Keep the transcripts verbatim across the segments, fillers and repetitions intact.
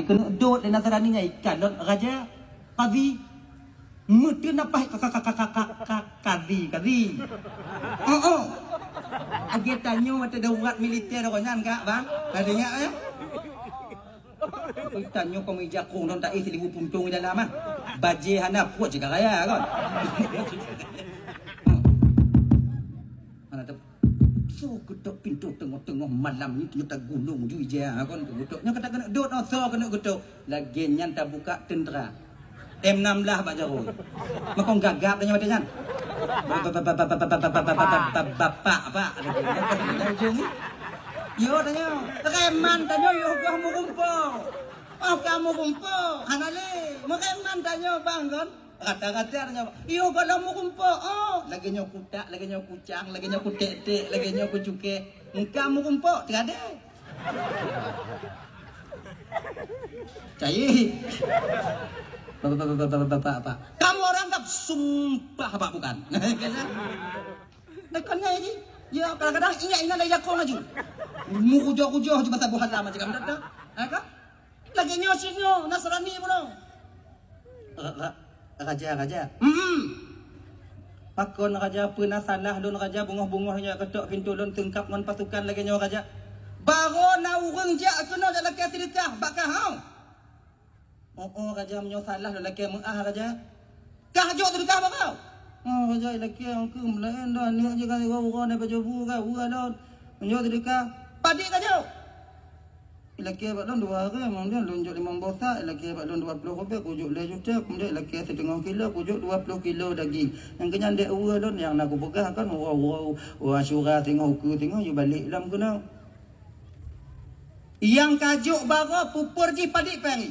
Keuneuk dot lé Nasrani nyan ikalon raja, kazi. Meuteun nafah ka, ka, ka, ka, ka, ka, ka, kazi, kazi. Oh, oh. Lagèe tanyoe watèe darurat militer awak nyan ka, bang. Ka teuingat, eh? Oi, tanyoe kong ija kong don taéh silibu puntông di dalam, ah. Bajèe hana puet cit ka raya, kon. Hana teu-, soe geutok pintoe teungoh-teungoh malam nyoe, nyoe tagunong ju ija, kon, geutok. Nyoe ka takeuneuk dot, oh, soe keuneuk geutok. Lagèe nyan tabuka teuntra. M enam belas bak jaroe. Makong gagap tanyoe watèe nyan. Bapak, Pak. Ujong ni. Yo tanyoe. Preman tanyoe yo goh meurumpok. Oh, kamoe rumpok. Hana lé. Preman tanyoe bang kon. Rata-rata tanyoe. Yo goh meurumpok. Oh, lagèe nyoe kutak, lagèe nyoe kucang, lagèe nyoe kutek-tek, lagèe nyoe kucukèh. Engka meurumpok, tiada. Cai. Bapak, bapak, bapak, bapak, bapak. Kamu orang anggap sumpah apa bukan? Dekat ni lagi. Ya, kadang-kadang ingat-ingat dari jakong laju. Mu ujoh-ujoh je mata buhan lama cakap dah. Ha, kan? Lagi nyoe si nyoe, Nasrani pun. Ra-, ra-, raja, raja. Hmm. Pakon raja, peue na salah lôn raja, bungoh-bungoh nyoe ketok pintoe lôn teungkap ngon pasukan lagèe nyoe raja. Baroe na ureueng jak keunoe jak lakèe seudeukah bak kah hau. Oh, oh, raja, meunyoe salah lôn lakèe meu'ah raja. Kah jok seudeukah bak kah? Oh, raja, ilakèe nyang keu meulaén dah, aneuk jih ka uroe-uroe na pajoh bu ka, uroe lôn. Meunyoe seudeukah, padit ka jok. Ilakèe bak lôn dua hareuem, kemudian lôn jok limong boh sak, ilakèe bak lôn dua ploh ribèe, kujok lhèe juta, kemudian ilakèe siteungoh kilo, kujok dua ploh kilo daging. Nyang keu nyan dek uroe lôn, nyang na kupeugah kan, uroe-uroe, uroe Asyura singoh, ukeue singoh, yue balek lom keunoe. Nyang ka jok baroe, pupur jih padit pari.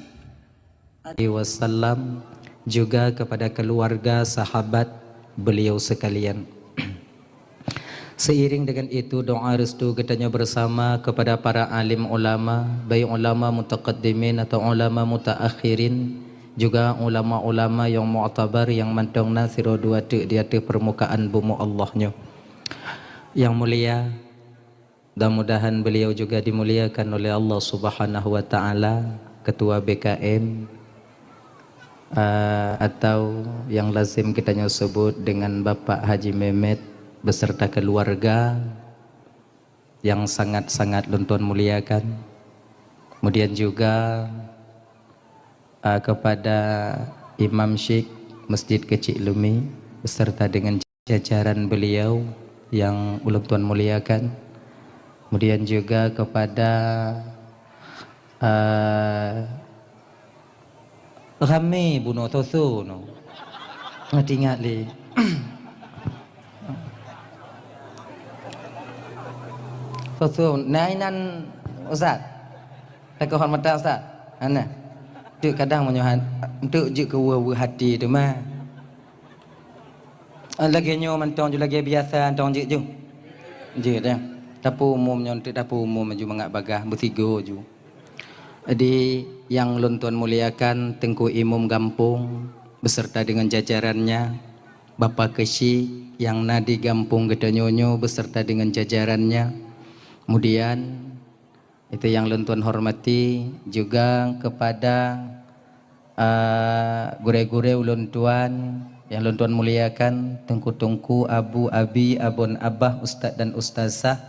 Wasallam, juga kepada keluarga, sahabat beliau sekalian. Seiring dengan itu, doa restu geutanyoe bersama kepada para alim ulama, baik ulama mutaqaddimin atau ulama mutaakhirin, juga ulama-ulama yang mu'tabar yang mantong na sidroe dua teuk di ateueh permukaan bumoe Allah nyoe. Yang mulia, mudah-mudahan beliau juga dimuliakan oleh Allah Subhanahu wa Ta'ala, Ketua B K M, eh, atau yang lazim kita nyoe sebut dengan Bapak Haji Mehmet beserta keluarga yang sangat-sangat lôn tuan muliakan. Kemudian juga, eh, kepada Imam Syik Masjid Kecik Lumi beserta dengan jajaran beliau yang ulôn tuan muliakan. Kemudian juga kepada, eh, ramé bunoe soe-soe nyoe. Ingat-ingat lé. Soe-soe, na inan Ustaz? Takeuhormatan Ustaz? Hana. Teuk kadang meunyoe han-, teuk jeuet keu weue-weue hati teuma. Ah, lagèe nyoe mantong ju lagèe biasa mantong jeuet ju. Jeuet, ya. Dapur umum nyoe, untuk dapur umum ju mangat bagaih, beusigoe ju. Jadi, nyang lôn tuan muliakan Teungku Imum Gampông beserta dengan jajarannya, Bapak Keuchik nyang na di gampông geutanyoe nyoe beserta dengan jajarannya. Kemudian, itu yang lôn tuan hormati, juga kepada, eh, gurèe-gurèe ulôn tuan yang lôn tuan muliakan, teungku-teungku, abu, abi, abon, abah, ustaz dan ustazah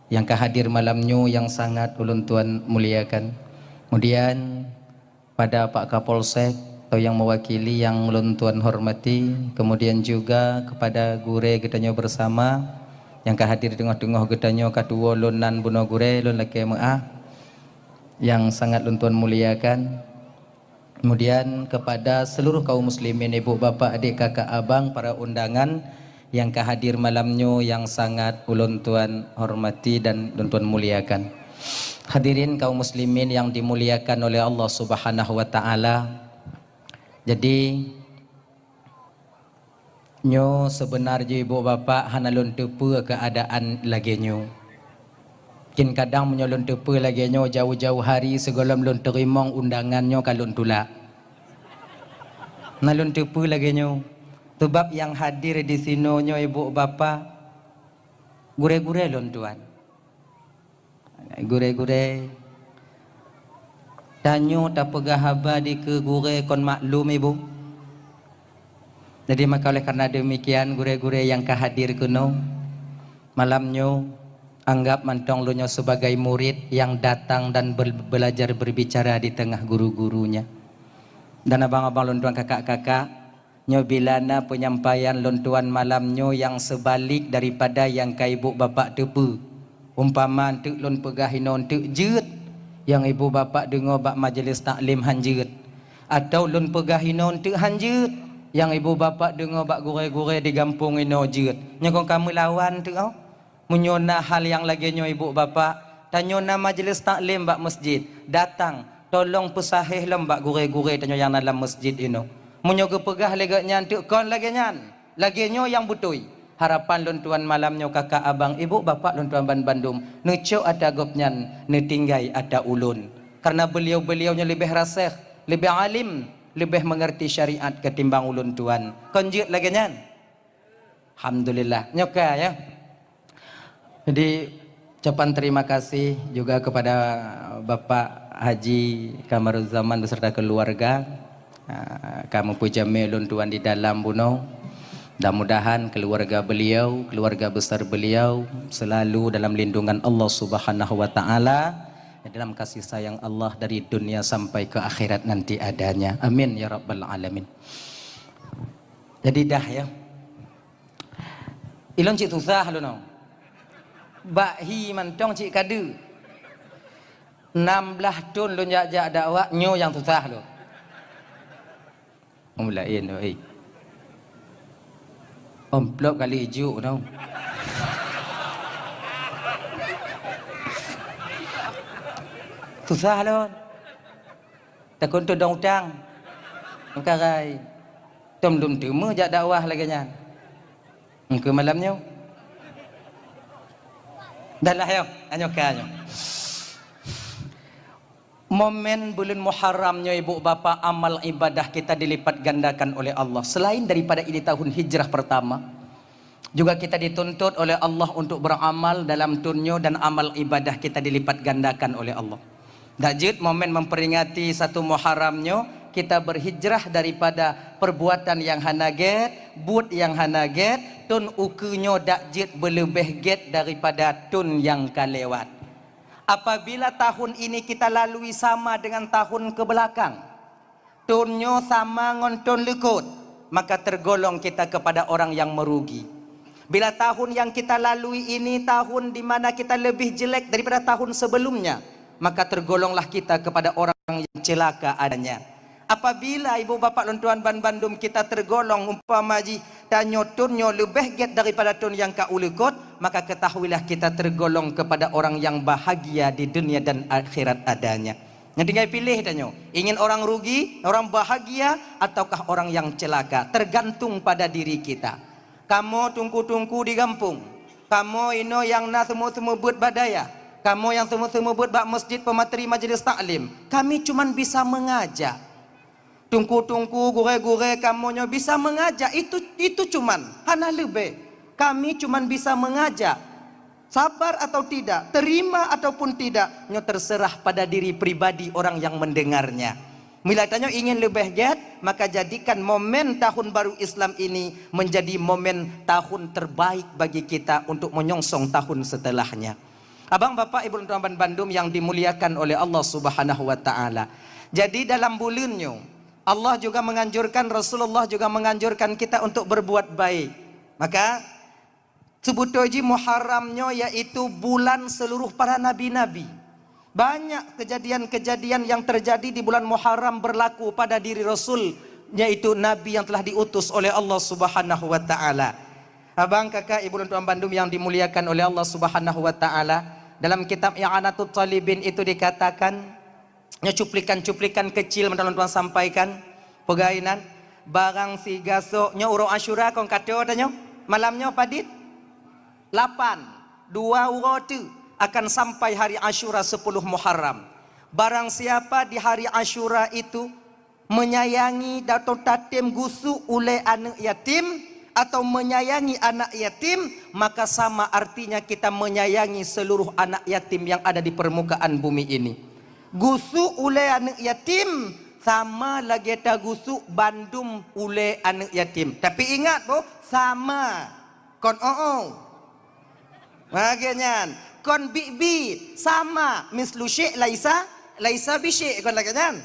yang ka hadir malam nyoe yang sangat ulôn tuan muliakan. Kemudian, pada Pak Kapolsek atau yang mewakili yang lôn tuan hormati, kemudian juga kepada gurèe geutanyoe bersama yang ka hadir teungoh-teungoh geutanyoe, ka tuwoe lôn nan bunoe gurèe, lôn lakèe meu'ah, yang sangat lôn tuan muliakan. Kemudian kepada seluruh kaum muslimin, ibu, bapak, adik, kakak, abang, para undangan yang ka hadir malam nyoe yang sangat ulôn tuan hormati dan lôn tuan muliakan. Hadirin kaum muslimin yang dimuliakan oleh Allah Subhanahu wa Ta'ala. Jadi, nyoe seubeuna jih, ibu, bapak, hana lôn teupeue keuadaan lagèe nyoe. Mungkin kadang meunyoe lôn teupeue lagèe nyoe, jauh-jauh hari sigohlom lôn teurimong undangan nyoe ka lôn tulak. Hana lôn teupeue lagèe nyoe. Sabab nyang hadir disinoe nyoe, ibu, bapak, gurèe-gurèe lôn tuan. Gurèe-gurèe, Tanyoe tapeugah haba dikeue gurée kon maklum, Ibu. Jadi maka oleh karena demikian, gurée-gurée nyang ka hadir keunoe malam nyoe, anggap mantong lôn nyoe sebagai murid yang datang dan ber-, belajar berbicara di tengah guru-gurunya. Dan abang-abang lôn tuan, kakak-kakak, nyoe bila na penyampaian lôn tuan malam nyoe yang sebalik daripada yang ka ibu bapak teupeue. Umpama eunteuk lôn peugah inoe eunteuk jeuet, nyang ibu bapak deungoe bak majelis taklim han jeuet. Atau lôn peugah inoe eunteuk han jeuet, nyang ibu bapak deungoe bak gurée-gurée di gampông inoe jeuet. Nyoe kon ka meulawan eunteuk, oh. Meunyoe na hal nyang lagée nyoe ibu bapak, tanyoe na majelis taklim bak masjid, datang, tolong peusahéh lom bak gurée-gurée tanyoe nyang na lam masjid inoe. Meunyoe geupeugah lé gobnyan eunteuk kon lagée nyan, lagée nyoe nyang beutôi. Harapan lôn tuan malam nyoe kakak abang ibu bapak lôn tuan banbandum, neucok ata gobnyan, neutinggai ata ulôn. Karena beliau-beliau nyoe leubeh raséh, leubeh alim, leubeh mengerti syariat ketimbang ulôn tuan. Kon jeuet lagée nyan? Alhamdulillah. Nyoe ka, ya. Jadi, ucapan terima kasih juga kepada Bapak Haji Kamaruzzaman beserta keluarga. Ah, ka meupeujamé lôn tuan di dalam bunoe. Mudah-mudahan keluarga beliau, keluarga besar beliau selalu dalam lindungan Allah Subhanahu wa Ta'ala, dalam kasih sayang Allah dari dunia sampai ke akhirat nanti adanya. Amin ya rabbal alamin. Jadi dah, ya. Ilôn cit susah lôn nyoe. Bak hi mantong cit ka deuh. Nam blaih thon lôn jak-jak dakwah, nyoe nyang susah lôn. Ulôn laén, oi. Amplop kali ijuk nyoe. Susah lôn. Takot teudong utang. Meukarai. Tom lôn teumé jak dakwah lagée nyan. Engkeu malam nyoe. Dah lah, yo. Anyoe ka, anyoe. Momen buleuen Muharram nyoe, ibu bapak, amal ibadah kita dilipat gandakan oleh Allah. Selain daripada ini tahun hijrah pertama, juga kita dituntut oleh Allah untuk beramal dalam thon nyoe dan amal ibadah kita dilipat gandakan oleh Allah. Dak jeuet momen memperingati satu Muharram nyoe, kita berhijrah daripada perbuatan yang hana gét, buet nyang hana gét, thon ukeue nyoe dak jeuet beuleubeh gét daripada thon nyang ka lewat. Apabila tahun ini kita lalui sama dengan tahun ke belakang, thon nyoe sama ngon thon likot, maka tergolong kita kepada orang yang merugi. Bila tahun yang kita lalui ini tahun di mana kita lebih jelek daripada tahun sebelumnya, maka tergolonglah kita kepada orang yang celaka adanya. Apabila ibu bapak lôn tuan banbandum kita tergolong umpama jih tanyoe thon nyoe leubeh gét daripada thon nyang ka u likot, maka ketahuilah kita tergolong kepada orang yang bahagia di dunia dan akhirat adanya. Nyang tinggai piléh tanyoe, ingin orang rugi, orang bahagia, ataukah orang yang celaka, tergantung pada diri kita. Kamoe teungku-teungku di gampông, kamoe inoe nyang na seumeubeuet-seumeubeuet bak dayah, kamoe nyang seumeubeuet-seumeubeuet bak masjid peumateri majelis taklim, kami cuman bisa mengajak. Teungku-teungku, gurée-gurée kamoe nyoe bisa mengajak, itu, itu cuman, hana leubeh. Kami cuman bisa mengajak. Sabar atau tidak, terima ataupun tidak, nyoe terserah pada diri pribadi orang yang mendengarnya. Bila tanyoe ingin leubeh gét, maka jadikan momen tahun baru Islam ini menjadi momen tahun terbaik bagi kita untuk menyongsong tahun setelahnya. Abang, bapak, ibu, lôn tuan bandum yang dimuliakan oleh Allah Subhanahu wa Ta'ala. Jadi, dalam buleuen nyoe, Allah juga menganjurkan, Rasulullah juga menganjurkan kita untuk berbuat baik. Maka, seubeutôi jih Muharram nyoe yaitu bulan seluruh para nabi-nabi. Banyak kejadian-kejadian yang terjadi di bulan Muharram berlaku pada diri Rasul, yaitu Nabi yang telah diutus oleh Allah Subhanahu wa Ta'ala. Abang, kakak, ibu, lôn tuan bandum yang dimuliakan oleh Allah Subhanahu wa Ta'ala, dalam kitab I'anatut Talibin itu dikatakan, nyoe cuplikan-cuplikan kecil mantong lôn tuan sampaikan, peugah inan, barang sigasoe nyoe uroe Asyura kon ka toe tanyoe, malam nyoe padit? Lapan, dua uroe teuk akan sampai hari Asyura sepuluh Muharram. Barang siapa di hari Asyura itu menyayangi atau tatem gusuk ulée aneuëk yatim atau menyayangi anak yatim, maka sama artinya kita menyayangi seluruh anak yatim yang ada di permukaan bumi ini. Gusuk ulée aneuëk yatim sama lagée tagusuk bandum ulée aneuëk yatim. Tapi ingat boh, sama. Kon oh-oh. Lagée nyan. Kon bit-bit, sama. Mislu syik laisa, laisa bisyik. Kon lagée nyan.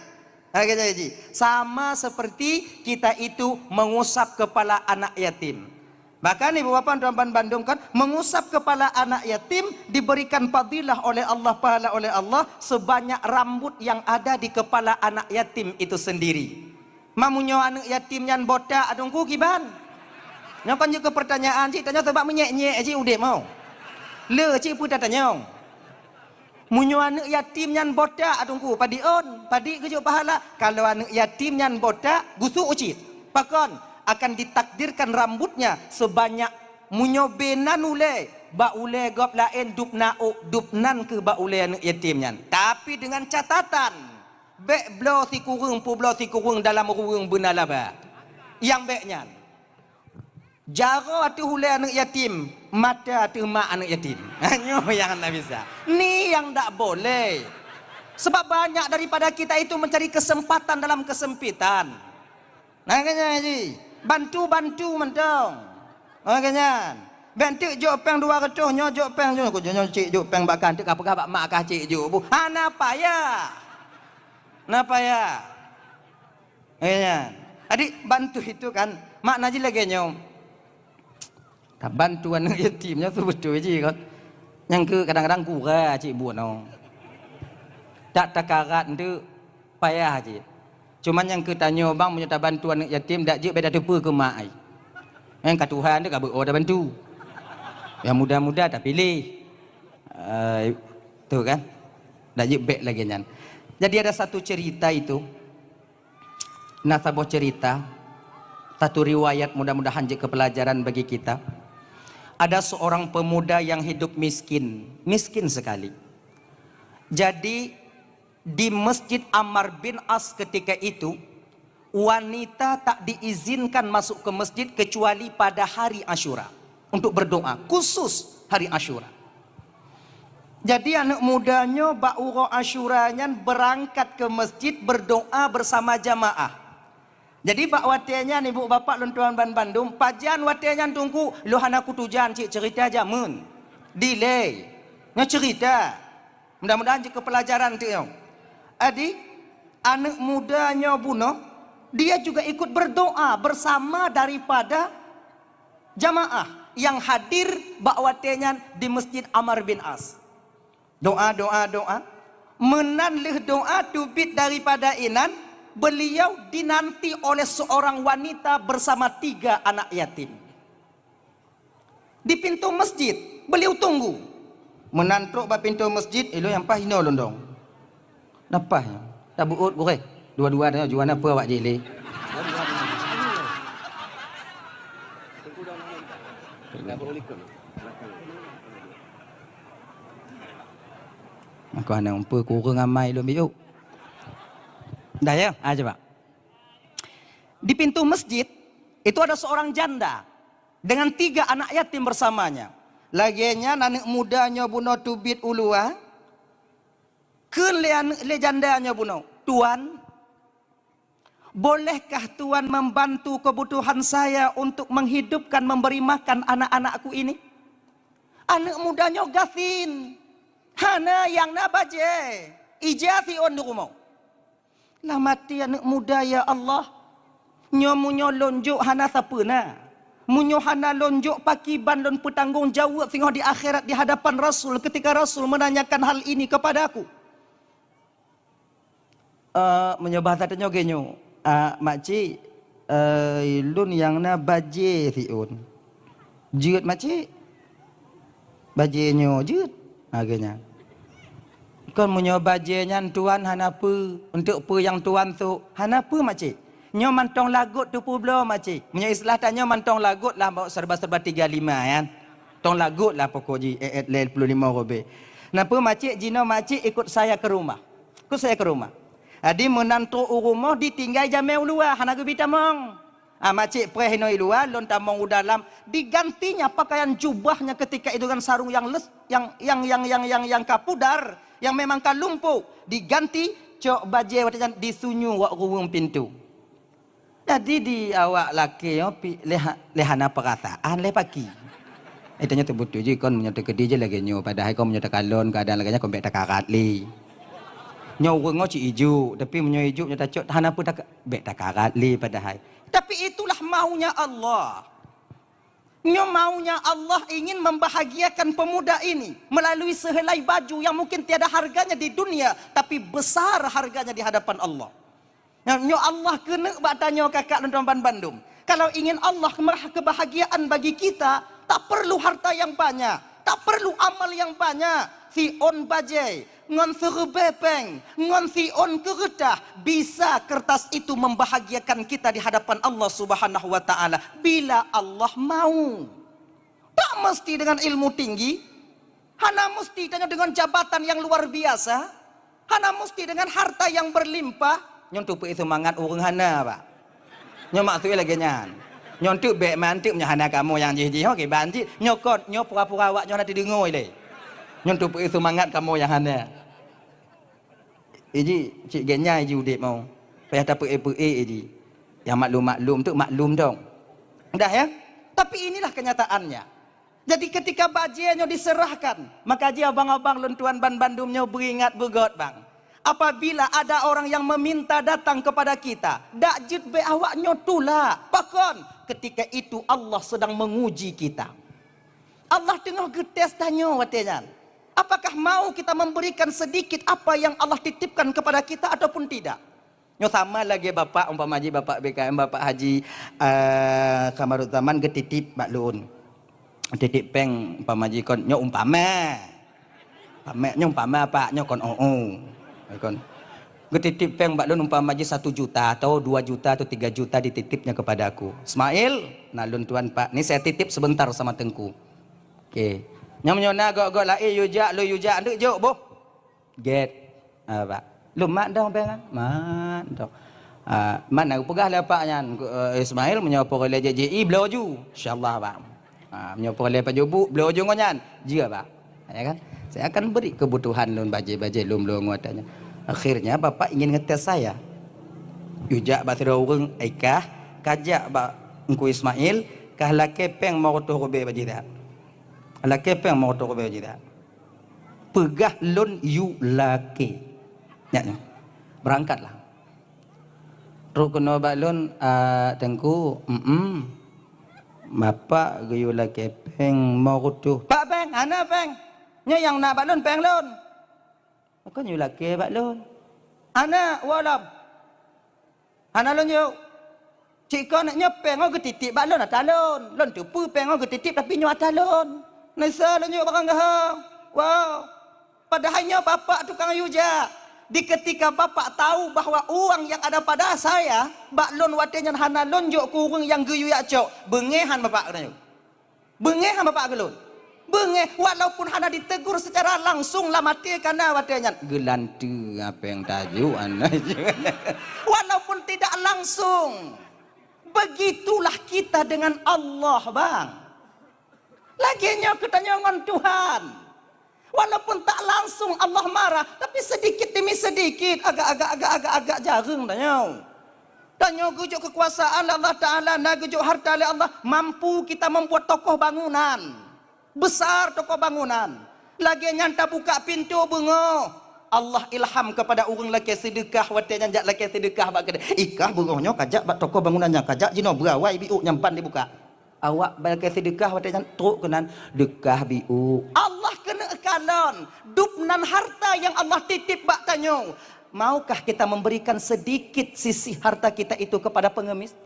Lagée nyan ji. Sama seperti kita itu mengusap kepala anak yatim. Bahkan ibu bapak tuan ban bandum kan, mengusap kepala anak yatim diberikan fadilah oleh Allah, pahala oleh Allah sebanyak rambut yang ada di kepala anak yatim itu sendiri. Mamunyoe aneuëk yatim nyan botak, adungku kiban. Nyoe kan jeuet keu pertanyaan cit, tanyoe sabab meunyék-nyék cit udeb mau. Le cit peue tatanyong. Meunyoe aneuëk yatim nyan botak, adungku, padi ôn, padi geujok pahala. Kalau aneuëk yatim nyan botak, gusuk cit. Pakon? Akan ditakdirkan rambutnya sebanyak meunyoe beunan ulée, bak ulée gob laén dub na ôk, dub nan keuh bak ulée aneuëk yatim nyan. Tapi dengan catatan, bék bloe sikureueng peubloe sikureueng dalam ruweueng beuna laba. Nyang bék nyan. Jaroe ateueh ulée aneuëk yatim, mata ateueh mak aneuëk yatim. Nyoe nyang hana bisa. Ni nyang dak boleh. Sebab banyak daripada kita itu mencari kesempatan dalam kesempitan. Nah, kan nyan ji. Bantu-bantu mantong. Oh, kan nyan. Bék teuk jok péng dua reutôh, nyoe jok péng nyoe, nyoe cik jok péng bak kah, teuk ka peugah bak mak kah cik jok bu. Hana payah. Hana payah. Eh, nyan. Jadi, bantu itu kan, makna jih lagée nyoe. Tabantu aneuëk yatim nyoe seubeutôi jih kan. Nyang keu kadang-kadang gura cit buet nyoe. Tak takarat nteuk payah cit. Cuman nyang keu tanyoe bang, meunyoe tabantu aneuëk yatim, dak jeuet bék tateupeue keu mak ai. Nyang ka tuha nteuk ka beuo tabantu. Nyang muda-muda tapiléh. Eh, tu kan. Dak jeuet bék lagée nyan. Jadi ada satu cerita itu. Na saboh cerita, satu riwayat, mudah-mudahan jeuet keu pelajaran bagi kita. Ada seorang pemuda yang hidup miskin, miskin sekali. Jadi, di Masjid Ammar bin As ketika itu, wanita tak diizinkan masuk ke masjid kecuali pada hari Asyura untuk berdoa, khusus hari Asyura. Jadi, aneuëk muda nyoe bak uroe Asyura nyan beurangkat keu masjid berdoa bersama jamaah. Jadi, bak watée nyan, ibu bapak lôn tuan ban bandum, pajan watée nyan teungku, lôn hana kutujan cit ceurita jameun. Dilée. Nyoe ceurita. Mudah-mudahan jeuet keu pelajaran teuk nyoe. Jadi, aneuëk muda nyoe bunoe, dia juga ikut berdoa bersama daripada jamaah yang hadir bak watée nyan di Masjid Ammar bin As. Doa, doa, doa. Meunan lheueh doa teubiet daripada inan, beliau dinanti oleh seorang wanita bersama tiga anak yatim. Di pintoe masjid, beliau tunggu. Meunan trok bak pintoe masjid, ilôn nyang paih inoe lôn dong. Na paih nyoe? Tabeuôt gurée. Dua-dua nyoe, jua na peue awak jih lé. Aku hana umpeu kureueng amai lôn biôk. Dah ya? Ah, coba. Di pintu masjid, itu ada seorang janda dengan tiga anak yatim bersamanya. Lagée nyan aneuëk muda nyoe bunoe teubiet u luwa, kheun lé aneuëk, lé janda nyoe bunoe, "Tuan, bolehkah Tuan membantu kebutuhan saya untuk menghidupkan, memberi makan anak-anakku ini?" Aneuëk muda nyoe gasien, hana nyang na bajée, ija siôn di rumoh. Lam até aneuëk muda, "Ya Allah, nyoe meunyoe lôn jok hana sapeue na. Meunyoe hana lôn jok, pakriban lôn peutanggong jaweueb singoh di akhirat di hadapan Rasul ketika Rasul menanyakan hal ini kepada aku?" "Eh, meunyoe bahasa tanyoe geuh nyoe, ah, makcik, eh, lôn nyang na bajée siôn." "Jeuet, makcik." "Bajée nyoe jeuet," lagée nyan. "Kon meunyoe bajée nyan tuan hana peue, untuk peue nyang tuan sôk?" "Hana peue, makcik. Nyoe mantong lagot teupeubloe, makcik." Meunyoe istilah tanyoe mantong lagot lah, bawa serba-serba tiga lima, kan. Tong lagot lah pokok jih, eh, eh, lhèe ploh limong robek. "Na peue, makcik, jinoe makcik ikut saya ke rumah." Ikut saya ke rumah. Jadi meunan trok u rumoh ditinggai jamé u luwa, hana geubi tamong. "Ah, makcik preh inoe i luwa, lôn tamong u dalam." Digantinya pakaian jubahnya ketika itu dengan sarung yang les-, yang, yang, yang, yang, yang, yang ka pudar, Nyang memang ka lumpuh, diganti, cok bajée watée nyan disunyueng wak ruweueng pintoe. Jadi di awak lakée nyoe pi-, lé ha-, lé hana peurasaan lé paki. Eh, tanyoe teubeutôi jih kon meunyoe teukeudi jih lagée nyoe, padahai kon meunyoe takalon keuadaan lagée nyan kon bék takarat lé. Nyoe ureuëng nyoe cit ijuk, tapi meunyoe ijuk nyoe tacok hana peue taka-, bék takarat lé padahai. Tapi itulah maunya Allah. Nyoe maunya Allah ingin membahagiakan pemuda ini melalui sehelai baju yang mungkin tiada harganya di dunia, tapi besar harganya di hadapan Allah. Nyoe, nyoe Allah keuneuk bak tanyoe kakak lôn tuan bandum. Kalau ingin Allah meurah kebahagiaan bagi kita, tak perlu harta yang banyak, tak perlu amal yang banyak. Siôn bajée, ngon seureubée péng, ngon siôn keureutah, bisa kertas itu membahagiakan kita di hadapan Allah Subhanahu wa Ta'ala bila Allah mau. Tak mesti dengan ilmu tinggi, hana mesti tanyoe dengan jabatan yang luar biasa, hana mesti dengan harta yang berlimpah. Nyoe teupeue seumangat ureuëng hana, Pak. Nyoe maksud lagée nyan. Nyoe teuk bék manteuek nyoe hana kamoe nyang jih-jih, ho kiban cit. Nyoe kon, nyoe pura-pura awak nyoe hana teudeungoe lé. Nyoe teupeue seumangat kamoe nyang hana. Iji, cit gét nyan iji udeb mau. Payah tapeuék-peuék iji. Yang maklum-maklum tu maklum dong. Dah ya? Tapi inilah kenyataannya. Jadi ketika bajée nyoe diserahkan, maka ji abang-abang lôn tuan ban bandum nyoe beuingat beugöt bang. Apabila ada orang yang meminta datang kepada kita, dak jeuet bék awak nyoe tulak. Pakon? Ketika itu Allah sedang menguji kita. Allah teungoh geutés tanyoe watée nyan. Apakah mau kita memberikan sedikit apa yang Allah titipkan kepada kita ataupun tidak? Nyoe sama lagée bapak, umpama jih bapak B K M, bapak Haji, eh, Kamaruzzaman geutitip bak lôn. Titip péng umpama jih kon, nyoe umpama. Umpama, nyoe umpama, Pak, nyoe kon, oh, oh. Kon. Geutitip péng bak lôn umpama jih satu juta atau dua juta atau tiga juta dititipnya kepada aku. Ismail, na lôn tuan, Pak, ni saya titip sebentar sama Teungku. Oke. Nyang meunyoe na gok-gok laén yue jak, lôn yue jak, anteuk jok boh. Gét. Ah, Pak. Lôn mat dong péng ah. Mat dong. Ah, mat na geupeugah lé Pak nyan, eh, Ismail, meunyoe peureulée J J I, bloe ju. Insyaallah, Pak. Ah, meunyoe peureulée pajoh buet, bloe ju ngon nyan. Jeuet, Pak. Ya kan? Saya akan beri kebutuhan lôn bajée-bajée lôn bloe ngon ata nyan. Akhirnya Bapak ingin ngetes saya. Yue jak bak sidroe ureuëng, "Ai kah, kajak bak Teungku Ismail, kah lakée péng lima reutôh rubée bak jih that." Lakée péng lima reutôh rubée bak jih that. Peugah lôn yue lakée. Nyak nyoe. Berangkatlah. Trok keunoe bak lôn, "Ah, Teungku, mm, Bapak geuyue lakée péng lima reutôh." "Pak péng, hana péng. Nyoe nyang na bak lôn péng lôn." "Kon yue lakée bak lôn." "Hana, woe lom." "Hana lôn jok." "Cit kon nyoe péng nyoe geutitip bak lôn ata lôn. Lôn teupeue péng nyoe geutitip tapi nyoe ata lôn. Nisa lôn jok barang gaha." Wow. Padahai nyoe bapak tukang yue jak. Di ketika bapak tahu bahwa uang yang ada pada saya, bak lôn watée nyan hana lôn jok keu ureuëng nyang geuyue jak cok, beungéh han bapak keunoe. Beungéh han bapak keu lôn. Beungéh, walaupun hana ditegur secara langsung lam até kana watée nyan. Geulanteue apa nyang tajok aneuk. Walaupun tidak langsung. Begitulah kita dengan Allah, bang. Lagée nyoe geutanyoe ngon Tuhan. Walaupun tak langsung Allah marah, tapi sedikit demi sedikit, agak-agak, agak-agak, agak jareueng tanyoe. Tanyoe geujok kekuasaan lé Allah Ta'ala, na geujok harta lé Allah, mampu kita membuat tokoh bangunan. Besar tokoh bangunan. Lagée nyan tabuka pintoe beungoh. Allah ilham kepada ureuëng lakée seudeukah watée nyan jak lakée seudeukah bak keudée. Ikah beungoh nyoe kajak bak tokoh bangunan nyan, kajak jinoe beurawai biôk nyang ban dibuka. Awak bak lakée seudeukah watée nyan trok keunan deukah biôk. Allah keuneuk kalon dub nan harta nyang Allah titip bak tanyoe. Maukah kita memberikan sedikit sisi harta kita itu kepada pengemis?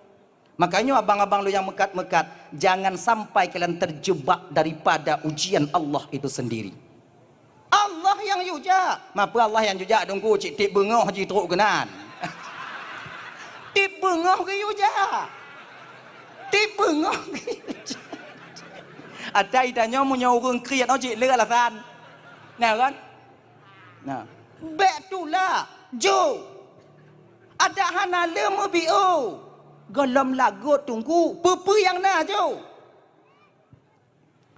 Makanya abang-abang lôn nyang meukat-meukat, jangan sampai kalian terjebak daripada ujian Allah itu sendiri. Allah nyang yue jak. Mapeue Allah nyang yue jak, Teungku, cit tieb beungoh jitrok keunan. Tieb beungoh geuyue jak. Tieb beungoh geuyue jak. Ata itanyoe meunyoe ureuëng kriet oh cit le alasan. Nah kan? Nah. Bék tulak, jok. Adak hana le meubiôh. Gohlom lagot Teungku, peue-peue nyang na jok.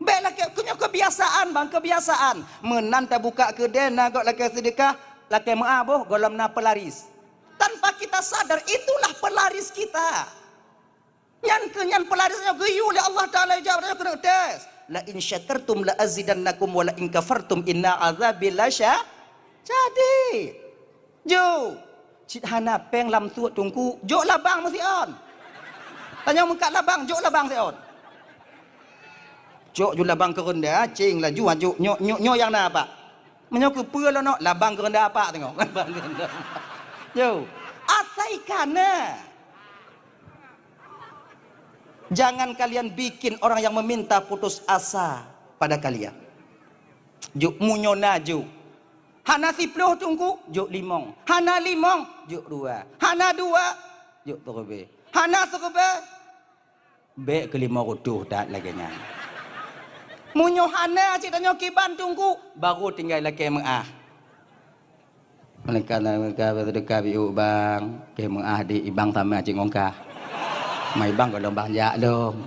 Bèk lakèe, keu nyoe kebiasaan, bang, kebiasaan. Meunan tabuka keudè, na göt lakèe seudeukah, lakèe meu'ah boh, gohlom na pelaris. Tanpa kita sadar, itulah pelaris kita. Nyan keuh nyan pelaris nyoe geuyue lé Allah Taala, jaweueb nyoe keuneuk tes. "La in syakartum la azidannakum wa la in kafartum inna azabi lasya-," jadi. Jok. Cit hana pèng lam suet Teungku, jok labang meusiôn. Tanyoe meukat labang, jok labang siôn. Jok ju labang keureunda, céng laju, jok nyoe, nyoe, nyoe nyang na, Pak. Meunyoe keupeue lôn nyoe, labang keureunda Pak teungoh. Labang keureunda. Yo. Asai ka na. Jangan kalian bikin orang yang meminta putus asa pada kalian. Jok meunyoe na jok. Hana siploh Teungku, jok limong. Hana limong, jok dua. Hana dua, jok siribèe. Hana siribèe, bèk keu lima reutôh that lagèe nyan. Meunyoe hana cit tanyoe kiban Teungku, barô tinggai lakèe meu'ah. Malaikat, malaikat, seudeukah biôk bang, keu meu'ah di ibang sama cit ngon kah. Ma ibang gohlom bang jak lom.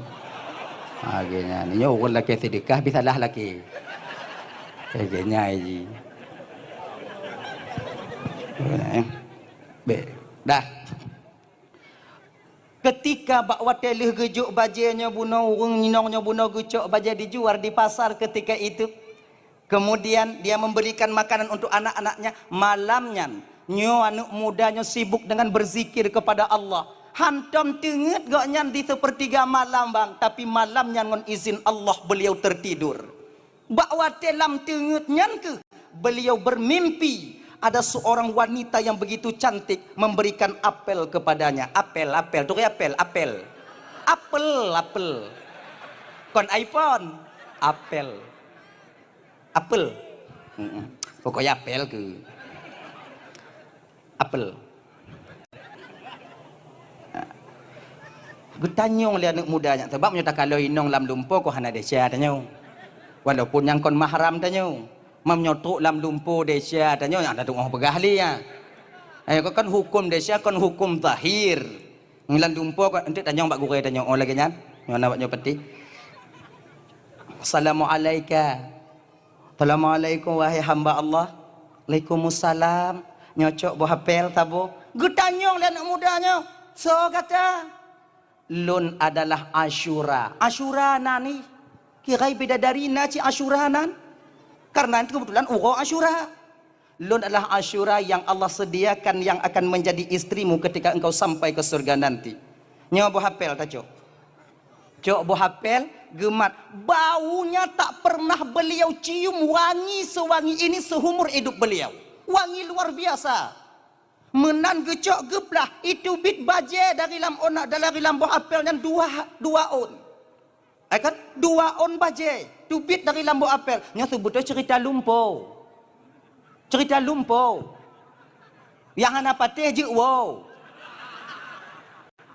Ha, lagèe nyan. Nyoe ureueng lakèe seudeukah, bisalah lakèe. Lagèe nyan ji. Eh. Bèk. Dah. Keutika bak watèe lheueh geujok bajèe nyoe bunoe, ureueng inong nyoe bunoe geucok bajèe dijual di pasar keutika itu. Kemudian dia memberikan makanan untuk anak-anaknya. Malam nyan, nyoe aneuk muda nyoe sibuk dengan berzikir kepada Allah. Hantom teungeut gobnyan di seupeurtiga malam, bang, tapi malam nyan ngon izin Allah beliau tertidur. Bak watèe lam teungeut nyan keuh, beliau bermimpi ada seorang wanita yang begitu cantik memberikan apel kepadanya. Apel, apel, turi apel, apel. Apel, apel. Kon iPhone, apel. Apel. Mm-mm. Pokoknya apel keuh. Apel. Geutanyong lé aneuk muda nyan, sabab meunyoe takalon inong lam lumpoe kon hana desya tanyoe. Walaupun nyang kon mahram tanyoe. Meunyoe trok lam lumpoe desya tanyoe, nyan hana tu'oh peugah lé nyan. Eh, kon huköm desya, kon huköm zahir. Lam lumpoe kon, eunteuk tanyong bak gurèe tanyoe, oh, lagèe nyan. Nyoe na bak nyoe peunteng. Assalamualaika. Assalamualaikum, wahai hamba Allah. Alaikumussalam. Nyoe cok boh apel saboh. Geutanyong lé aneuk muda nyoe, "Soe gata?" "Lôn adalah Asyura." Asyura na nih. Kira bidadari na cit Asyura nan. Karena itu kebetulan uroe Asyura. "Lôn adalah Asyura yang Allah sediakan yang akan menjadi istrimu ketika engkau sampai ke surga nanti." Nyoe boh apel tacok. Cok boh apel, geumat. Baunya tak pernah beliau cium wangi sewangi ini seumur hidup beliau. Wangi luar biasa. Meunan geucok geuplah, iteubiet bajèe dari lam ona-, dari lam boh apel nyan dua, dua ôn. Eh kan? Dua ôn bajèe teubiet dari lam boh apel. Nyoe seubeutôi ceurita lumpoe. Ceurita lumpoe. Nyang hana patéh jeuet woe.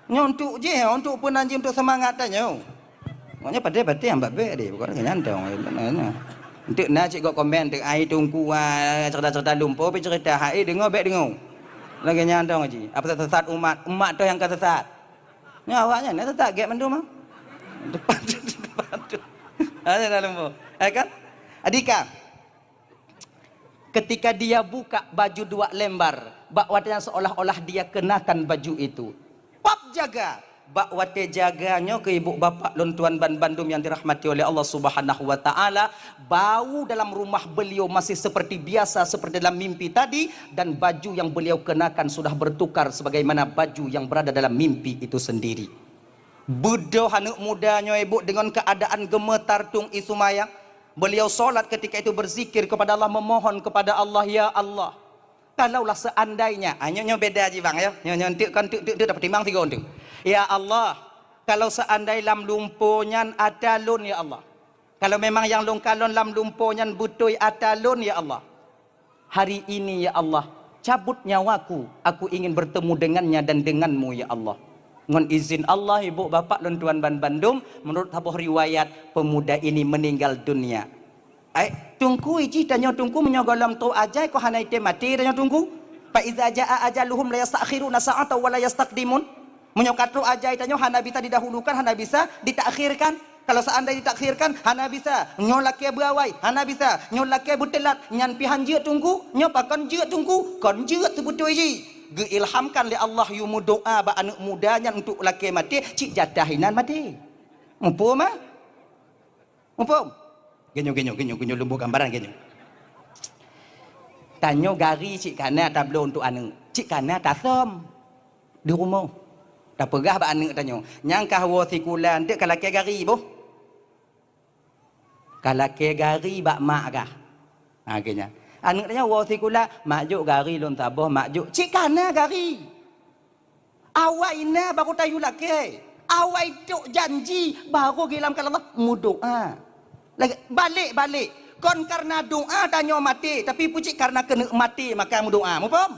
Nyoe untuk jih, untuk peunan jih, untuk seumangat tanyoe. Maknanya patéh-patéh nyang bak bèk deh, pokoknya nyan dong. Untuk na cit gok komen, untuk ai Teungku, ah, ceurita-ceurita lumpoe, pi ceurita hai deungö bèk deungö. Lagèe nyan dong ji. Apa sesat umat, umat toh nyang ka sesat. Nyoe awaknyan na sesat gèt mandum ah. Depan tu, depan tu. Ada dalam lumpoe. Eh kan? Adika. Ketika dia buka baju dua lembar, bak watèe nyan seolah-olah dia kenakan baju itu. Pap jaga, bak watèe jaga nyoe keu ibu bapak lôn tuan ban bandum yang dirahmati oleh Allah Subhanahu wa Ta'ala, bau dalam rumah beliau masih seperti biasa, seperti dalam mimpi tadi, dan baju yang beliau kenakan sudah bertukar sebagaimana baju yang berada dalam mimpi itu sendiri. Beudôh aneuk muda nyoe ibu deungon keuadaan geumeutar tueng ie seumayang. Beliau sholat ketika itu berzikir kepada Allah, memohon kepada Allah, "Ya Allah, kalaulah seandainya," ah, nyoe, nyoe beda ji bang ya. Nyoe, nyoe enteuk kan enteuk, enteuk, enteuk tapeutimang sigoe enteuk. "Ya Allah, kalau seandai lam lumpoe nyan atra lôn ya Allah. Kalau memang nyang lôn kalon lam lumpoe nyan beutôi atra lôn ya Allah. Hari ini, ya Allah, cabut nyawaku, aku ingin bertemu dengannya dan denganmu, ya Allah." Ngon izin Allah, ibu bapak lôn tuan ban bandum, menurut saboh riwayat, pemuda ini meninggal dunia. Ai, Teungku, ijih tanyoe Teungku, meunyoe gohlom trok ajai, kon hana item maté tanyoe Teungku. "Fa iza jaa ajaluhum la yastakhiruna sa'atan wa la yastaqdimun." Meunyoe ka trok ajai tanyoe, hana bisa didahulukan, hana bisa ditakhirkan. Kalau seandai ditakhirkan, hana bisa. Nyoe lakée beuawai, hana bisa. Nyoe lakée beuteulat, nyan pih han jeuet teungku. Nyoe pakon jeuet teungku, kon jeuet teubeutôi jih. Geuilhamkan lé Allah yue meudoá bak aneuëk muda nyan untuk lakée maté, cit jatah inan maté. Muphom, ah? Muphom? Geunyoe, geunyoe, geunyoe, geunyoe lôn boh gambaran geunyoe. Tanyoe gari cit kana tabloe untuk aneuëk, cit kana tasöm di rumoh. Tapeugah bak aneuëk tanyoe, "Nyang kah woe sikula eunteuk ka lakée gari boh. Ka lakée gari bak mak kah." Ha, geunyan. Aneuëk tanyoe woe sikula, "Mak jok gari lôn saboh, mak jok." Cit kana gari. Awai na baru tayue lakée. Awai trok janji baru geuilhamkan Allah meudoá. Lagée, balek-balek. Kon kareuna doá tanyoe maté, tapi peucit kareuna keuneuk maté maka meudoá. Muphom?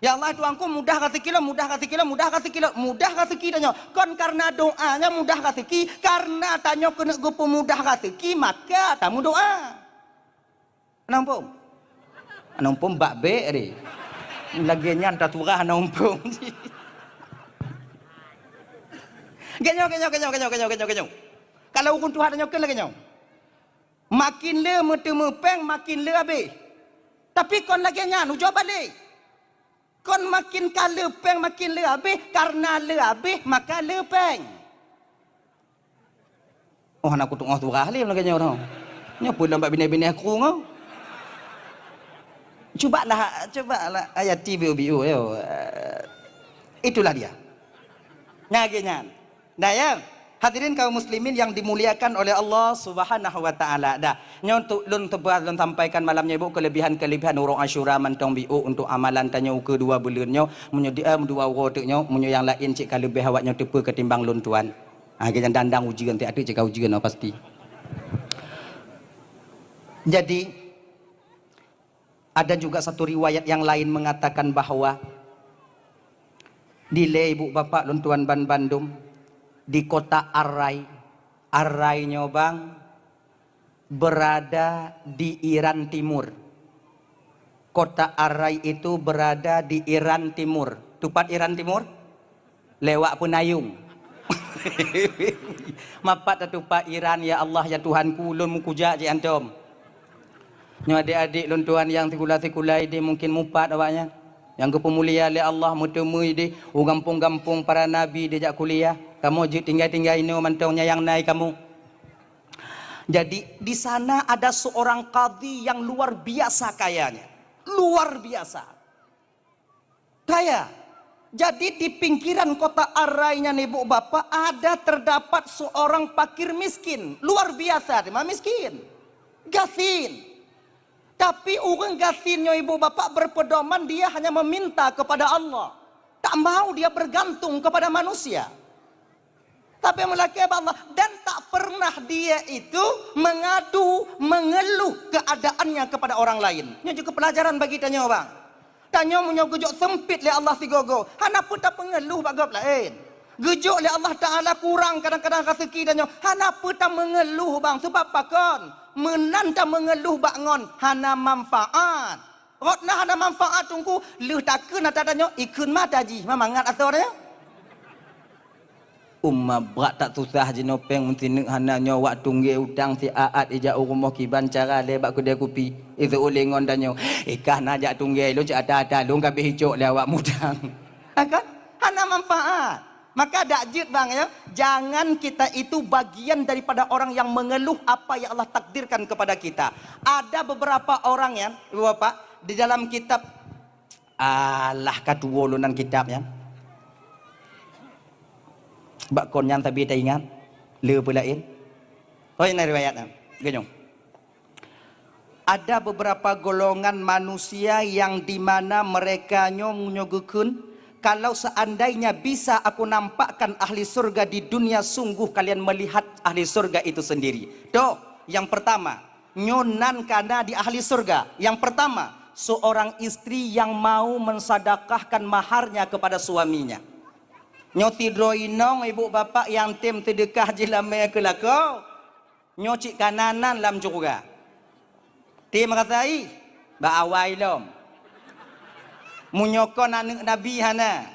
"Ya Allah, Tuhanku, mudah raseuki lôn, mudah raseuki lôn, mudah raseuki lôn, mudah raseuki tanyoe." Kon kareuna doá nyan mudah raseuki, kareuna tanyoe keuneuk geupeumudah raseuki maka tameudoá. Hana muphom? Hana muphom bak bék deh. Lagée nyan tasurah hana muphom. Geunyoe, geunyoe, geunyoe. Kalau ureuëng tuha tanyoe kheun lagée nyoe. Makin le meuteumé péng, makin le habéh. Tapi kon lagée nyan, ujoe balek. Kon makin ka le péng, makin le habéh, kareuna le habéh, maka le péng. Oh, hana kuteungoh surah lé lagée nyoe. Nyoe peue lom bak binéh-binéh kru nyoe. Cubalah, cubalah hayati biu-biu, yo. Eh, itulah dia. Nah, lagée nyan. Dah, ya. Hadirin kaum muslimin yang dimuliakan oleh Allah Subhanahu wa Ta'ala. Dah, nyoe tu lôn teuba-, lôn sampaikan malam nyoe, Ibu, kelebihan-kelebihan uroe Asyura mantong biu untuk amalan tanyoe keudua buleuen nyoe. Meunyoe di, eh, dua uroe teuk nyoe, meunyoe nyang laén cit ka leubeh awak nyoe teupeue ketimbang lôn tuan. Ha, geunyan dandang ujeuen, tiep ateueh cit ka ujeuen, oh, pasti. Jadi, ada juga satu riwayat yang lain mengatakan bahwa dilée ibu bapak lôn tuan ban bandum di kota Arai. Arai nyoe bang berada di Iran Timur. Kota Arai itu berada di Iran Timur. Tupat Iran Timur? Lewat Peunayong. Mapat tatupat Iran, ya Allah, ya Tuhanku, ulôn meukujak cit hantom. Nyoe adék-adék lôn tuan nyang sikula-sikula idéh mungkin mupat awaknyan. Nyang geupeumulia lé Allah meuteumé idéh u gampông-gampông para nabi dijak kuliah. Kamoe jeuet tinggai-tinggai inoe mantong nyang na i kamoe. Jadi, di sana ada seorang kadhi yang luar biasa kayanya. Luar biasa. Kaya. Jadi, di pinggiran kota Arai nyan, ibu bapak, ada terdapat seorang fakir miskin. Luar biasa, dia mah miskin. Gasien. Tapi ureuëng gasien nyoe, ibu bapak, berpedoman dia hanya meminta kepada Allah. Tak mau dia bergantung kepada manusia. Tapi meulakée bak Allah, dan tak pernah dia itu mengadu, mengeluh keadaannya kepada orang lain. Nyoe juga pelajaran bagi tanyoe, bang. Tanyoe meunyoe geujok sempit lé Allah sigoe-goe, hana peue tapeungeuluh bak gob laén. Geujok lé Allah Taala kurang kadang-kadang raseuki tanyoe, hana peue tameungeuluh, bang. Sebab pakon? Meunan tameungeuluh bak ngon hana manfaat. Rot na hana manfaat teungku, lheueh takheun ata tanyoe, ikheun mata jih, ma mangat asoe tanyoe. Uma brat that susah jinoe péng meusineuk hana nyoe wak tunggée utang siat ijak u rumoh kiban cara lé bak keudée kupi. Iseuôt lé ngon tanyoe, "Ikah na jak tunggée lôn cit ata-ata lôn ka beh icok lé awak mutang." Ha kan? Hana manfaat. Maka dak jeuet bang ya, jangan kita itu bagian daripada orang yang mengeluh apa yang Allah takdirkan kepada kita. Ada beberapa orang ya, Ibu Bapak, di dalam kitab, alah ka tuwo lôn nan kitab nyan. Bak kon nyan sabe taingat, le peulaén. Oh, ini riwayat nyan. Geunyoe. Ada beberapa golongan manusia yang di mana mereka nyoe, nyoe geukheun, "Kalau seandainya bisa aku nampakkan ahli surga di dunia, sungguh kalian melihat ahli surga itu sendiri." Toh, yang pertama, nyoe nan kana di ahli surga. Yang pertama, seorang istri yang mau mensadakahkan maharnya kepada suaminya. Nyoe sidroe inong ibu bapak nyang tem seudeukah jih lamé keu lakoe. Nyoe cit kana nan lam syeuruga. Tem rasa ih, bak awai lom. Meunyoe kon aneuëk Nabi hana.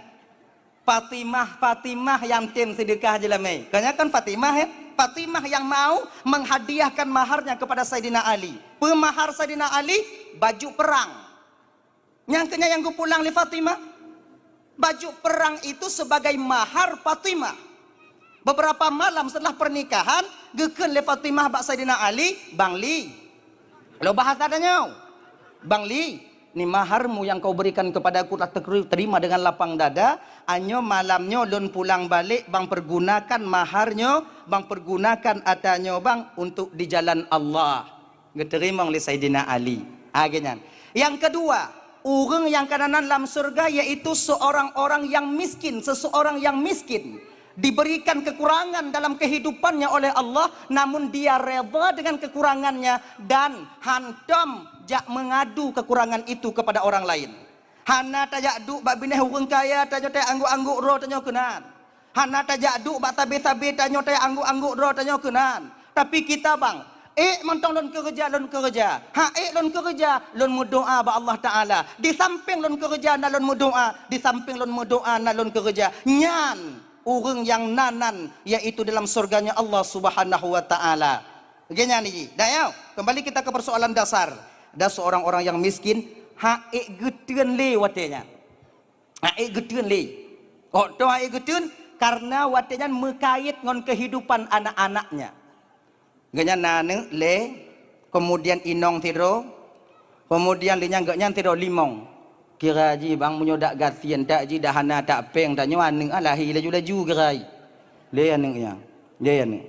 Fatimah, Fatimah nyang tem seudeukah jeulamé. Kan nyan kan Fatimah, ya? Fatimah yang mau menghadiahkan maharnya kepada Saidina Ali. Peue mahar Saidina Ali? Baju perang. Nyang keu nyan nyang geupulang lé Fatimah. Baju perang itu sebagai mahar Fatimah. Beberapa malam setelah pernikahan, geukheun lé Fatimah bak Saidina Ali, "Bang Li, lôn bahasa tanyoe. Bang Li, ni maharmu yang kau berikan kepadaku telah terima dengan lapang dada. Anyoe malam nyoe lôn pulang balek, bang pergunakan mahar nyoe, bang pergunakan ata nyoe bang untuk di jalan Allah." Geuteurimong lé Saidina Ali. Ha, geuh nyan. Yang kedua, ureuëng nyang ka na nan lam syurga yaitu seorang orang yang miskin, seseorang yang miskin. Diberikan kekurangan dalam kehidupannya oleh Allah, namun dia redha dengan kekurangannya dan hantom jak mengadu kekurangan itu kepada orang lain. Hana tajak duek bak binéh ureuëng kaya, tanyoe taangguk-angguk droe tanyoe keunan. Hana tajak duek bak sabe-sabe, tanyoe taangguk-angguk droe tanyoe keunan. Tapi kita bang, ék mantong lôn keureuja, lôn keureuja. Ha ék lôn keureuja, lôn meudoá bak Allah Taala. Di sampéng lôn keureuja na lôn meudoá, di sampéng lôn meudoá na lôn keureuja. Nyan ureuëng nyang na nan, yaitu dalam surganya Allah Subhanahu wa Taala. Oke, nyan ji. Dah ya, kembali kita ke persoalan dasar. Ada seorang orang yang miskin, ha ék geuteun lé watée nyan. Ha ék geuteun lé. Kok toh ha ék geuteun? Karena watée nyan meukait ngon kehidupan anak-anaknya. Geuhnyan na aneuëk lé, kemudian inong sidroe, kemudian lé nyan geuhnyan sidroe limong. Kira ji bang meunyoe dak gasien tak ji dah hana tak péng tanyoe aneuëk ah lahé laju-laju kira ji. Lé aneuëk nyan. Lé aneuëk.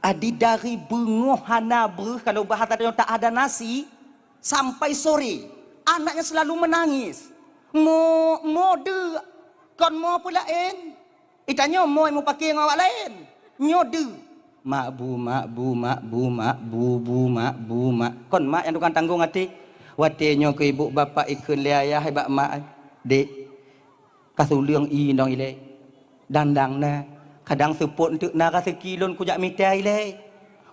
Adi dari beungoh hana breuh kalau bahasa tanyoe tak ada nasi, sampai sore, anaknya selalu menangis. Mo, mo deuek, kon mo peulaén. Itanyoe mo mupake ngon awak laén. Nyoe deuek. Mak bu, mak bu, mak bu, mak bu, bu, mak bu, mak. Kon mak nyang tukang tanggong até. Watée nyoe keu ibu bapak ikheun lé ayah bak mak, "Dek, ka suleueng i nong ilée." Dang-dang na, kadang seupôt eunteuk na raseuki lôn kujak mita ilée.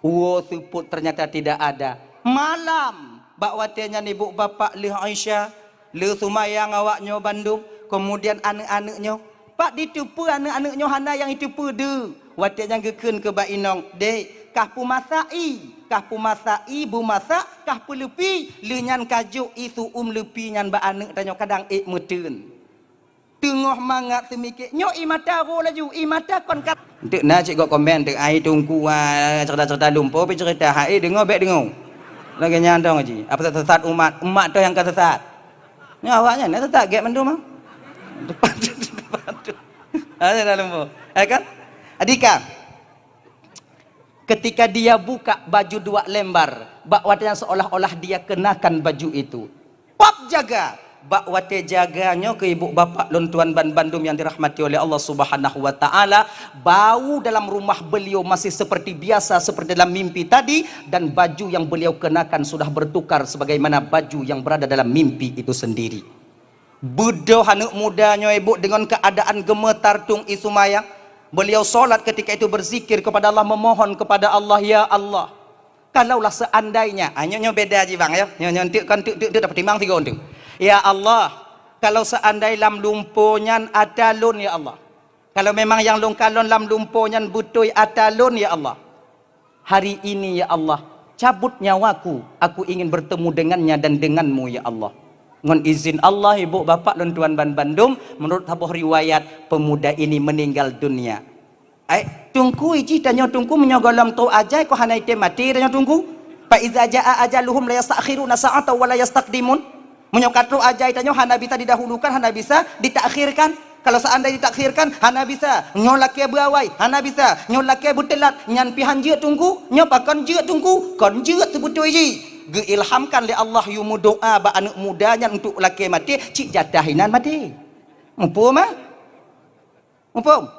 Woe seupôt ternyata tidak ada. Malam, bak watée nyan ibu bapak lheueh Isya, lheueh seumayang awak nyoe bandum, kemudian aneuëk-aneuëk nyoe. Pat diteupeue aneuëk-aneuëk nyoe hana nyang jiteupeue deuek. Watée nyan geukheun keu bak inong, "Dek, kah peumasak i, kah peumasak i, beumasak, kah peuleupi." Lheueh nyan ka jok i su-uem leupi nyan bak aneuëk tanyoe kadang ék meuteun. Teungoh mangat seumiké, nyoe i mata ro laju, i mata kon ka. Eunteuk na cit gob komen, eunteuk ai teungku, ah, cerita-cerita lumpo, pi cerita hai, deungoe bék deungoe. Lagée nyan dong ji. Apa sesat umat, umat toh nyang ka sesat. Nyoe awaknyan na sesat gét mandum ah. Ada dah lumpo. Ya kan? Adika. Ketika dia buka baju dua lembar, bak watée nyan seolah-olah dia kenakan baju itu. Pap jaga, bak watée jaga nyoe keu ibu bapak lôn tuan ban bandum yang dirahmati oleh Allah Subhanahu wa Taala, bau dalam rumah beliau masih seperti biasa seperti dalam mimpi tadi, dan baju yang beliau kenakan sudah bertukar sebagaimana baju yang berada dalam mimpi itu sendiri. Beudôh aneuëk muda nyoe ibu deungon keuadaan geumeutar tueng i seumayang. Beliau salat ketika itu berzikir kepada Allah, memohon kepada Allah, "Ya Allah, kalaulah seandainya," ah, nyoe, nyoe beda ji bang ya. Nyoe, nyoe eunteuk kan eunteuk, eunteuk, eunteuk dapat timang sigoe eunteuk. "Ya Allah, kalau seandai lam lumpo nyan ata lôn ya Allah. Kalau memang nyang lôn kalon lam lumpo nyan beutôi ata lôn ya Allah. Hari ini ya Allah, cabut nyawaku, aku ingin bertemu dengannya dan denganmu ya Allah." Ngon izin Allah, ibu bapak lôn tuan ban bandum, menurut saboh riwayat, pemuda ini meninggal dunia. Ai, teungku iji tanyoe teungku meunyoe gohlom trok ajai kok hana item maté tanyoe teungku. Fa iza jaa ajaluhum la yastakhiruna sa'atan wa la yastaqdimun. Meunyoe ka trok ajai tanyoe hana bisa didahulukan, hana bisa ditakhirkan. Kalau seandai ditakhirkan, hana bisa. Nyoe lakée beuawai, hana bisa. Nyoe lakée beuteulat, nyan pih han jeuet teungku. Nyoe pakon jeuet teungku, kon jeuet teubeutôi jih. Geuilhamkan lé Allah yue meudoá bak aneuëk muda nyan untuk lakée maté, cit jatah inan maté. Muphom ah? Muphom?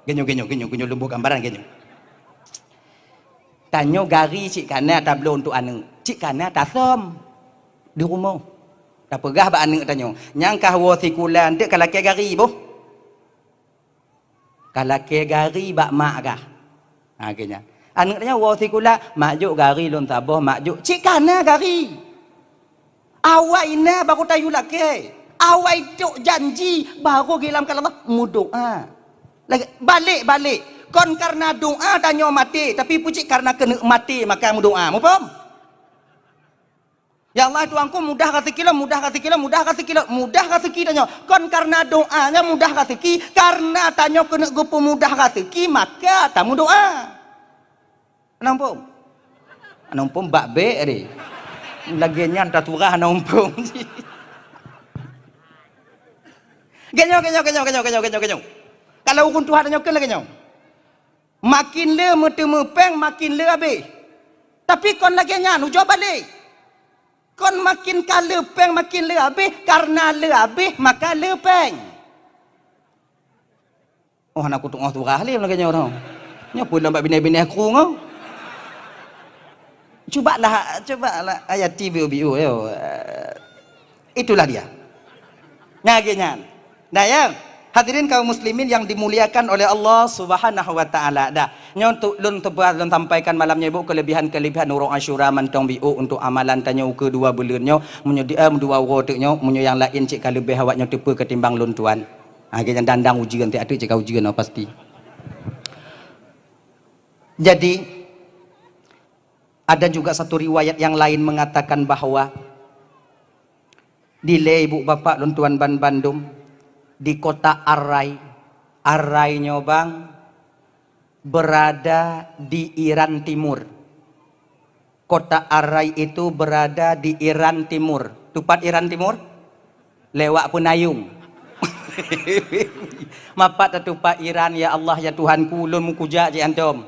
Geunyoe, geunyoe, geunyoe, geunyoe lôn boh gambaran geunyoe. Tanyoe gari cit kana tabloe untuk aneuëk, cit kana tasöm di rumoh. Tapeugah bak aneuëk tanyoe, "Nyang kah woe sikula eunteuk ka lakée gari boh. Ka lakée gari bak mak kah." Ha, geunyan. Aneuëk tanyoe woe sikula, "Mak jok gari lôn saboh, mak jok." Cit kana gari. Awai na baru tayue lakée. Awai trok janji, baru geulam kalam Allah, meudoa. Lagi, balek-balek. Kon karena doa tanyoe maté, tapi pucit karena keuneuk maté maka meudoa. Muphom? Ya Allah, Tuhanku, mudah raseuki lôn, mudah raseuki lôn, mudah raseuki lôn, mudah raseuki tanyoe. Kon karena doa nyan mudah raseuki, karena tanyoe keuneuk geupeumodah raseuki, maka tameudoa. Hana muphom? Hana muphom bak bék deh. Lagée nyan taturah hana muphom. Geunyoe, geunyoe, geunyoe, geunyoe, geunyoe, geunyoe, geunyoe. Kalau ureuëng tuha tanyoe kheun lagée nyoe. Makin le meuteumé péng, makin le habéh. Tapi kon lagée nyan, ujoe balek. Kon makin ka le péng, makin le habéh, karena le habéh, maka le péng. Oh, hana kuteungoh surah lé lagée nyoe tau. Nyoe peue lom bak binéh-binéh krueng oh. Cubalah, cubalah hayati biu-biu yo. Eh, itulah dia. Nah, lagée nyan. Nah, ya. Hadirin kaum muslimin yang dimuliakan oleh Allah Subhanahu wa taala. Dah, nyoe untuk lôn teuba-, lôn sampaikan malam nyoe, Ibu, kelebihan-kelebihan uroe Asyura mantong biu untuk amalan tanyoe keudua buleuen nyoe. Meunyoe di, eh, dua uroe teuk nyoe, meunyoe nyang laén cit ka leubeh awak nyoe teupeue ketimbang lôn tuan. Ha, geutanyoe dandang ujeuen, tieb-tieb cit ka ujeuen, oh, pasti. Jadi, ada juga satu riwayat yang lain mengatakan bahwa dilée ibu bapak lôn tuan ban bandum di kota Arai. Arai nyoe bang berada di Iran Timur. Kota Arai itu berada di Iran Timur. Tupat Iran Timur? Lewat Peunayong. Mapat tatupat Iran, ya Allah, ya Tuhanku, lôn meukujak cit hantom.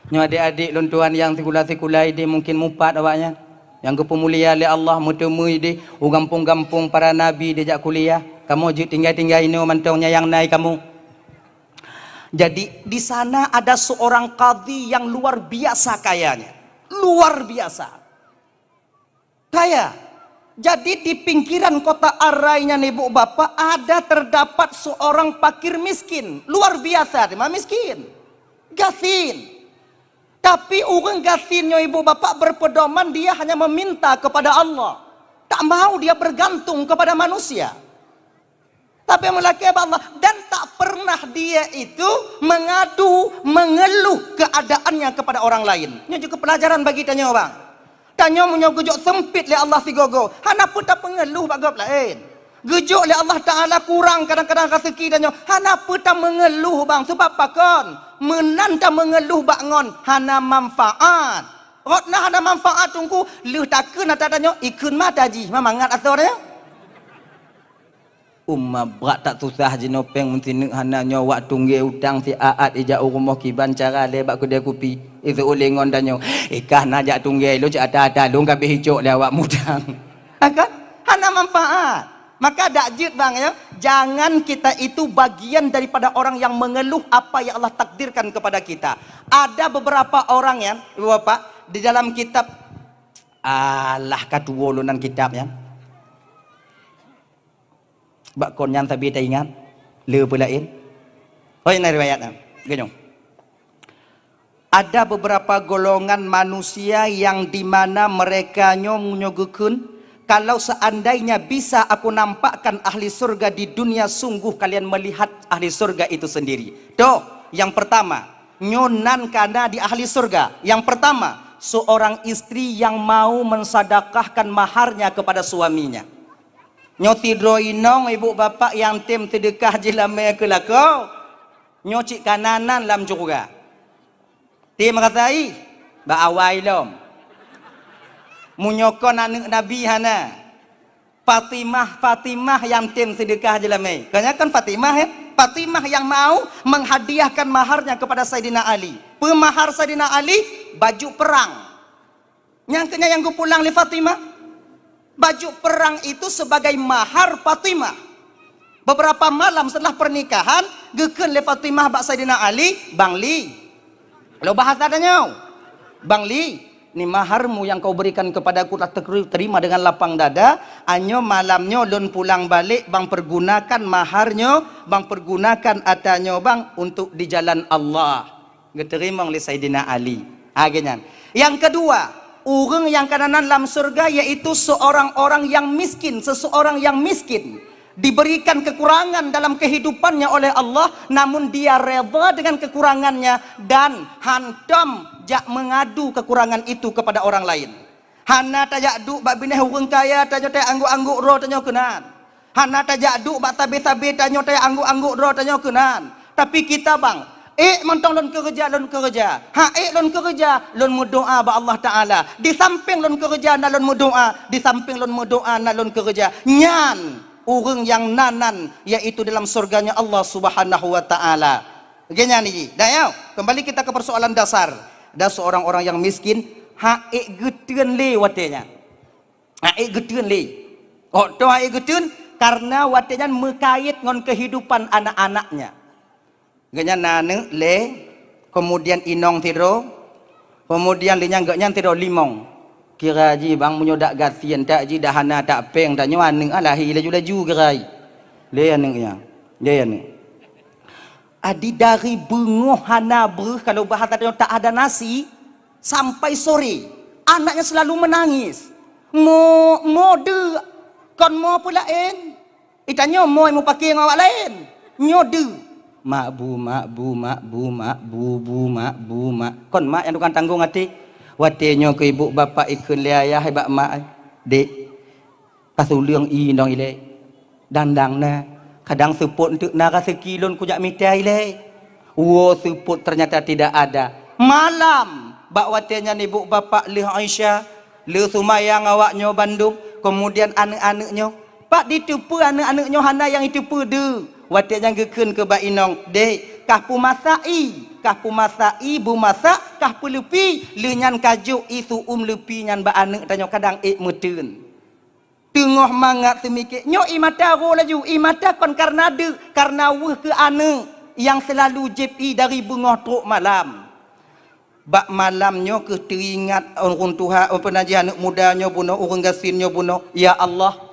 Nyoe adik-adik lôn tuan nyang sikula-sikula ideh mungkin mupat awaknyan. Nyang geupeumulia lé Allah meuteumé ideh u gampông-gampông para nabi dijak kuliah. Kamoe jeuet tinggai-tinggai inoe mantong nyang na i kamoe. Jadi, di sana ada seorang kadhi yang luar biasa kayanya. Luar biasa. Kaya. Jadi, di pinggiran kota Arai nyan, ibu bapak, ada terdapat seorang fakir miskin. Luar biasa, teuma miskin. Gasien. Tapi ureuëng gasien nyoe, ibu bapak, berpedoman dia hanya meminta kepada Allah. Tak mau dia bergantung kepada manusia. Tapi meulakée bak Allah, dan tak pernah dia itu mengadu, mengeluh keadaannya kepada orang lain. Nyoe juga pelajaran bagi tanyoe, bang. Tanyoe meunyoe geujok sempit lé Allah sigoe-goe, hana peue tapeungeluh bak gob laén. Geujok lé Allah Taala kurang kadang-kadang raseuki tanyoe, hana peue tameungeluh, bang. Sebab pakon? Meunan tameungeluh bak ngon hana manfaat. Rot na hana manfaat, Teungku, lheueh takheun ata tanyoe, ikheun mata jih, ma mangat asoe nyoe. Uma brat that susah jinoe péng meusineuk hana nyoe wak tunggée utang si aat ijak u rumoh kiban cara lé bak keudée kupi. Iseuôt lé ngon tanyoe, ikah na jak tunggée lôn cit ata-ata lôn ka beh icok lé awak mutang. Ha kan? Hana manfaat. Maka dak jeuet bang ya, jangan kita itu bagian daripada orang yang mengeluh apa yang Allah takdirkan kepada kita. Ada beberapa orang ya, Ibu Bapak, di dalam kitab, alah ka tuwo lôn nan kitab ya. Bak kon nyan sabe taingat, le peulaén. Oi, na riwayat nyan. Geunyoe. Ada beberapa golongan manusia yang di mana mereka nyoe meunyoe geukheun, "Kalau seandainya bisa aku nampakkan ahli surga di dunia, sungguh kalian melihat ahli surga itu sendiri." Toh, yang pertama, nyoe nan kana di ahli surga. Yang pertama, seorang istri yang mau mensedekahkan maharnya kepada suaminya. Nyoe sidroe inong ibu bapak nyang tem seudeukah jih lamé keu lakoe, nyoe cit kana nan lam syeuruga. Tem rasa ih, bak awai lom. Meunyoe kon aneuk Nabi hana. Fatimah, Fatimah nyang tem seudeukah jih lamé. Kon nyan kan Fatimah, ya? Fatimah yang mau menghadiahkan maharnya kepada Saidina Ali. Peue mahar Saidina Ali? Baju perang. Nyang keu nyan nyang geupulang lé Fatimah. Baju perang itu sebagai mahar Fatimah. Beberapa malam setelah pernikahan, geukheun lé Fatimah bak Saidina Ali, "Bang Li." Kalau bahasa tanyoe, "Bang Li, ni maharmu yang kau berikan kepadaku telah terima dengan lapang dada. Anyoe malam nyoe lôn pulang balek, bang pergunakan mahar nyoe, bang pergunakan ata nyoe bang untuk di jalan Allah." Geuteurimong lé Saidina Ali. Ha, geuh nyan. Yang kedua, Ureuëng nyang ka na nan lam syurga yaitu seorang orang yang miskin, seseorang yang miskin. Diberikan kekurangan dalam kehidupannya oleh Allah, namun dia redha dengan kekurangannya dan hantom jak mengadu kekurangan itu kepada orang lain. Hana tajak duek bak binéh ureuëng kaya tanyoe teuanggok-anggok droe tanyoe keunan. Hana tajak duek bak sabe-sabe tanyoe teuanggok-anggok droe tanyoe keunan. Tapi kita bang, ék mantong lôn keureuja, lôn keureuja. Ha ék lôn keureuja, lôn meudoa bak Allah Taala. Di sampéng lôn keureuja na lôn meudoa, di sampéng lôn meudoa na lôn keureuja. Nyan ureuëng nyang na nan yaitu dalam surganya Allah Subhanahu wa Taala. Oke, nyan ni. Dah ya, kembali kita ke persoalan dasar. Ada seorang orang yang miskin, ha ék geuteun lé watée nyan. Ha ék geuteun lé. Kok toh ha ék geuteun? Karena watée nyan meukait ngon kehidupan anak-anaknya. Gobnyan na aneuëk lé, kemudian inong sidroe, kemudian lheueh nyan gobnyan sidroe limong. Kira jih bang meunyoe dak gasien tak jih dah hana tak péng tanyoe aneuëk ah lahé laju-laju kira jih. Lé aneuëk nyan. Lé aneuëk. Adi dari beungoh hana breuh, kalau bahasa tanyoe tak ada nasi, sampai sore. Anaknya selalu menangis. Mo, mo deuk, kon mo peulaén. Itanyoe mo mupake ngon awak laén. Nyoe deuk. Mak bu, mak bu, mak bu, mak bu, bu, mak bu, mak. Kon mak nyang tukang tanggong até. Watée nyoe keu ibu bapak ikheun lé ayah bak mak, "Dek, ka suleueng i nong ilée. Dang-dang na, kadang seupôt eunteuk na raseuki lôn kujak mita ilée. Woe seupôt ternyata tidak ada." Malam, bak watée nyan ibu bapak lheueh Isya, lheueh seumayang awak nyoe bandum, kemudian aneuëk-aneuëk nyoe. Pat jiteupeue aneuëk-aneuëk nyoe hana nyang jiteupeue deuk. Watée nyan geukheun keu bak inong, "Dek, kah peumasak i, kah peumasak i, beumasak, kah peuleupi, lheueh nyan ka jok i su'um leupi nyan bak aneuëk tanyoe kadang ék meuteun." Teungoh mangat seumike, nyoe i mata ro laju, i mata kon karena deuk, karena weueh keu aneuëk nyang seulalu jieb i dari beungoh trok malam. Bak malam nyoe keuh teuingat ureuëng tuha, peue nan jih aneuëk muda nyoe bunoe, ureuëng gasien nyoe bunoe, "Ya Allah,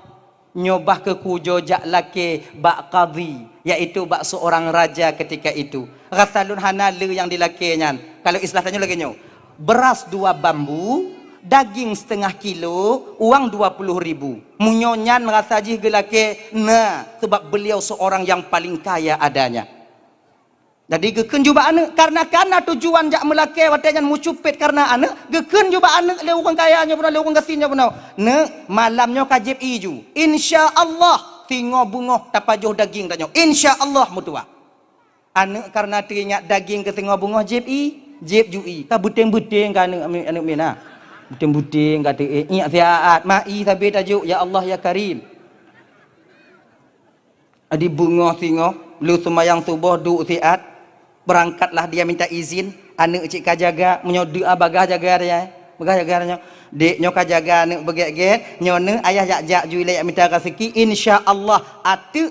nyoe bah keu kujoe jak lakée bak kadhi, yaitu bak seorang raja ketika itu. Rasa lôn hana le nyang dilakée nyan." Kalau istilah tanyoe lagée nyoe, beras dua bambu, daging setengah kilo, uang dua puluh ribu. Meunyoe nyan rasa jih geulakée, na, sebab beliau seorang yang paling kaya adanya. Jadi geukheun ju bak aneuëk, karena kana tujuan jak meulakée watée nyan meucupet karena aneuëk, geukheun ju bak aneuëk lé ureuëng kaya nyoe bunoe, lé ureuëng gasien nyoe bunoe, "Neuk, malam nyoe ka jieb i ju. Insya Allah, singoh beungoh tapajoh daging tanyoe. Insya Allah meutuwah." Aneuëk karena teuingat daging keu singoh beungoh jieb i, jieb ju i. Ka beuteng-beuteng ka aneuëk, aneuëk mina. Beuteng-beuteng ka teuingat siat, ma i sabe tajok, "Ya Allah, ya Karim." Adi beungoh singoh, lheueh seumayang suboh duek siat, beurangkatlah dia minta izin, aneuëk cit ka jaga, meunyoe deuk a bagah jaga dia, bagah jaga dia nyoe. "Dek, nyoe ka jaga aneuëk beugét-gét, nyoe neuk ayah jak-jak ju ilée jak mita raseuki, insya Allah ateueh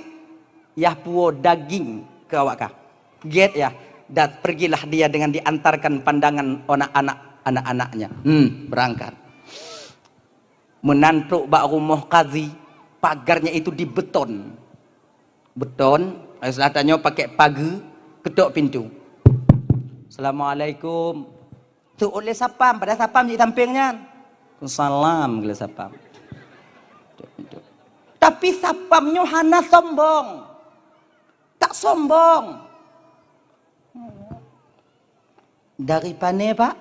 yah puwoe daging keu awak kah. Gét yah, dan pergilah dia dengan diantarkan pandangan anak-anak, anak-anaknya." Hmm, beurangkat. Meunan trok bak rumoh kadhi, pagarnya itu dibeton. Beton, istilah tanyoe pakai pageue, ketok pintu. "Assalamualaikum." Teuôt lé sapam, padahai sapam di sampéng nyan. "Salam," geulé sapam. Ketok pintu. Tapi sapam nyoe hana sombong. Tak sombong. "Dari pane, Pak?"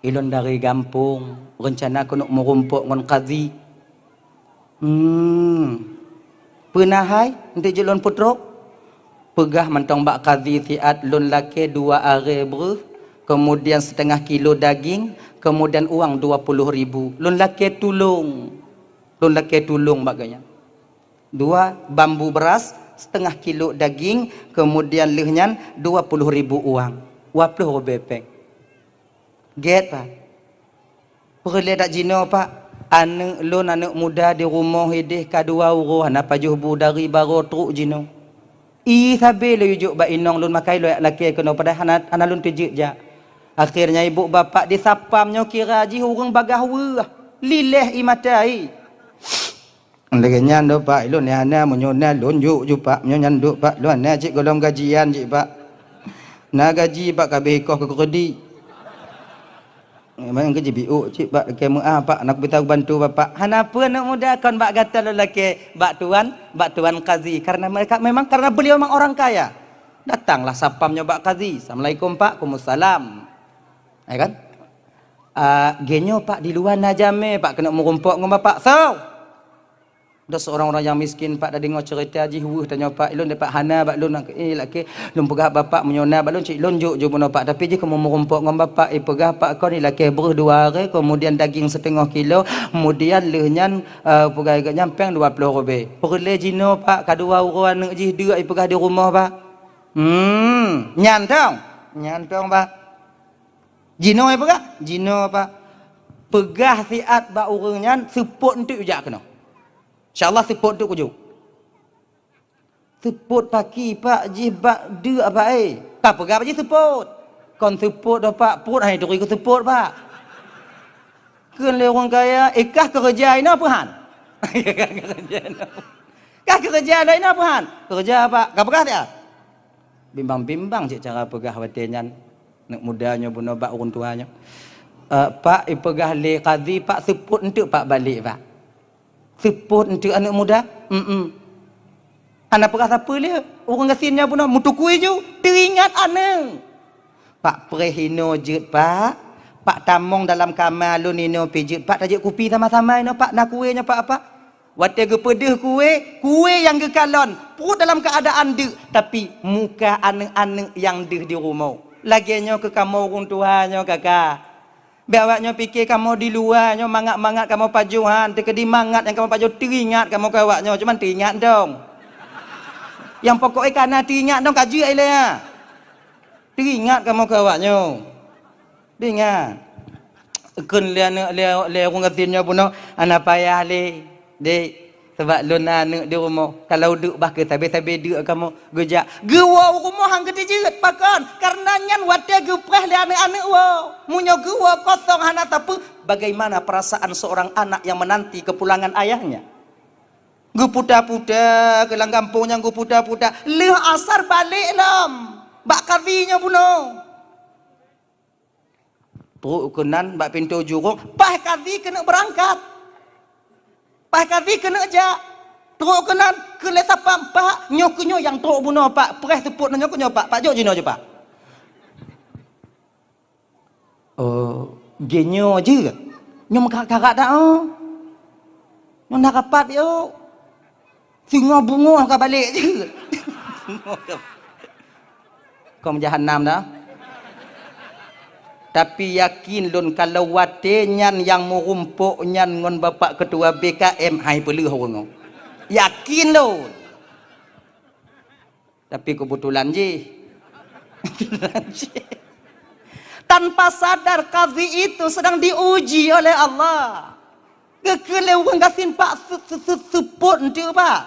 "Ilôn dari gampông, reuncana keuneuk meurumpok ngon kadhi." "Hmm. Peue na hai, eunteuk jeuet lôn peutrok?" "Peugah mantong bak kadhi siat lôn lakée dua arée breuh, keumudian seutengah kilo daging, keumudian uang dua puluh ribu. Lôn lakée tulông. Lôn lakée tulông bak geuhnyan." Dua bambu beras, setengah kilo daging, kemudian lheueh nyan dua puluh ribu uang. Dua puluh ribèe péng. Gét, Pak. Peureulèe that jinoe, Pak. Aneuk lôn, aneuk muda di rumoh idéh ka dua uroe, hana pajoh bu dari baroe trok jinoe. Ie sabé lôn jok bak inong lôn, makai lôn lakèe keunoe, padahai hana, hana lôn teujeuet jak. Akhirnya ibu bapak di sapam nyoe kira jih ureueng bagaih weueh, liléh ie mata ie. Lagèe nyan dok, Pak, ilôn hana, meunyoe na lôn jok ju, Pak. Meunyoe nyan dok, Pak, lôn hana cit gohlom gajian cit, Pak. Na gaji, Pak, ka abéh ikoh keu kredit. Memang keu jibiuk cit bak lakée meu'ah, "Pak, na kupeue bantu Bapak?" "Hana peue, aneuk muda, kon bak gata lôn lakée, bak tuan, bak tuan kazi." Karena mereka, memang karena beliau memang orang kaya. Datanglah sapam nyoe bak kazi. "Assalamualaikum, Pak." "Waalaikumsalam." Ya kan? "Ah, geuh nyoe, Pak, di luwa na jamé, Pak, keuneuk meurumpok ngon Bapak." "Soe?" Ada seorang orang yang miskin, Pak, dah deungoe cerita jih weueh tanyoe, Pak. "Ilôn, Pak, hana bak lôn, eh, lakée lôn peugah Bapak meunyoe na bak lôn cit lôn jok ju bunoe, Pak. Tapi jih kamoe meurumpok ngon Bapak, eh, peugah Pak kon ilakée breueh dua ré, kemudian daging seteungoh kilo, kemudian lheueh nyan, eh, peugah geuh nyan péng dua ploh ribée. Peureulée jinoe, Pak, ka dua uroe aneuk jih deuk, eh, peugah di rumoh, Pak." "Hmm, nyan tong." "Nyan tong, Pak." "Jinoe, eh, peugah?" "Jinoe, Pak." "Peugah siat bak ureuëng nyan, seupôt enteuk jak keunoe." "Insya Allah seupôt teuk kujok." "Seupôt pakri, Pak, jih bak deuk, Pak, eh." "Ka peugah bak jih seupôt." "Kon seupôt doh, Pak, pôt hai turi keu seupôt, Pak." Kheun lé ureuëng kaya, "Eh, kah keureuja inoe peuhan?" "Kah keureuja inoe peuhan?" "Keureuja, Pak." "Ka peugah siat?" Bimbang-bimbang cit cara peugah watée nyan. Aneuk muda nyoe bunoe bak ureuëng tuha nyoe. "Eh, Pak, ipeugah lé kazi, Pak, seupôt enteuk, Pak, balek, Pak." "Seupôt enteuk, aneuk muda?" "Mm-mm." Hana peugah sapeue lé, ureuëng gasien nyan bunoe meutukui ju, teuingat aneuk. "Pak, preh inoe jeuet, Pak. Pak, tamong dalam kama lôn inoe pih jeuet, Pak, tajok kupi sama-sama inoe, Pak, na kue nyoe, Pak, Pak." Watée geupeudeuh kue, kue nyang geukalon, pruet dalam keuadaan deuk, tapi muka aneuk-aneuk nyang deuh di rumoh. Lagée nyoe keu kamoe ureuëng tuha nyoe, Kaka. Bék awak nyoe pike kamoe di luwa nyoe mangat-mangat kamoe pajoh han, teukeudi mangat nyang kamoe pajoh teuingat kamoe keu awak nyoe, cuman teuingat dong. Nyang pokok e kana teuingat dong ka jeuet ilée nyan. Teuingat kamoe keu awak nyoe. Teuingat. Kheun lé aneuk lé, lé ureuëng gasien nyoe bunoe, "Hana payah lé, Dek. Sabab lôn na aneuk di rumoh. Kalau deuk bah keu sabe-sabe deuk kamoe geujak." Geuwoe u rumoh han geuteujeuet. Pakon? Karena nyan watée geupreh lé aneuk-aneuk woe. Meunyoe geuwoe kosong hana sapeue, bagaimana perasaan seorang anak yang menanti kepulangan ayahnya? Geuputa-puta keu lam gampông nyan, geuputa-puta. Lheueh asar balek lom. Bak kazi nyoe bunoe. Trok keunan bak pintoe jurông, paih kazi keuneuk beurangkat. Paih kazi keuneuk jak. Trok keunan keu lé sapam, "Pak, nyoe keuh nyoe nyang trok bunoe, Pak. Preh seupôt nyoe keuh nyoe, Pak. Pak jok jinoe ju, Pak." "Oh, geuh nyoe jeuet. Nyoe meukarat-karat dak, oh. Nyoe na rapat yo. Singoh beungoh ka balek jeuet." Kong jahanam dah. Tapi yakin lôn kalau watée nyan nyang meurumpok nyan ngon Bapak Ketua B K M hai peuleueh ureuëng. Yakin lôn. Tapi kebetulan jih. Tanpa sadar kazi itu sedang diuji oleh Allah. Geukheun lé ureuëng gasien, "Pak, se-, se-, se-, seupôt enteuk, Pak."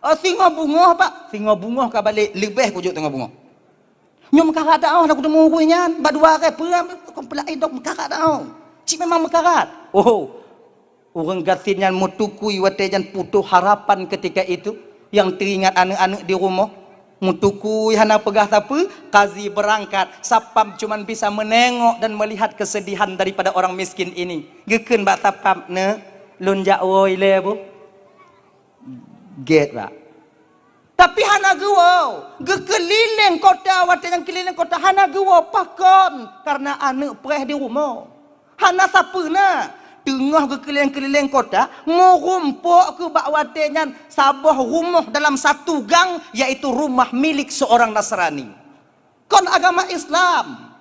"Oh, singoh beungoh, Pak." "Singoh beungoh ka balek, leubeh kujok singoh beungoh." "Nyoe meukarat dak, oh, na kuteumé ureuëng nyan, bak dua ré peue, kon peulai dok meukarat dak, oh. Cit memang meukarat." Oh, ureuëng gasien nyan meutukui watée nyan putoh harapan ketika itu, nyang teuingat aneuk-aneuk di rumoh. Meutukui hana peugah sapeue, kazi beurangkat. Sapam cuman bisa menengok dan melihat kesedihan daripada orang miskin ini. Geukheun bak sapam, "Neuk, lôn jak woe ilée boh." Gét, Pak. Tapi hana geuwoe. Geukeulileng kota, watée nyang keulileng kota hana geuwoe. Pakon? Karena aneuk preh di rumoh. Hana sapeue na. Teungoh geukeulileng-keulileng kota, meurumpok keu bak watée nyan saboh rumoh dalam satu gang, yaitu rumah milik seorang Nasrani. Kon agama Islam.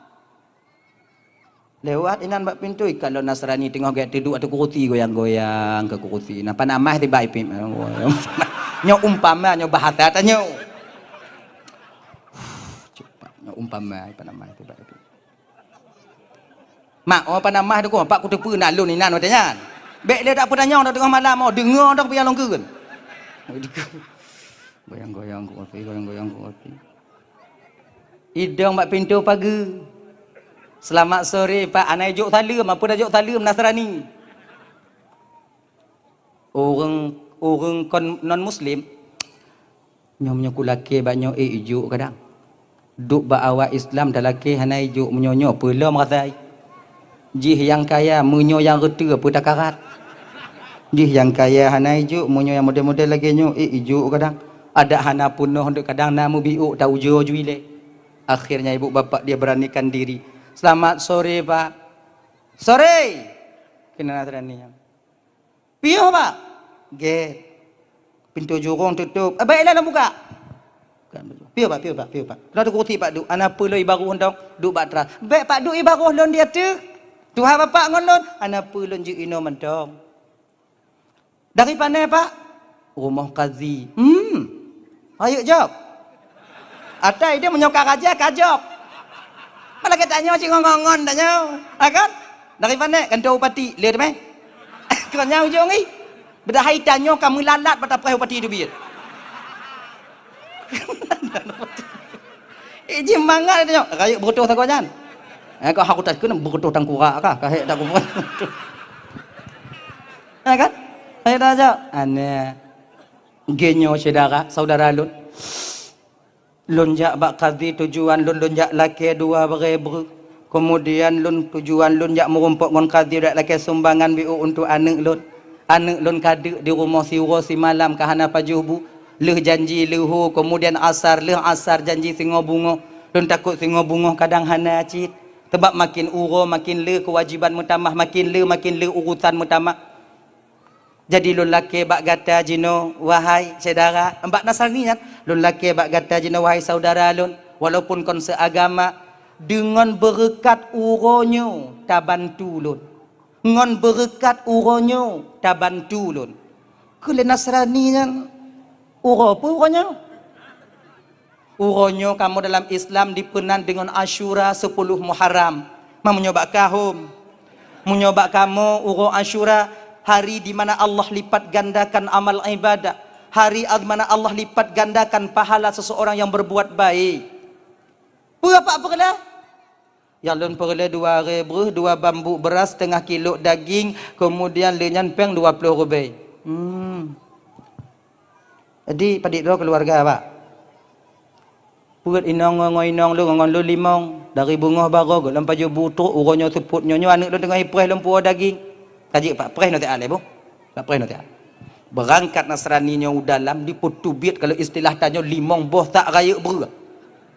Lewat inan bak pintoe, ka lôn Nasrani teungoh gét teuduek ateueh kurusi, goyang-goyang keu kurusi. Nah, panamah tiba ipim. Nyoe umpama, nyoe bahasa tanyoe. Cepat, nyoe umpama, panamah tiba ipim. Mak, oh, panamah tu, Pak, kuteupeue na lôn inan watée nyan. Bék lé dak peutanyong dak teungoh malam, oh, deungoe dak piang lôn keuen. Goyang-goyang kurusi, goyang-goyang kurusi. Idong bak pintoe pageue. "Selamat sore, Pak." Hana jok saleuem, apa dah jok saleuem Nasrani. Ureuëng, ureuëng kon non muslim, "Nyoe meunyoe kulakée bak nyoe, eh, ijok kadang. Duek bak awak Islam talakée hana ijok, meunyoe nyoe peulom rasai." Jih nyang kaya, meunyoe nyang reuteuh peue takarat. Jih nyang kaya hana ijok, meunyoe nyang model-model lagèe nyoe, eh, ijok kadang. Adak hana peunoh dek kadang na meubiôk ta ujoe ju ilèe. Akhirnya ibu bapak dia beranikan diri. "Selamat sore, Pak." "Sore!" Keunan Nasrani nyan. "Piôh, Pak?" "Gèt. Pintoe jurông tutôp." "Eh, bèk ilèe lôn buka." "Piôh, Pak, piôh, Pak, piôh, Pak." "Keunoe teukureuti, Pak, duek." "Hana peue lôn ié barôh dong, duek bak teras." "Bèk, Pak, duek ié barôh lôn di ateueh. Tuha Bapak ngon lôn." "Hana peue lôn jeuet inoe mantong." "Dari pane, Pak?" "Rumoh kazi." "Hmm. Rayeuk jaweueb." Atai dia meunyoe ka raja, ka jaweueb. Malah geutanyoe cit ngon-ngon tanyoe. Ha kan? "Dari pane?" "Kantor bupati." "Lé teumé." Kon nyang ujong ih. Padahai tanyoe ka meulalat bak tapreh bupati teubiet. Eh, jih mangat tanyoe. "Rayeuk beureutôh sagoe nyan." Eh, kau haku tak kena beureutôh tangkurak kah? Kahek tak kubuat. Ha kan? Hai dah jak. Aneh. Genyo syedara, saudara lôn. Lôn jak bak kazi, tujuan lôn, lôn jak lakèe dua barèe breuh. Keumudian lôn, tujuan lôn jak meurumpok ngon kazi, jak lakèe sumbangan biôh untuk aneuk lôn. Aneuk lôn ka deuk di rumoh siuroe simalam ka hana pajoh bu. Lheueh janji leuhô, keumudian asar, lheueh asar janji singoh beungoh. Lôn takot singoh beungoh kadang hana cit. Sabab makin uroe, makin le keuwajiban meutamah, makin le, makin le urusan meutamah. Jadi lôn lakèe bak gata jinoe, wahai syedara, bak Nasrani nyan, lôn lakèe bak gata jinoe, wahai saudara lôn, walaupun kon seuagama, deungon beureukat uroe nyoe tabantu lôn. Ngon beureukat uroe nyoe tabantu lôn. Keu lé Nasrani nyan, uroe peue uroe nyoe? Uroe nyoe kamoe dalam Islam dipeunan deungon Asyura sepuluh Muharram. Ma meunyoe bak kahom, meunyoe bak kamoe uroe Asyura, hari di mana Allah lipat gandakan amal ibadah, hari di mana Allah lipat gandakan pahala seseorang yang berbuat baik. Peue Pak peureulèe? Nyang lôn peureulèe dua rèe breuh, dua bambu beuras, teungoh kilo daging, keumudian lé nyan pèng dua ploh rubèe. Hmm. Jadi, padit droe keuluwarga, Pak? Peuet inong ngon inong lôn ngon lôn limong, dari beungoh baroe gohlom pajoh bu trok, uroe nyoe seupôt nyoe, nyoe aneuk lôn teungoh ipreh lôn puwoe daging. Ka jeuet, Pak, preh nyoe siat lé boh. Pak, preh nyoe siat. Beurangkat Nasrani nyoe u dalam, dipeuteubiet kalau istilah tanyoe limong boh sak rayeuk breuh.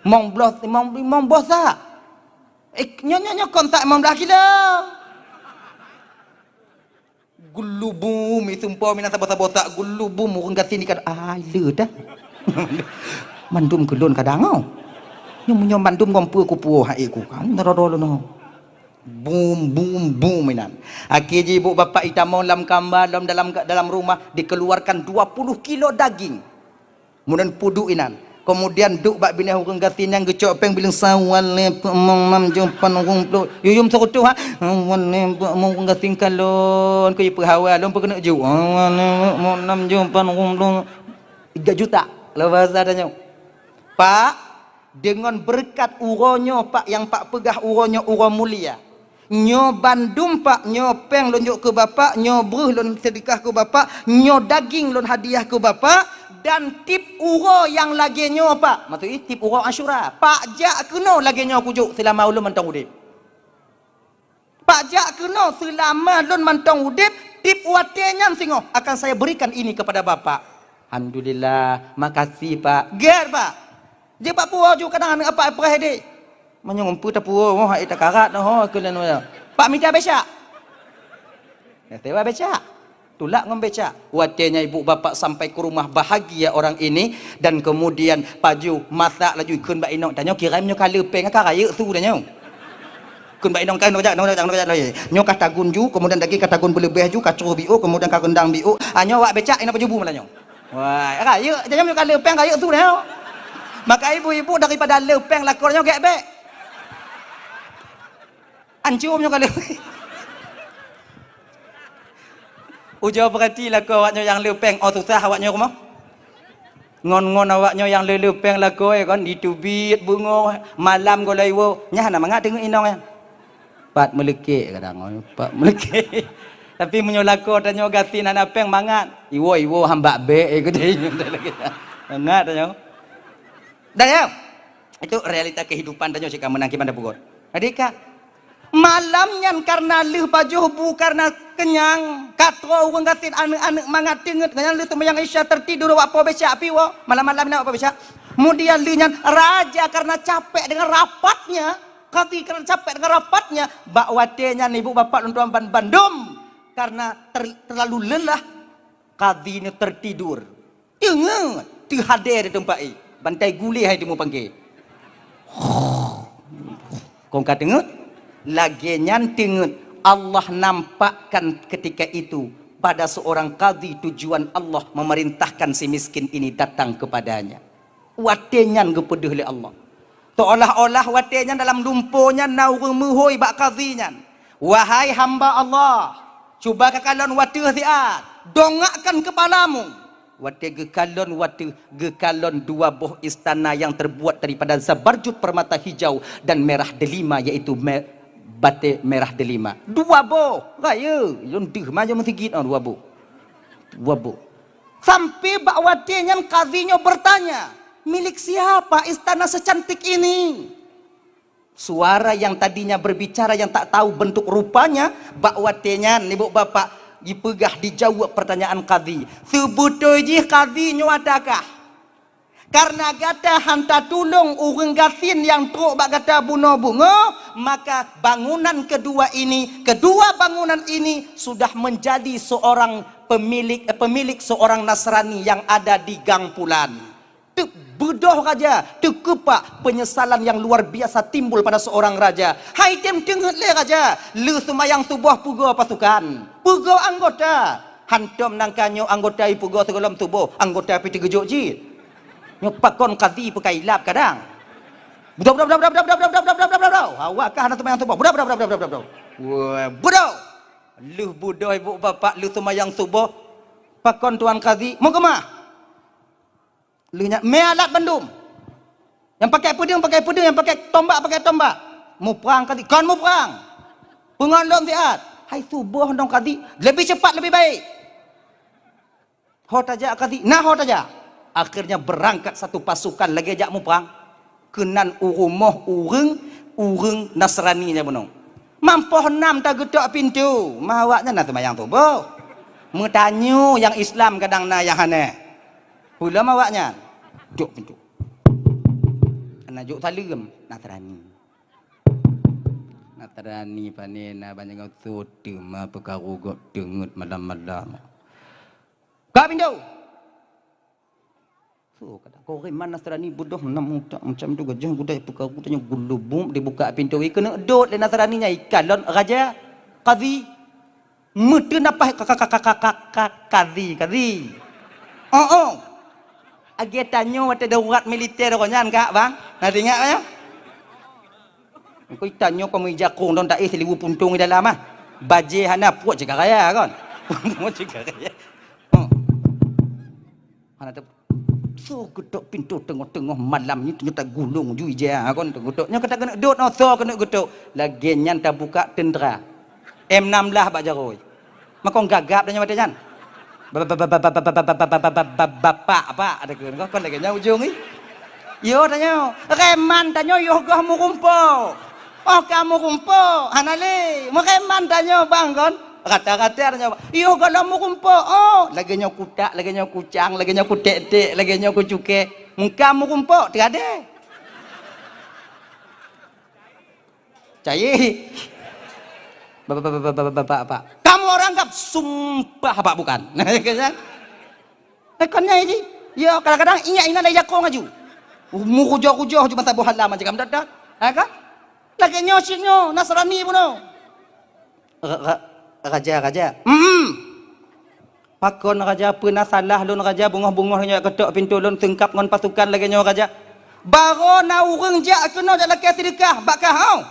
Limong boh, limong, limong boh sak. Eh, nyoe, nyoe, nyoe kon sak limong blah kilo. Geulubum, iseumpom inan saboh-saboh sak, geulubum ureueng gasien ikat, ai le dah. Mandum keu lôn kadang oh. Nyoe meunyoe mandum ngon peue kupuwoe hai ku kan, droe-droe lôn oh. Bum, bum, bum inan. Akhé jih ibu bapak itamong lam kama, lom dalam, dalam rumah, dikeluarkan dua puluh kilo daging. Keumudian peuduek inan. Keumudian duek bak binéh ureueng gasien nyang geucok pèng bileung sawan lé peuet mong nam jeuem pat reumploh. Yuyum seurutoh ha. Sawan lé peuet mong ureueng gasien kalon keu jipeuhawa lôn peukeuneuk ju. Sawan lé peuet mong nam jeuem pat reumploh. Tiga juta. Lôn bahasa tanyoe. Pak, deungon beureukat uroe nyoe, Pak, nyang Pak peugah uroe nyoe uroe mulia. Nyoe bandum, Pak, nyoe pèng lôn jok keu Bapak, nyoe breuh lôn seudeukah keu Bapak, nyoe daging lôn hadiah keu Bapak, dan tiep uroe nyang lagèe nyoe, Pak. Maksud jih tiep uroe Asyura, Pak jak keunoe lagèe nyoe kujok seulama ulôn mantong udép. Pak jak keunoe seulama lôn mantong udép, tiep watèe nyan singoh akan saya berikan ini kepada Bapak. Alhamdulillah, makasih, Pak. Gèt, Pak. Jeuet bak puwoe ju kadang aneuk Bapak preh deh. Meunyoe peue tapuwoe, oh, hai takarat, oh, keu lôn. Pak mita becak. Ya, sewa becak. Tulak ngon becak. Watèe nyan ibu bapak sampai ke rumah, bahagia orang ini, dan kemudian pajoh masak laju kheun bak inong, tanyoe kirém nyoe ka le pèng ka rayeuk su tanyoe. Kheun bak inong, ka nyoe jak, nyoe jak, nyoe jak, nyoe jak. Nyoe ka tagun ju, kemudian daging ka tagun beuleubeh ju, ka troh biôk, kemudian ka reundang biôk. Ah, nyoe awak becak, inong pajoh bu malam nyoe. Wah, rayeuk, tanyoe nyoe ka le pèng rayeuk su tanyoe. Maka ibu-ibu daripada le pèng lakoe nyoe gèt bèk. Ancô meunyoe ka le. Ujoe peurati lakoe awak nyoe nyang le pèng, oh susah awak nyoe rumoh. Ngon-ngon awak nyoe nyang le-le pèng lakoe kon, jiteubiet beungoh, malam gohlom iwoe, nyan hana mangat teungeut inong nyan. Pat meuleukék kadang, pat meuleukék. Tapi meunyoe lakoe tanyoe gasien hana pèng mangat, iwoe-iwoe hamba bèk, eh, geude nyoe lagèe nyan. Mangat tanyoe. Dah ya? Itu realita kehidupan tanyoe cit ka meunan kiban tapeugöt. Jadi ka Malam nyan kareuna lheueh pajoh bu kareuna keunyang, ka troh ureuëng gasien aneuëk-aneuëk mangat teungeut, nyan lheueh seumayang Isya teutidur awak po becak pi woe. Malam-malam nyan awak po becak. Kemudian lheueh nyan raja kareuna capek dengan rapatnya, kadhi kareuna capek dengan rapatnya, bak watée nyan ibu bapak lôn tuan ban-, bandum kareuna ter-, terlalu lelah, kadhi nyoe teutidur. Teungeut, teuhadé di teumpat, eh, bantai guléh hai teumupangke. Kong ka teungeut, lagée nyan teungeut, Allah nampakkan ketika itu pada seorang kadhi tujuan Allah memerintahkan si miskin ini datang kepadanya. Watée nyan geupeudeuh lé Allah. Seolah-olah watée nyan dalam lumpo nyan na ureuëng meuhôi bak kadhi nyan, "Wahai hamba Allah, cuba kakalon wateueh siat, dongakkan kepalamu." Watée geukalon wateueh, geukalon dua boh istana yang terbuat daripada zabarjud permata hijau dan merah delima, yaitu me-, baté merah delima. Dua boh, rayeuk, lôn deuh maju meusigit, oh, dua boh. Dua boh. Sampai bak watée nyan kadhi nyoe bertanya, "Milik siapa istana secantik ini?" Suara yang tadinya berbicara yang tak tahu bentuk rupanya, bak watée nyan ibu bapak jipeugah, dijaweueb pertanyaan kadhi. Seubeutôi jih kadhi nyoe adakah? Kareuna gata hana tatulông ureuëng gasien nyang trok bak gata bunoe beungoh, maka bangunan kedua ini, kedua bangunan ini sudah menjadi seorang pemilik, eh, pemilik seorang Nasrani yang ada di Gang Pulan. Teubeudôh raja, teukeupak, penyesalan yang luar biasa timbul pada seorang raja. Hai tem teungeut lé raja, lheueh seumayang suboh peugoe pasukan, peugoe anggota. Hantom nangka nyoe anggota ipeugoe sigohlom suboh, anggota pih teugeujok cit. Nyoe pakon kadhi peukailab kadang. Beudôh, beudôh, beudôh. Awak kah hana seumayang suboh. Beudôh, beudôh, beudôh, beudôh, beudôh. Wah, beudôh. Lheueh beudôh ibu bapak, lheueh seumayang suboh. Pakon tuan kadhi? Meukeumah. Lheueh nyan, mé alat bandum. Nyang pakai peudeueng, pakai peudeueng, nyang pakai tombak, pakai tombak. Muprang kadhi, kon muprang. Peungon lom siat. Hai suboh nong kadhi, lebih cepat, lebih baik. Ho tajak kadhi, na ho tajak. Akhirnya berangkat satu pasukan lagée jak muprang. Keunan u rumoh ureuëng, ureuëng Nasrani nyan bunoe. Mampoh nam tageutok pintoe, ma awaknyan na seumayang suboh. Meutanyoe nyang Islam kadang na nyang hana. Peulom awaknyan. Jok pintoe. Hana jok saleuem, Nasrani. Nasrani pane na banyak soe teuma peukaru gob teungeut malam-malam. Ka pintoe. Su, kadang korem man Nasrani beudôh nam utak macam tu gajah gudai peukaru tanyoe gulubub dibuka pintoe, keuneuk dot lé Nasrani nyan ikalon raja kadhi. Meuteunapah ka, ka, kadhi, kadhi. Oh, oh. Lagée tanyoe watée darurat militer ro nyan kak bang. Na teuingat nyoe? Engkau itanyoe kau meuija kong don taéh silibu puntong di dalam ah. Bajée hana puak cika raya kon. Puak cika raya. Oh. Hana teu-, su geutok pintoe teungoh-teungoh malam nyoe, nyoe tagulong ju ija kon teugutok. Nyoe kata keuneuk dot, oh, so keuneuk gutok. Lagée nyan tabuka tentera. M enam belas bak jaroe. Makong gagap tanyoe watée nyan. Ba-, ba-, ba-, ba-, ba-, ba-, ba-, ba-, ba-, ba-, ba-, ba-, bapak, pak, ada keu, kon lagée nyan ujong ih. Yo tanyoe, reman tanyoe yoh goh meurumpok. Oh, ka meurumpok, hana lé. Meureman tanyoe bang kon. Rata-rata tanyoe, yoh goh lom meurumpok. Oh, lagée nyoe kutak, lagée nyoe kucang, lagée nyoe kutek-tek, lagée nyoe kucukée. Mungka meurumpok, tiada. Cai. Bapak, bapak, bapak, bapak, bapak. Kamu orang anggap sumpah apa bukan? Nah, ya kan? Nah, kan nyai ji. Ya, kadang-kadang ingat ina dari jakong aju. Mu kujoh-kujoh ju mata buah halam aja kamu dadak. Ha kan? Lagi nyoe cit nyoe, Nasrani pun nyoe. Ra-, ra-, raja, raja. Hmm. Pakon raja, peue na salah lôn raja, beungoh-beungoh nyoe jak keutok pintoe lôn seungkab ngon pasukan lagée nyoe raja? Barô na ureuëng jak keunoe jak lakée seudeukah bak kah, oh.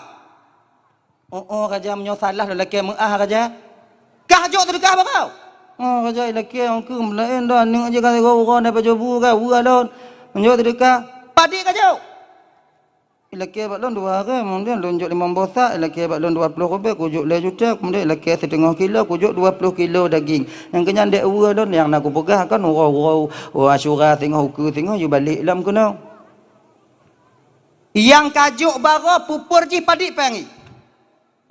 Oh, oh raja, meunyoe salah lôn lakée meuáh raja. Kah jok seudeukah barô? Oh raja, ilakée ongkeu meulaén dah aneuk jih ka sigoe uroe na pajoh bu ka weueh lôn. Meunyoe seudeukah, padit ka jok. Ilakée bak lôn dua hareuem, kemudian lôn jok limong boh sak, ilakée bak lôn dua ploh rubée, kujok lhée juta, kemudian ilakée siteungoh kilo, kujok dua ploh kilo daging. Nyang keu nyan dek uroe lôn nyang na kupeugah kan uroe-uroe Asyura singoh ukeue singoh yue balek lom keunoe. Nyang ka jok barô pupur jih padit péng jih.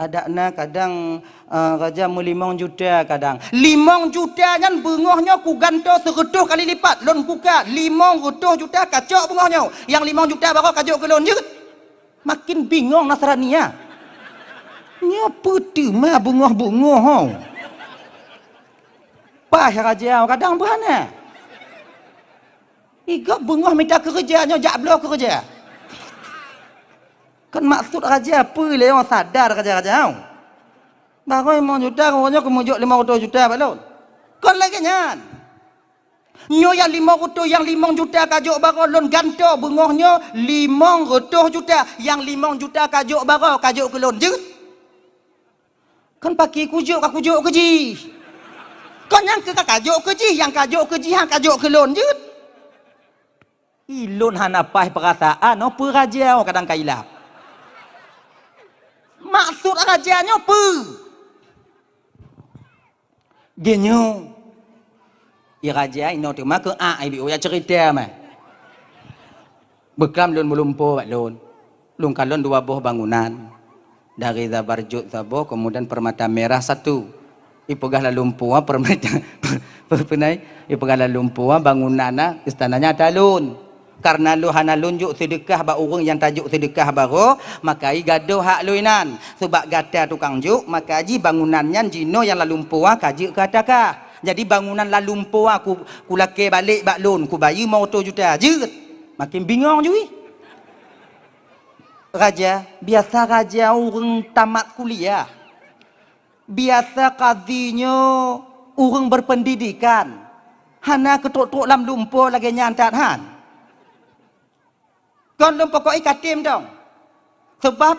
Adak na kadang, eh, raja meulimong juta kadang. Limong juta nyan beungoh nyoe kugantoe seureutôh kali lipat. Lôn buka limong reutôh juta kacok beungoh nyoe. Nyang limong juta baroe kajok keu lôn jeuet. Makin bingong Nasrani nyan. Nyoe peue teuma beungoh-beungoh ho. Paih raja kadang beuhana. Igob beungoh mita keureuja nyoe jak bloe keureuja. Kan maksud raja peue lé nyang sadar raja-raja? Baroe limong juta, nyoe keumeujok limong reutôh juta bak lôn. Kon lagée nyan. Nyoe nyang limong reutôh, nyang limong juta kajok baroe lôn gantoe beungoh nyoe limong reutôh juta. Nyang limong juta kajok baroe kajok keu lôn jeuet. Kon paki kujok ka kujok keu jih. Kon nyang keu ka kajok keu jih, nyang kajok keu jih han kajok keu lôn jeuet. Ilôn hana paih peurasaan, oh, peue raja, oh, kadang ka ilap. Maksud raja nyoe peue? Geunyoe, i raja inoe teuma keu a ibi uya cerita mah. Beuklam lôn meulumpo bak lôn. Lôn kalon dua boh bangunan. Dari Zabarjud saboh, kemudian Permata Merah satu. Ipeugah lam lumpoe, Permata, peue nai? Ipeugah lam lumpoe, bangunan na, istananya ata lôn. Karena lôn hana lôn jok seudeukah bak ureuëng nyang tajok seudeukah baroe, maka i gadôh hak lôn inan. Sabab gata tukang jok, maka jih bangunan nyan jinoe nyang lam lumpoe ka jeuet keu ata kah. Jadi bangunan lam lumpoe ku, kulakée balek bak lôn, kubayeue limong reutôh juta. Jeuet. Makin bingong jih. Raja, biasa raja ureuëng tamat kuliah. Biasa kadhi nyoe ureuëng berpendidikan. Hana keutrok-trok lam lumpoe lagée nyan that han. Kon lôn pokok i katem dong. Sebab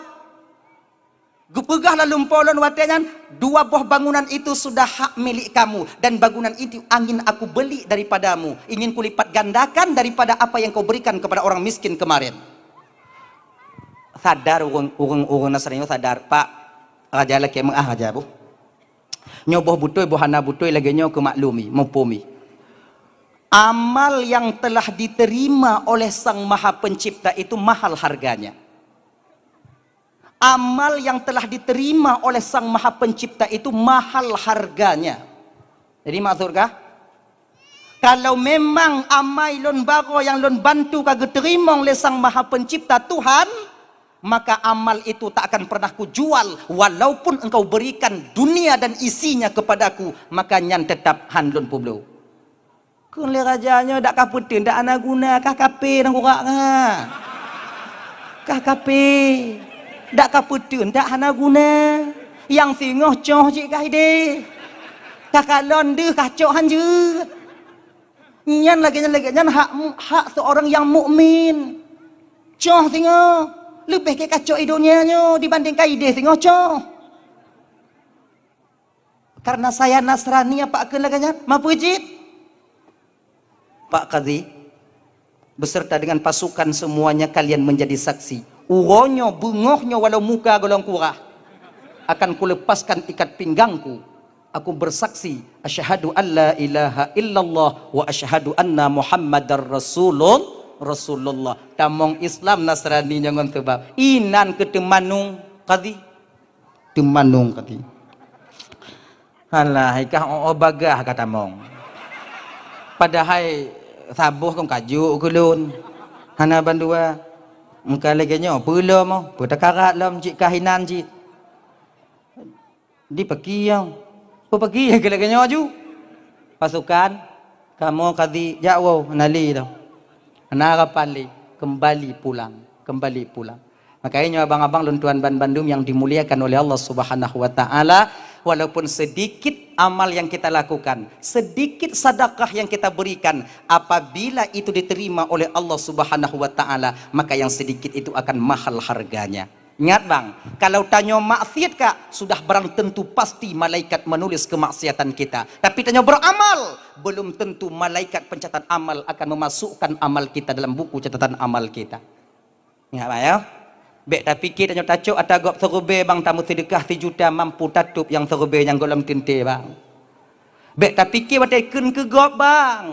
geupeugah lam lumpoe lôn watée nyan, dua boh bangunan itu sudah hak milik kamu, dan bangunan itu ingin aku beli daripadamu, ingin kulipat gandakan daripada apa yang kau berikan kepada orang miskin kemarin. Sadar ureuëng, ureuëng, ureuëng Nasrani sadar, Pak, raja lakée meuah raja boh. Nyoe boh beutôi, boh hana beutôi lagée nyoe keu maklumi, muphumi. Amal yang telah diterima oleh Sang Maha Pencipta itu mahal harganya. Amal yang telah diterima oleh Sang Maha Pencipta itu mahal harganya. Jadi maksud kah? Kalau memang amai lôn baroe nyang lôn bantu ka geuteurimong lé Sang Maha Pencipta Tuhan, maka amal itu tak akan pernah kujual, walaupun engkau berikan dunia dan isinya kepadaku, maka nyan tetap han lôn peubloe. Kheun lé raja nyoe, dak kapeuteun dak hana guna, kah kapé nyang urak nyan. Kah kapé, dak kapeuteun dak hana guna. Nyang singoh coh cit kah ideh. Kah kalon deuh kah cok han jeuet. Nyan lagée nyan, lagée nyan hak, hak seorang yang mukmin. Coh singoh, leubeh gét kacok i donya nyoe dibandingkan ideh singoh coh. Karena saya Nasrani, apa kheun lagée nyan? Mapeujit? Pak Kadhi, beserta dengan pasukan semuanya kalian menjadi saksi. Uroe nyoe, beungoh nyoe, walau muka golom kurah, akan kulepaskan ikat pinggangku. Aku bersaksi, asyhadu an la ilaha illallah wa asyhadu anna Muhammadar Rasulul-, Rasulullah. Tamong Islam Nasrani nyoe ngon sabab inan keu teumanung Kadhi. Teumanung Kadhi. Alah, ikah oh bagah ka tamong. Padahai saboh kon kajok keu lôn. Hana bandua. Engka lagée nyoe, peue lom oh, peue takarat lom cit kah inan cit. Di peuki nyang. Peue peuki keu lagée nyoe ju? Pasukan, kamoe Kadhi jak woe, hana lé lom. Hana harapan lé, kembali pulang, kembali pulang. Makanya abang-abang lôn tuan ban bandum yang dimuliakan oleh Allah Subhanahu wa Ta'ala, walaupun sedikit amal yang kita lakukan, sedikit sedekah yang kita berikan, apabila itu diterima oleh Allah Subhanahu wa Ta'ala, maka yang sedikit itu akan mahal harganya. Ingat bang, kalau tanyoe maksiat kak, sudah barang tentu pasti malaikat menulis kemaksiatan kita. Tapi tanyoe beramal, belum tentu malaikat pencatat amal akan memasukkan amal kita dalam buku catatan amal kita. Ingat bang ya. Bek tapike tanyoe tacok ata gob seurubée bang, tameuseudekah sijuta mampu tatup nyang seurubée nyang gohlom tinte bang. Bek tapike watée kheun keu gob bang.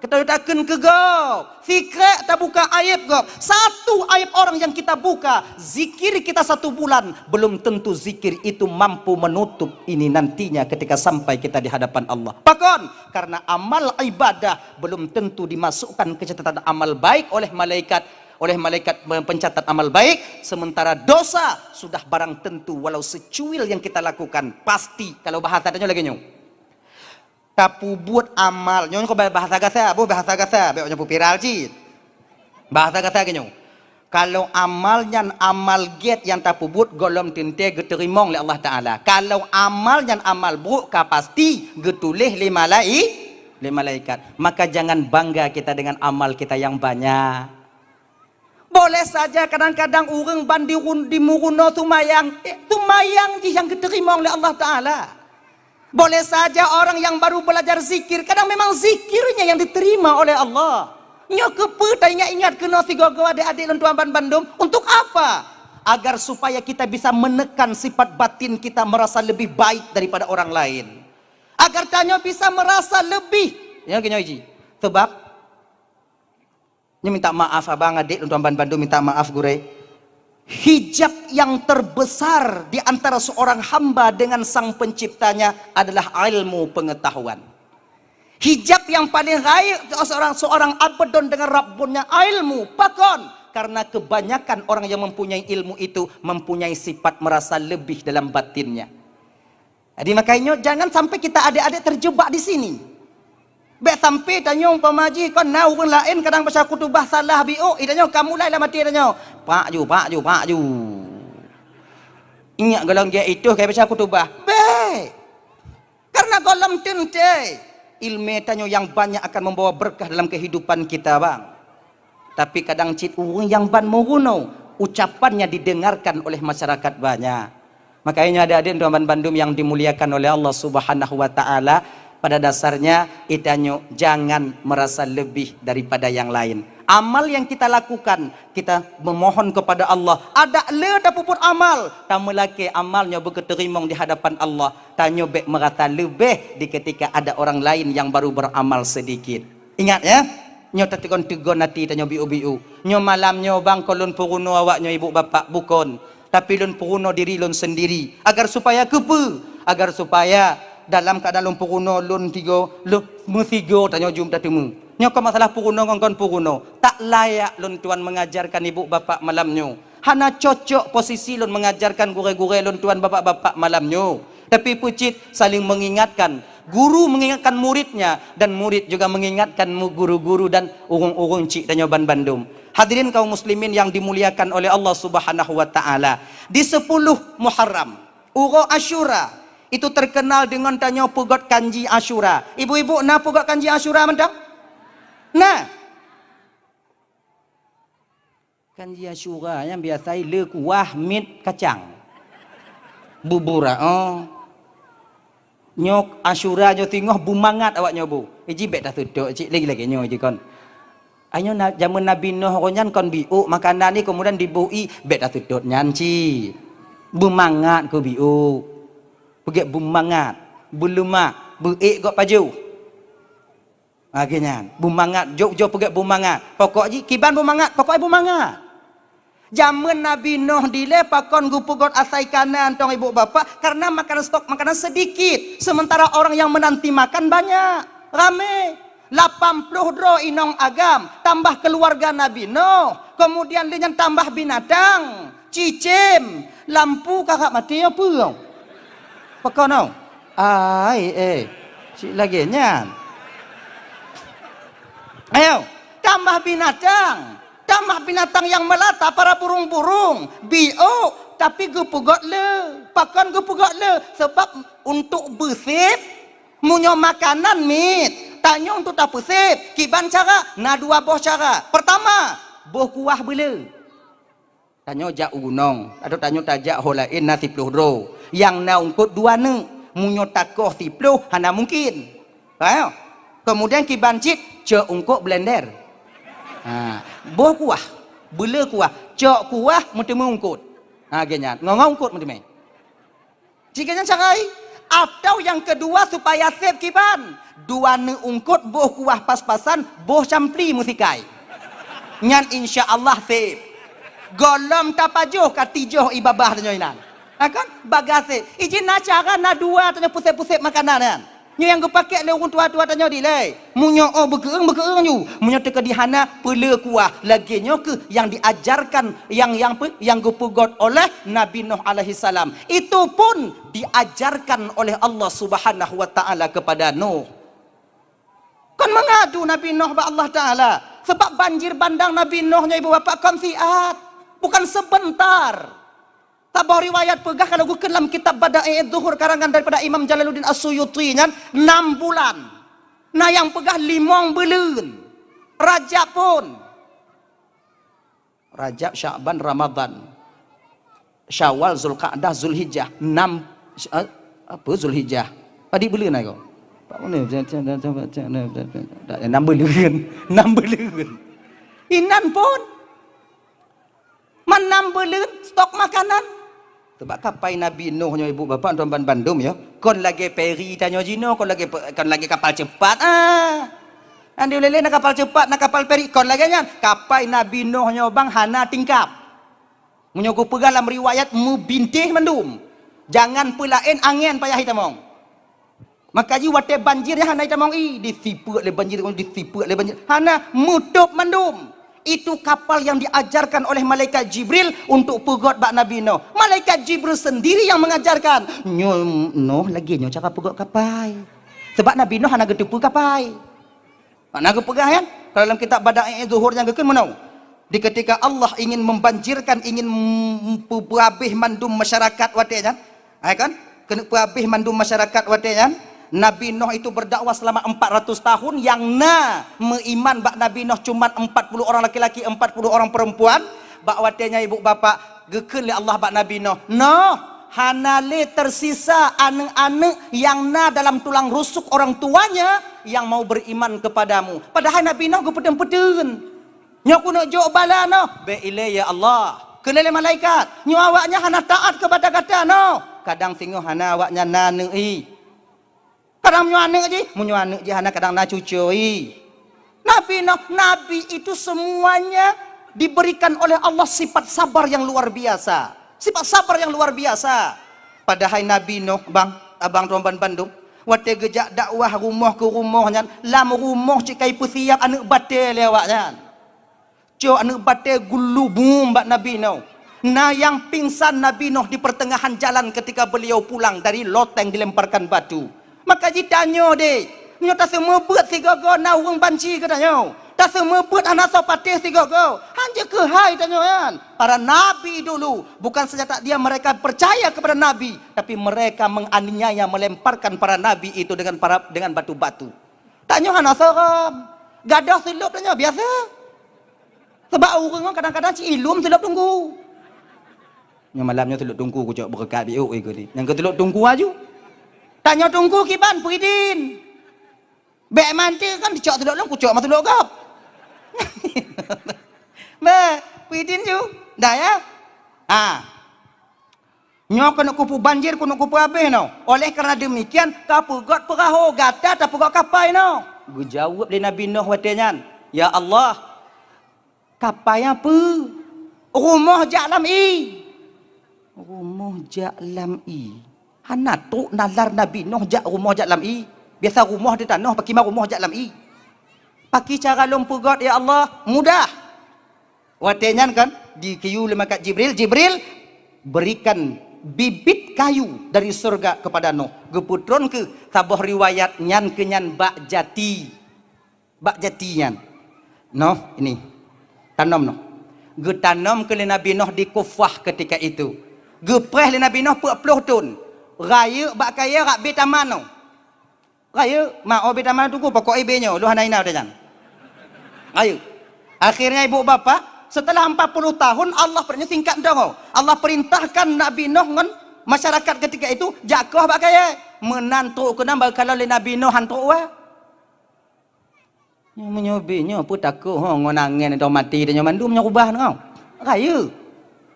Tatakheun keu gob, sikrek tabuka aib gob. Satu aib orang yang kita buka, zikir kita satu bulan, belum tentu zikir itu mampu menutup ini nantinya ketika sampai kita di hadapan Allah. Pakon? Karena amal ibadah belum tentu dimasukkan ke catatan amal baik oleh malaikat, oleh malaikat pencatat amal baik, sementara dosa sudah barang tentu walau secuil yang kita lakukan, pasti. Kalau bahasa tanyoe lagèe nyoe. Tapubuet amal. Nyoe kok bahasa gasa, boh bahasa gasa, bèk nyoe viral cit. Bahasa gasa geuh nyoe. Kalau amal nyan amal gèt nyang tapubuet, gohlom teuntèe geuteurimong lé Allah Taala. Kalau amal nyan amal brôk, ka pasti geutuléh lé malai-, lé malaikat. Maka jangan bangga kita dengan amal kita yang banyak. Boleh saja kadang-kadang ureueng ban di run-, di meurunoe seumayang, eh, seumayang jih nyang geuteurimong lé Allah Taala. Boleh saja orang yang baru belajar zikir, kadang memang zikirnya yang diterima oleh Allah. Nyoe keupeue taingat-ingat keunoe sigoe-goe adék-adék lôn tuan ban bandum? Untuk apa? Agar supaya kita bisa menekan sifat batin kita merasa lebih baik daripada orang lain. Agar tanyoe bisa merasa lebih. Ya, geuh nyoe jih. Sebab Nyoe minta maaf abang, adék, lôn tuan ban bandum minta maaf gurèe. Hijab yang terbesar di antara seorang hamba dengan Sang Penciptanya adalah ilmu pengetahuan. Hijab yang paling rayeuk seorang, seorang abdon dengan Rabbunnya ilmu. Pakon? Karena kebanyakan orang yang mempunyai ilmu itu mempunyai sifat merasa lebih dalam batinnya. Jadi, makajih nyoe jangan sampai kita adék-adék terjebak di sini. Bèk sampai tanyoe umpama jih kon na ureueng laén kadang baca khutubah salah biôk, i tanyoe ka mulai lam até tanyoe, "Pak ju, pak ju, pak ju." Ingat golom gèt itôh ka baca khutubah. Bèk. Karena gohlom teuntèe ilmè tanyoe nyang banyak akan membawa berkah dalam kehidupan kita, bang. Tapi kadang cit ureueng nyang ban meurunoe, ucapannya didengarkan oleh masyarakat banyak. Makajih nyoe adék-adék tuan ban bandum yang dimuliakan oleh Allah Subhanahu wa Ta'ala, pada dasarnya, geutanyoe jangan merasa lebih daripada yang lain. Amal yang kita lakukan, kita memohon kepada Allah. Adak le tapubuet amal, tameulakèe amal nyoe beugeuteurimong di hadapan Allah. Tanyoe bèk merasa leubeh di ketika ada orang lain yang baru beramal sedikit. Ingat, ya, nyoe tateugon-teugon até tanyoe biôh-biôh. Nyoe malam nyoe bang kon lôn peurunoe awak nyoe ibu bapak, bukon. Tapi lôn peurunoe diri lôn sendiri. Agar supaya keupeue? Agar supaya dalam keuadaan lôn peurunoe lôn tigo, lôn meusigo tanyoe jeuem tateumé. Nyoe kon masalah peurunoe ngon kon peurunoe. Tak layak lôn tuan mengajarkan ibu bapak malam nyoe. Hana cocok posisi lôn mengajarkan gurèe-gurèe lôn tuan bapak-bapak malam nyoe. Tapi peue cit saling mengingatkan. Guru mengingatkan muridnya dan murid juga mengingatkan mu-, guru-guru dan ureueng-ureueng cit tanyoe ban bandum. Hadirin kaum muslimin yang dimuliakan oleh Allah Subhanahu wa Ta'ala. Di sepuluh Muharram, uroe Asyura, itu terkenal dengan tanyoe peugöt kanji Asyura. Ibu-ibu na peugöt kanji Asyura mantong? Na. Kanji Asyura nyan biasa le kuah miet kacang. Bubur, oh. Nyoe Asyura nyoe singoh beumangat awak nyoe bu. Iji bèk taseutôt cit lagèe-lagèe nyoe jih kon. Ayo na-, jameun Nabi Nuh roh nyan kon biôk makanan ni kemudian diboh ié, bèk taseutôt nyan cit. Beumangat keu biôk. Peugèt beumangat, beuleumak, beuék gok pajoh. Lagèe nyan, beumangat, jok-jok peugèt beumangat. Pokok jih kiban beumangat, pokok beumangat. Jameun Nabi Nuh dilèe pakon geupeugöt asai kana mantong ibu bapak, karena makanan, stok makanan sedikit, sementara orang yang menanti makan banyak, ramè. Lapan ploh droe inong agam, tambah keluarga Nabi Nuh, kemudian lé nyan tambah binatang, cicém, lampu karap maté, peue? Pakon, oh? Ai, eh, cit lagèe nyan. Ayo, tambah binatang. Tambah binatang yang melata, para burung-burung. Biôk, tapi geupeugöt le. Pakon geupeugöt le? Sebab untuk beusép, meunyoe makanan miet, tanyoe untuk tapeusép. Kiban cara? Na dua boh cara. Pertama, boh kuah beuleu. Tanyoe jak u gunong, atau tanyoe tajak ho laén na siploh droe. Nyang na eungkôt dua neuk. Meunyoe takoh siploh, hana mungkin. Ha? Kemudian kiban cit, cok eungkôt blender. Ha, boh kuah, beuleu kuah, cok kuah meuteumé eungkôt. Ha, lagèe nyan, ngon-ngon eungkôt meuteumé. Jika nyan cara ai, Atau nyang keudua supaya sép kiban, dua neuk eungkôt boh kuah pas-pasan, boh campli meusikai. Nyan insya Allah sép. Gohlom tapajoh ka tijoh i babah tanyoe inan. Ha kan? Bagaséh. Ijin na cara na dua tanyoe pusép-pusép makanan nyan. Nyoe nyang geupakék lé ureuëng tuha-tuha tanyoe dilée. Meunyoe oh beukeueng, beukeueng ju. Meunyoe teukeudi hana, peule kuah. Lagée nyoe keuh nyang diajarkan, nyang, nyang pe-, nyang geupeugét oleh Nabi Nuh alaihissalam. Itu pun diajarkan oleh Allah Subhanahu wa Taala kepada Nuh. Kon mengadu Nabi Nuh bak Allah Taala. Sebab banjir bandang Nabi Nuh nyoe ibu bapak kon siat. Bukan sebentar. Saboh riwayat peugah kalau geukheun lam kitab Bada'i Zuhur karangan daripada Imam Jalaluddin As-Suyuti nyan enam bulan. Na nyang peugah limong buleuen. Rajab pun. Rajab, Sya'ban, Ramadan. Syawal, Zulqa'dah, Zulhijjah. Enam, eh, apa Zulhijjah? Padit buleuen ai ko. Enam buleuen. Enam buleuen. Inan pun. Manam beuleuen stok makanan. Teubak kapai Nabi Nuh nyoe ibu bapak tuan ban bandum ya. Kon lagée peri tanyoe jinoe, kon lagée pe-, kon lagée kapal cepat. Ah. Andi ulele na kapal cepat, na kapal peri, kon lagée nyan. Kapai Nabi Nuh nyoe bang hana tingkap. Meunyoe kupeugah lam riwayat meubinteh mandum. Jangan peulaén angén payah itamong. Maka jih watée banjir nyan hana itamong i, disipeuek lé banjir, disipeuek lé banjir. Hana, meutôb mandum. Itu kapal yang diajarkan oleh malaikat Jibril untuk peugét bak Nabi Nuh. Malaikat Jibril sendiri yang mengajarkan. Nyoe Nuh lagée nyoe cara peugét kapai. Sebab Nabi Nuh hana geuteupeue kapai. Makna geupeugah nyan, kalau dalam kitab Bada'i Zuhur nyang geukheun meunoe, di ketika Allah ingin membanjirkan, ingin mem-, peuhabéh mandum masyarakat watée nyan, hai kan? Keuneuk peuhabéh mandum masyarakat watée nyan, Nabi Nuh itu berdakwah selama empat ratus tahun, nyang na meuiman bak Nabi Nuh cuman empat puluh orang laki-laki, empat puluh orang perempuan. Bak watée nyan ibu bapak, geukheun lé Allah bak Nabi Nuh, "Nuh, hana lé tersisa aneuk-aneuk nyang na dalam tulang rusuk orang tuanya yang mau beriman kepadamu." Padahai Nabi Nuh geupeuteueng-peuteueng. "Nyoe keuneuk jok bala Nuh." "Bék ilée ya Allah." Kheun lé malaikat, "Nyoe awaknyan hana taát keubada gata Nuh." Kadang singoh hana awaknyan na aneuk i. Kadang meunyoe aneuk jih, meunyoe aneuk jih hana kadang na cucu i. Nabi Nuh, Nabi itu semuanya diberikan oleh Allah sifat sabar yang luar biasa. Sifat sabar yang luar biasa. Padahai Nabi Nuh, bang, abang tuan ban bandum, watée geujak dakwah rumoh keu rumoh nyan, lam rumoh cit ka ipeusiab aneuk batée lé awaknyan. Cok aneuk batée geulubum bak Nabi Nuh. Na nyang pingsan Nabi Nuh di pertengahan jalan ketika beliau pulang dari loteng dilemparkan batu. Maka jitanyoe deh, nyoe taseumeubeuet sigoe-goe na ureuëng banci geutanyoe. Taseumeubeuet hana soe patéh sigoe-goe. Hanjeuet keuhai tanyoe nyan. Para nabi dulu, bukan senjata dia mereka percaya kepada nabi, tapi mereka menganiaya, melemparkan para nabi itu dengan para, dengan batu-batu. Tanyoe hana seureuem. Gadoh seulop tanyoe biasa. Sebab ureuëng kadang-kadang ci ilum seulop tunggu. Nyoe malam nyoe seulop tunggu kucok beureukat biuk ikeu ni. Nyang keu seulop tunggu aju. Tanyoe tunggu kiban puidin. Bék manti kan dicok seulop lom kucok ma seulop gop. Bék puidin ju. Dah ya. Ha. Nyoe keuneuk kupeue banjir, keuneuk kupeue habéh nyoe. Oleh karena demikian, tapeugét peurahô, gata tapeugét kapai nyoe. Geujaweueb lé Nabi Nuh watée nyan, "Ya Allah, kapai peue? Rumoh jak lam ie." Rumoh jak lam ie. Hana trok nalar Nabi Nuh jak rumoh jak lam ie. Biasa rumoh di tanoh, pakriban rumoh jak lam ie. Pakriban cara lôn peugét, ya Allah, mudah. Watée nyan kan, dikeuyue lé malaikat Jibril, "Jibril, berikan bibit kayu dari surga kepada Nuh." Geupeutron keu saboh riwayat nyan keu nyan bak jati. Bak jati nyan. Noh, ini. Tanom noh. Geutanom keu lé Nabi Nuh di Kufah ketika itu. Geupreh lé Nabi Nuh peuet ploh thon. Rayeuk bak kayée rak bé taman noh. Rayeuk, ma oh bé taman tunggu, pokok ié bé nyoe, lôn hana ina watée nyan. Rayeuk. Akhirnya ibu bapak, setelah empat puluh tahun Allah per-, nyoe singkat dong, oh. Allah perintahkan Nabi Nuh ngon masyarakat ketika itu jak koh bak kayée. Meunan trok keunan baru kalon lé Nabi Nuh han trok wa. Nyoe meunyoe bé nyoe peue takoh ho ngon angén atau maté tanyoe mandum nyoe rubah nyoe. Rayeuk.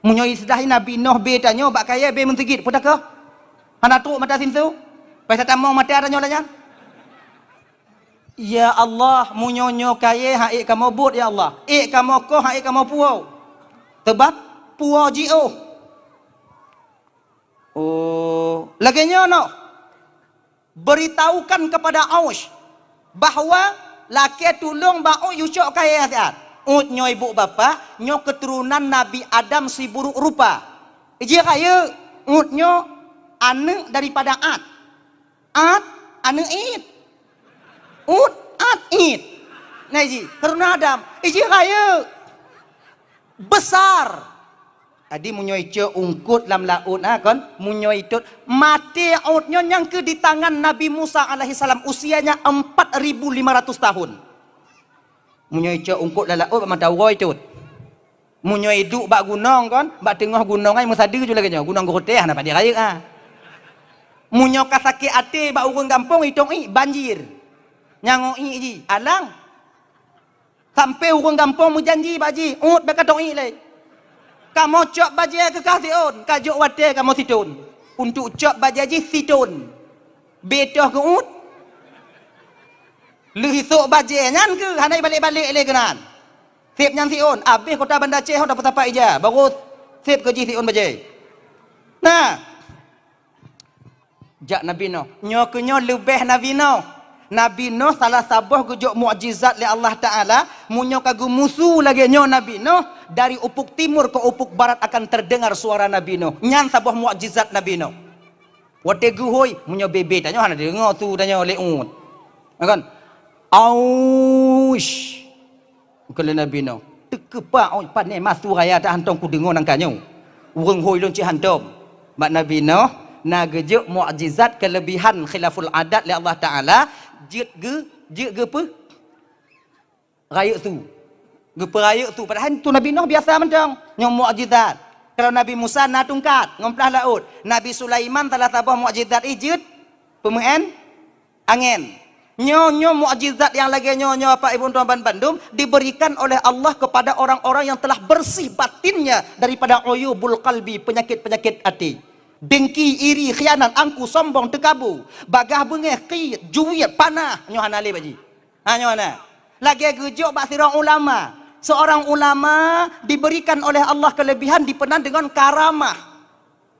Meunyoe iseudah Nabi Nuh bé tanyoe bak kayée bé meuseugit peue takoh. Hana trok mata sinsu. Pai tatamong maté tanyoe lagée nyan. Ya Allah, meunyoe nyoe kayée han ék kamoe buet, ya Allah. Ék kamoe koh han ék kamoe puwoe. Sabab puwoe jiôh. Oh, lagée nyoe noh. Beritahukan kepada Aus bahwa lakée tulông bak Aus yue cok kayée siat. Ut nyoe ibu bapak, nyoe keturunan Nabi Adam siburuk rupa. Jih rayeuk, Ut nyoe aneuëk daripada At. At, aneuëk It. Ut, At, It. Nah, jih, keturunan Adam. Jih rayeuk. Besar. Jadi, meunyoe icok ungkot lam laôt, ha, kon? Meunyoe itot, maté Ut nyoe nyang keu di tangan Nabi Musa alaihissalam, usianya empat ribu lima ratus tahun. Meunyoe icok ungkot lam laôt, bak mata uroe itot. Meunyoe iduek bak gunong, kon? Bak teungoh gunong ai meusadeue ju lagée nyoe, gunong Geuruteh hana padé rayeuk, ha. Meunyoe ka sakét até bak ureuëng gampông, itong ié banjir. Nyang ié jih, alang. Sampoe ureuëng gampông meujanji bak jih, Ut bèk ka tong ié lé. Kamoe cok bajée keu kah siôn, ka jok watée kamoe sithon. Untuk cok bajée jih sithon. Betoh keu Ut. Lheueh isok bajée nyan keuh hana ibalek-balek lé keunan. Sép nyan siôn, abéh kota Banda Aceh ho tapeusapat ija, baru sép keu jih siôn bajée. Nah, Jak Nabi Nuh. Nyoe keu nyoe leubeh Nabi Nuh. Nabi Nuh salah saboh geujok mukjizat lé Allah Taala, meunyoe ka geumusu lagée nyoe Nabi Nuh, dari ufuk timur ke ufuk barat akan terdengar suara Nabi Nuh. Nyan saboh mukjizat Nabi Nuh. Watée geuhôi, meunyoe bebe tanyoe hana deungoe su tanyoe lé Ut. Kan? Aush. Kheun lé Nabi Nuh, "Teukeupah ôn pané masu raya that hántom kudeungoe nangka nyoe. Ureuëng hôi lôn cit hántom." Bak Nabi Nuh na geujok mukjizat keuleubehan khilaful adat lé Allah Taala, jeuet geu-, jeuet geupeu-, rayeuk su. Geupeurayeuk su. Padahai su Nabi Nuh biasa mantong. Nyoe mukjizat. Kalau Nabi Musa na tungkat ngon plah laôt. Nabi Sulaiman salah saboh mukjizat jih jeuet peumeuén angén. Nyoe, nyoe mukjizat nyang lagée nyoe, nyoe Bapak Ibu tuan bandum diberikan oleh Allah kepada orang-orang yang telah bersih batinnya daripada uyubul qalbi, penyakit-penyakit até. Dengki, iri, khianat, angku, sombong, teukabu, bagah beungéh, kiet, juet, panah, nyoe hana lé bak jih. Ha, nyoe hana. Lagée geujok bak sidroe ulama. Seorang ulama diberikan oleh Allah kelebihan dipeunan dengan karamah.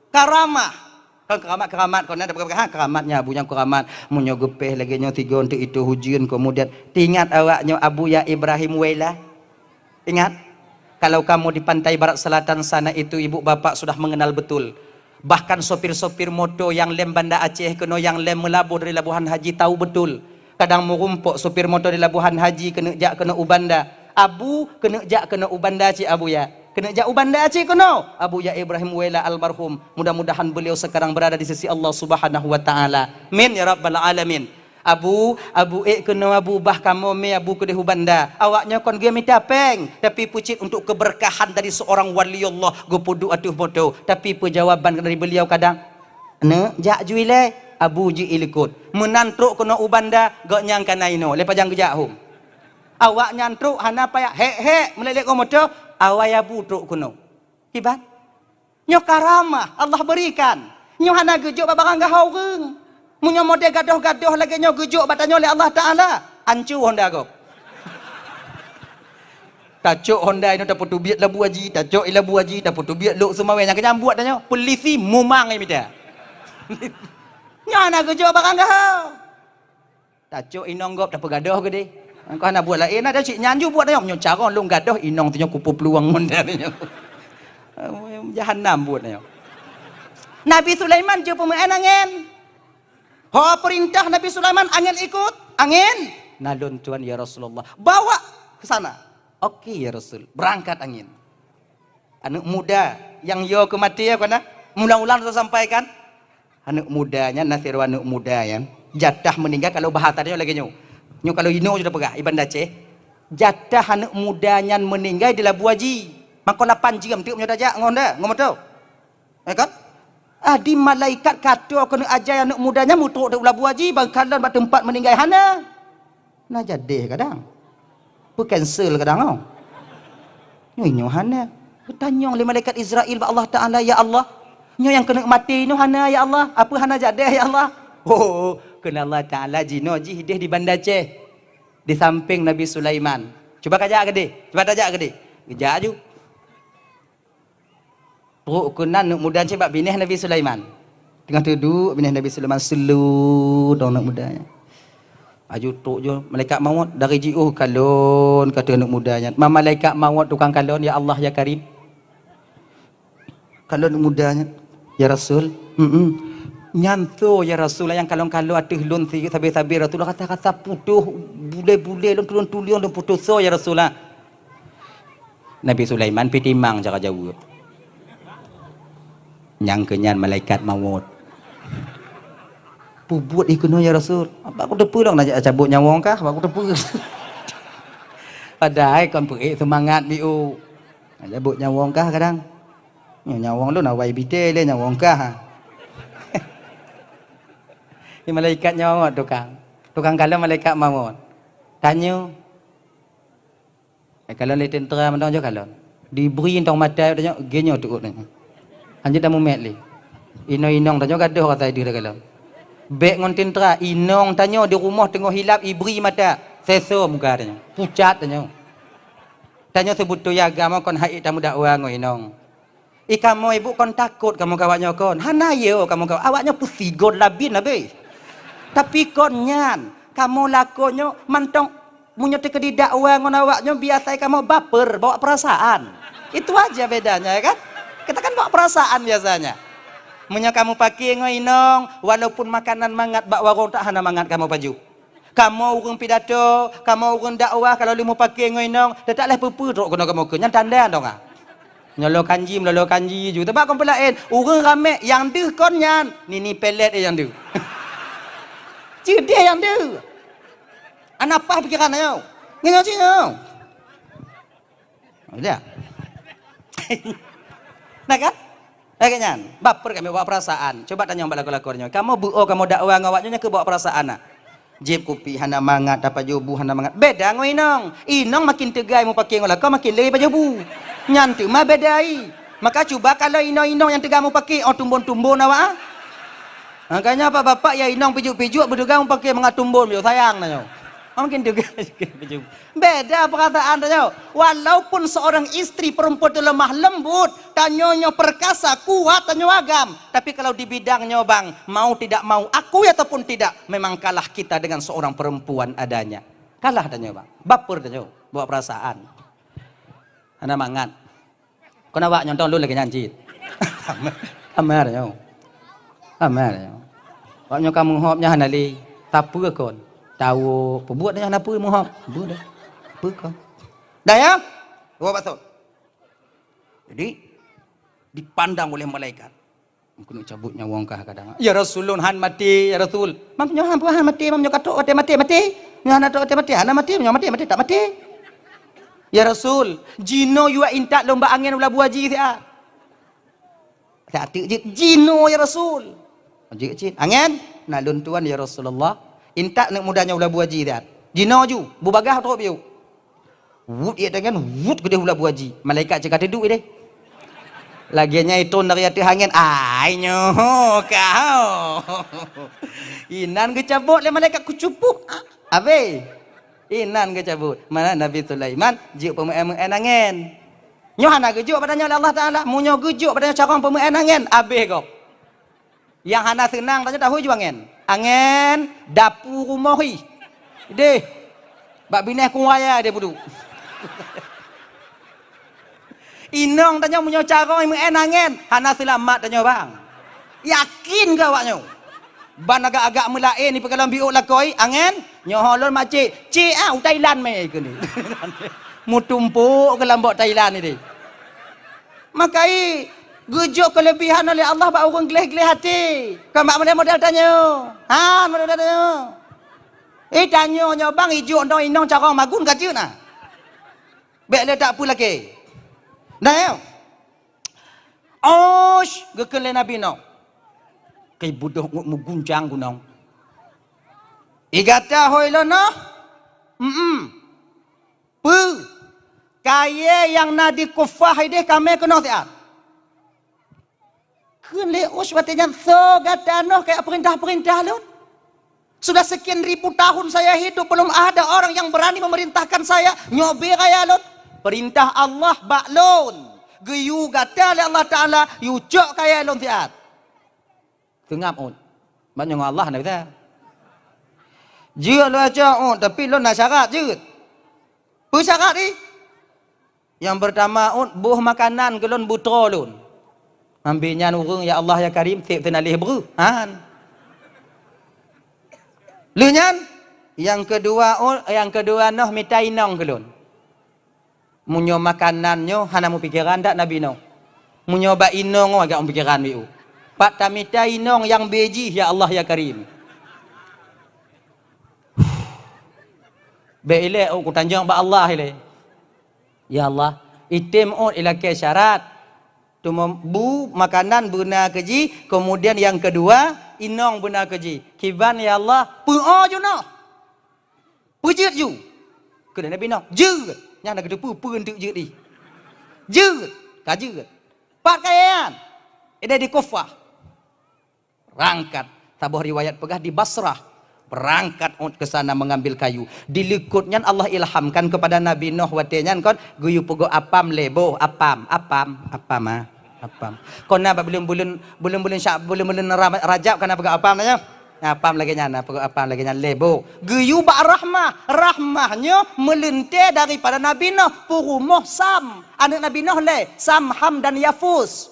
Karamah. Kon keramat-keramat, kon na peugah, ha, keramat nyan, Abu nyan keramat. Meunyoe geupéh lagée nyoe sigoe teuk itu hujeuen, kemudian teuingat awak nyoe Abu ya Ibrahim Wela. Ingat, kalau kamu di pantai barat selatan sana itu ibu bapak sudah mengenal betul. Bahkan sopir-sopir moto nyang lem Banda Aceh keunoe nyang lem meulaboh dari Labuhan Haji tahu betul. Kadang meurumpok sopir moto di Labuhan Haji keuneuk jak keunoe u Banda. Abu keuneuk jak keunoe u Banda cit Abu ya. Keuneuk jak u Banda cit keunoe. Abu ya Ibrahim Wela almarhum. Mudah-mudahan beliau sekarang berada di sisi Allah Subhanahu wa Taala. Min ya Rabbal Alamin. Abu, Abu ék keunoe Abu bah kamoe mé Abu keudeh u Banda. Awak nyoe kon geumita péng, tapi peucit untuk keberkahan dari seorang wali Allah geupeuduek ateueh moto. Tapi peujawaban dari beliau kadang, "Neuk jak ju ilée." Abu ji ilikot. Meunan trok keunoe u Banda, gobnyan ka na inoe, lé pajan geujak hom. Awak nyan trok hana payah hék-hék meulelek ngon moto, awai Abu trok keunoe. Kiban? Nyoe karamah Allah berikan. Nyoe hana geujok bak barang gaho ureuëng. Meunyoe model gadoh-gadoh lagée nyoe geujok bak tanyoe lé Allah Taala, ancu honda gob. Tacok honda inoe tapeuteubiet labu haji, tacok i labu haji tapeuteubiet lok seumawé nyang keujambuet tanyoe, peulisi mumang imita. Nyoe hana geujok bak barang gaho. Tacok inong gob tapeugadoh keudeh. Engkau hana buet laén, ada cit nyan ju buet nyoe. Nyoe carông lôn gadoh inong tu nyoe kupeuplueng ngon dia tu nyoe. Jahanam buet nyoe. Nabi Sulaiman jeuet peumeuén angén. Ho peurintah Nabi Sulaiman angén ikot, angén. Na lôn tuan ya Rasulullah. Bawa ke sana. Oke ya Rasul, berangkat angén. Aneuëk muda nyang yo keu maté ya kana. Mula-mula saya sampaikan. Aneuëk muda nyan na sidroe aneuëk muda nyan jatah meuninggai kalau bahasa tanyoe lagée nyoe. Nyoe kalau inoe sudah peugah iban Aceh. Jatah aneuëk muda nyan meuninggai di labu haji. Maka lapan jeuem teuk meunyoe tajak ngon da, ngon moto. Ya kan? Ah, di malaikat kato keuneuk ajai aneuëk muda nyan mutrok di labu haji bak kalon bak teumpat meuninggai hana. Na jadeh kadang. Peu cancel kadang oh. Nyoe nyoe hana. Geutanyong lé malaikat Israel bak Allah Taala, "Ya Allah, nyoe nyang keuneuk maté nyoe hana ya Allah? Apa hana jadeh ya Allah?" Oh, keunan Allah Taala jinoe jih ideh di Banda Aceh, di sampéng Nabi Sulaiman. Cuba kajak keudeh, cuba tajak keudeh. Geujak aju. Trok keunan aneuk muda nyan bak binéh Nabi Sulaiman. Teungoh teuduek binéh Nabi Sulaiman, seuleu dong aneuk muda nyan. Aju trok ju malaikat mawöt dari jiôh kalon, kata aneuk muda nyan. Ma malaikat mawöt tukang kalon, "Ya Allah, ya Karim." Kalon aneuk muda nyan, "Ya Rasul, mm nyan tho ya Rasul, nyang kalon-kalon ateueh lôn si-, sabe-sabe Rasul, rasa-rasa putôh, bulée-bulée lôn tulông-tulông lôn putôh tho ya Rasul." Nabi Sulaiman pih timang cara jaweueb. Nyang keu nyan malaikat mawöt. "Peubuet ikeunoe ya Rasul." "Bak kuteupeue lôn, na cabot nyawöng kah, bak kuteupeue." Padahai kon peuék seumangat biôh. "Na cabot nyawöng kah kadang. Nyoe nyawöng lôn awai bite lé nyawöng kah." Di malaikat nyawöng tukang. Tukang kalon malaikat mawöt. Tanyoe, Eh, kalon lé teuntera mantong jih kalon. Dibri tong mata tanyoe, geunyoe teuôt tanyoe. Hanjeuet tamumet lé. Inong-inong tanyoe gadôh rasa ideh takalon. Bék ngon teuntera, inong tanyoe di rumoh teungoh hilap ibri mata, seso muka tanyoe. Pucat tanyoe. Tanyoe seubeutôi agama kon hai tameudakwa ngon inong. I kamoe ibu kon takot kamoe keu awaknyoe kon. Hana yo kamoe keu awaknyoe peusigon labin abéh. Tapi kon nyan, kamoe lakoe nyoe mantong meunyoe teukeudi dakwa ngon awaknyoe biasai kamoe baper, bawa perasaan. Itu aja bedanya, ya kan? Kita kan bawa perasaan biasanya. Meunyoe kamoe pake ngon inong, walaupun makanan mangat bak warong tak hana mangat kamoe pajoh. Kamoe ureuëng pidato, kamoe ureuëng dakwah, kalau leumo pake ngon inong, teutap leh peue-peue trok keunoe kamoe keu nyan tanda dong ah. Nyolo kanji, melolo kanji ju. Teuba kon peulaén, ureuëng ramé nyang deuh kon nyan, nini pelet eh nyang deuh. Ceudeh nyang deuh. Ana paih pikeran nyoe. Nyoe cit nyoe. Udah. Nah kan? Lagée nyan, baper kami bawa perasaan. Coba tanyong bak lakoe-lakoe nyoe. Kamoe beuo kamoe dakwa ngon awaknyoe nyang keu bawa perasaan na. Jieb kupi hana mangat, tapajoh bu hana mangat. Beda ngon inong. Inong makin teuga mupake ngon lakoe makin lé pajoh bu. Nyan teuma beda i. Maka cuba kalau inong-inong nyang teuga mupake, oh tumbon-tumbon awak ah. Makanya bapak-bapak ya inong pijuk-pijuk beuteuga mupake mangat tumbon, sayang na nyoe. Oh, makin teuga pajoh bu. Beda perasaan tanyoe. Walaupun seorang istri perempuan itu lemah lembut, tanyoe nyoe perkasa, kuat tanyoe agam. Tapi kalau di bidang nyoe bang, mau tidak mau, akui ataupun tidak, memang kalah kita dengan seorang perempuan adanya. Kalah tanyoe bang. Baper tanyoe, bawa perasaan. Hana mangat. Kon awak nyontong lôn lagée nyan cit. Amar nyoe. Amar nyoe. Awak nyoe ka meuhop nyan hana lé. Tapeue kon? Tawo, peubuet nyan hana peue meuhop. Peue dah. Peue kon? Dah ya? Dua bakso. Jadi dipandang oleh malaikat. Keuneuk cabot nyawöng kah kadang. Ya Rasul, lôn han maté, ya Rasul. Mam nyoe han, han maté, mam nyoe ka trok watée maté, maté. Nyoe hana trok watée maté, hana maté, nyoe maté, maté, tak maté. Ya Rasul, jinoe yue intat lôn bak angén u labu haji siat. Siat teuk jeuet, jinoe ya Rasul. Jeuet cit. Angén, na lôn tuan ya Rasulullah. Intat aneuk muda nyoe u labu haji siat. Jinoe ju, bubagaih trok piôh. Wut ié tangan, wut keudeh u labu haji. Malaikat cit ka teuduek ideh. Lagée nyan itron dari ateueh angén, "Ai nyoe kah." Inan geucabot lé malaikat kucupuk. Ah, abéh. Inan geucabot. Mana Nabi Sulaiman jeuet peumeuén-meuén angén. Nyoe hana geujok bak tanyoe lé Allah Taala. Meunyoe geujok bak tanyoe carông peumeuén angén, abéh gob. Nyang hana seunang tanyoe tahu ju angén. Angén dapu rumoh ih. Deh. Bak binéh kuwaya deh budu. Inong tanyoe meunyoe carông meuén angén, hana seulamat tanyoe bang. Yakin keu awak nyoe. Ban agak-agak meulaén ipeukalon biôk lakoe angén, nyoe lôn macet. Cek ah u Thailand mé keuneuk. Mutumpok keu lambok Thailand ideh. Maka i geujok keuleubihan oleh Allah bak ureuëng gleh-gleh até. Kon bak model-model tanyoe. Ha, model-model tanyoe. Eh, tanyoe nyoe bang ijok dong inong carông magun ka jeuet na. Bék le tak peulakée. Nah, ya. Osh, geukheun lé Nabi Nuh. Kei budôh ngut meuguncang gunong. Igata hôi lôn noh. Mm-mm. Peue? Kayée nyang na di kufah ideh kamé keunoe siat. Kheun lé Us watée nyan, "Soe gata noh kajak peurintah-peurintah lôn? Sudah sekian ribu tahun saya hidup, belum ada orang yang berani memerintahkan saya. Nyoe beu raya lôn. Perintah Allah bak lôn. Geuyue gata lé Allah Taala, yue cok kayèe lôn siat. Seungab ôt. Ban nyoe ngon Allah na gata. Jeuet lôn cok ôt, tapi lôn na syarat jeuet. Peue syarat jih? Nyang peurtama ôt, boh makanan keu lôn beutroe lôn. Ambi nyan ureueng, "Ya Allah, ya Karim, seb teunaléh breuh." Han. Lheueh nyan, nyang keudua ôt, nyang keudua noh mita inong keu lôn. Meunyoe makanan nyoe hana meupikeran that Nabi Nuh. Meunyoe bak inong agak meupikeran biu. Pat tamita inong nyang beu jih, "Ya Allah, ya Karim." Bèk ilèe, oh, kutanjong bak Allah ilèe. Ya Allah, item ôt ilakèe syarat. Teuma bu makanan beuna keu jih, keumudian nyang keudua, inong beuna keu jih. Kiban ya Allah, peu'oh ju noh. Peujeuet ju. Keu Nabi Nuh, jeuet. Nyan na geuteupeue peue enteuk jeuet jih. Jeuet, ka jeuet. Pat kayèe nyan? Ideh di Kufah. Berangkat. Saboh riwayat peugah di Basrah. Berangkat ôt ke sana mengambil kayu. Di likôt nyan Allah ilhamkan kepada Nabi Nuh watèe nyan kon, geuyue peugöt apam lhèe boh, apam, apam, apam, ah, apam. Kon na bak buleuen-buleuen, buleuen-buleuen Sya-, buleuen-buleuen Ra-, Rajab kan na peugöt apam na nyoe? Na apam lagèe nyan, na peugöt apam lagèe nyan lhèe boh. Geuyue bak Rahmah, Rahmah nyoe meuleuntèe daripada Nabi Nuh, peurumoh Sam. Aneuk Nabi Nuh lhèe, Sam, Ham dan Yafus.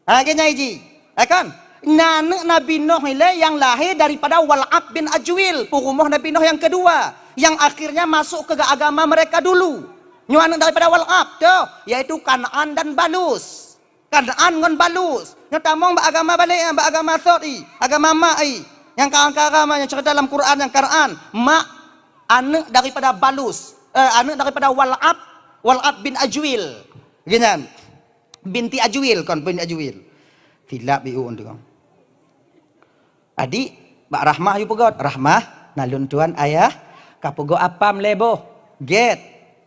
Ha, lagèe nyan jih. Ya kan? Na aneuk Nabi Nuh ilèe nyang lahé daripada Wal'ab bin Ajwil, peurumoh Nabi Nuh nyang keudua, nyang akhirnya masuk ke agama mereka dulu. Nyoe aneuk daripada Wal'ab, toh, yaitu Kan'an dan Balus. Kan'an ngon Balus. Nyoe tamong bak agama balek, bak agama sot i, agama mak i. Nyang karang-karang nyang cerita dalam Quran nyang Kan'an, mak aneuk daripada Balus, eh, aneuk daripada Wal'ab, Wal'ab bin Ajwil. Lagèe nyan. Binti Ajwil, kon binti Ajwil. Silap biu tu. Adik, bak Rahmah yue peugöt. Rahmah, na lôn tuan ayah, ka peugöt apam lhèe boh. Gèt.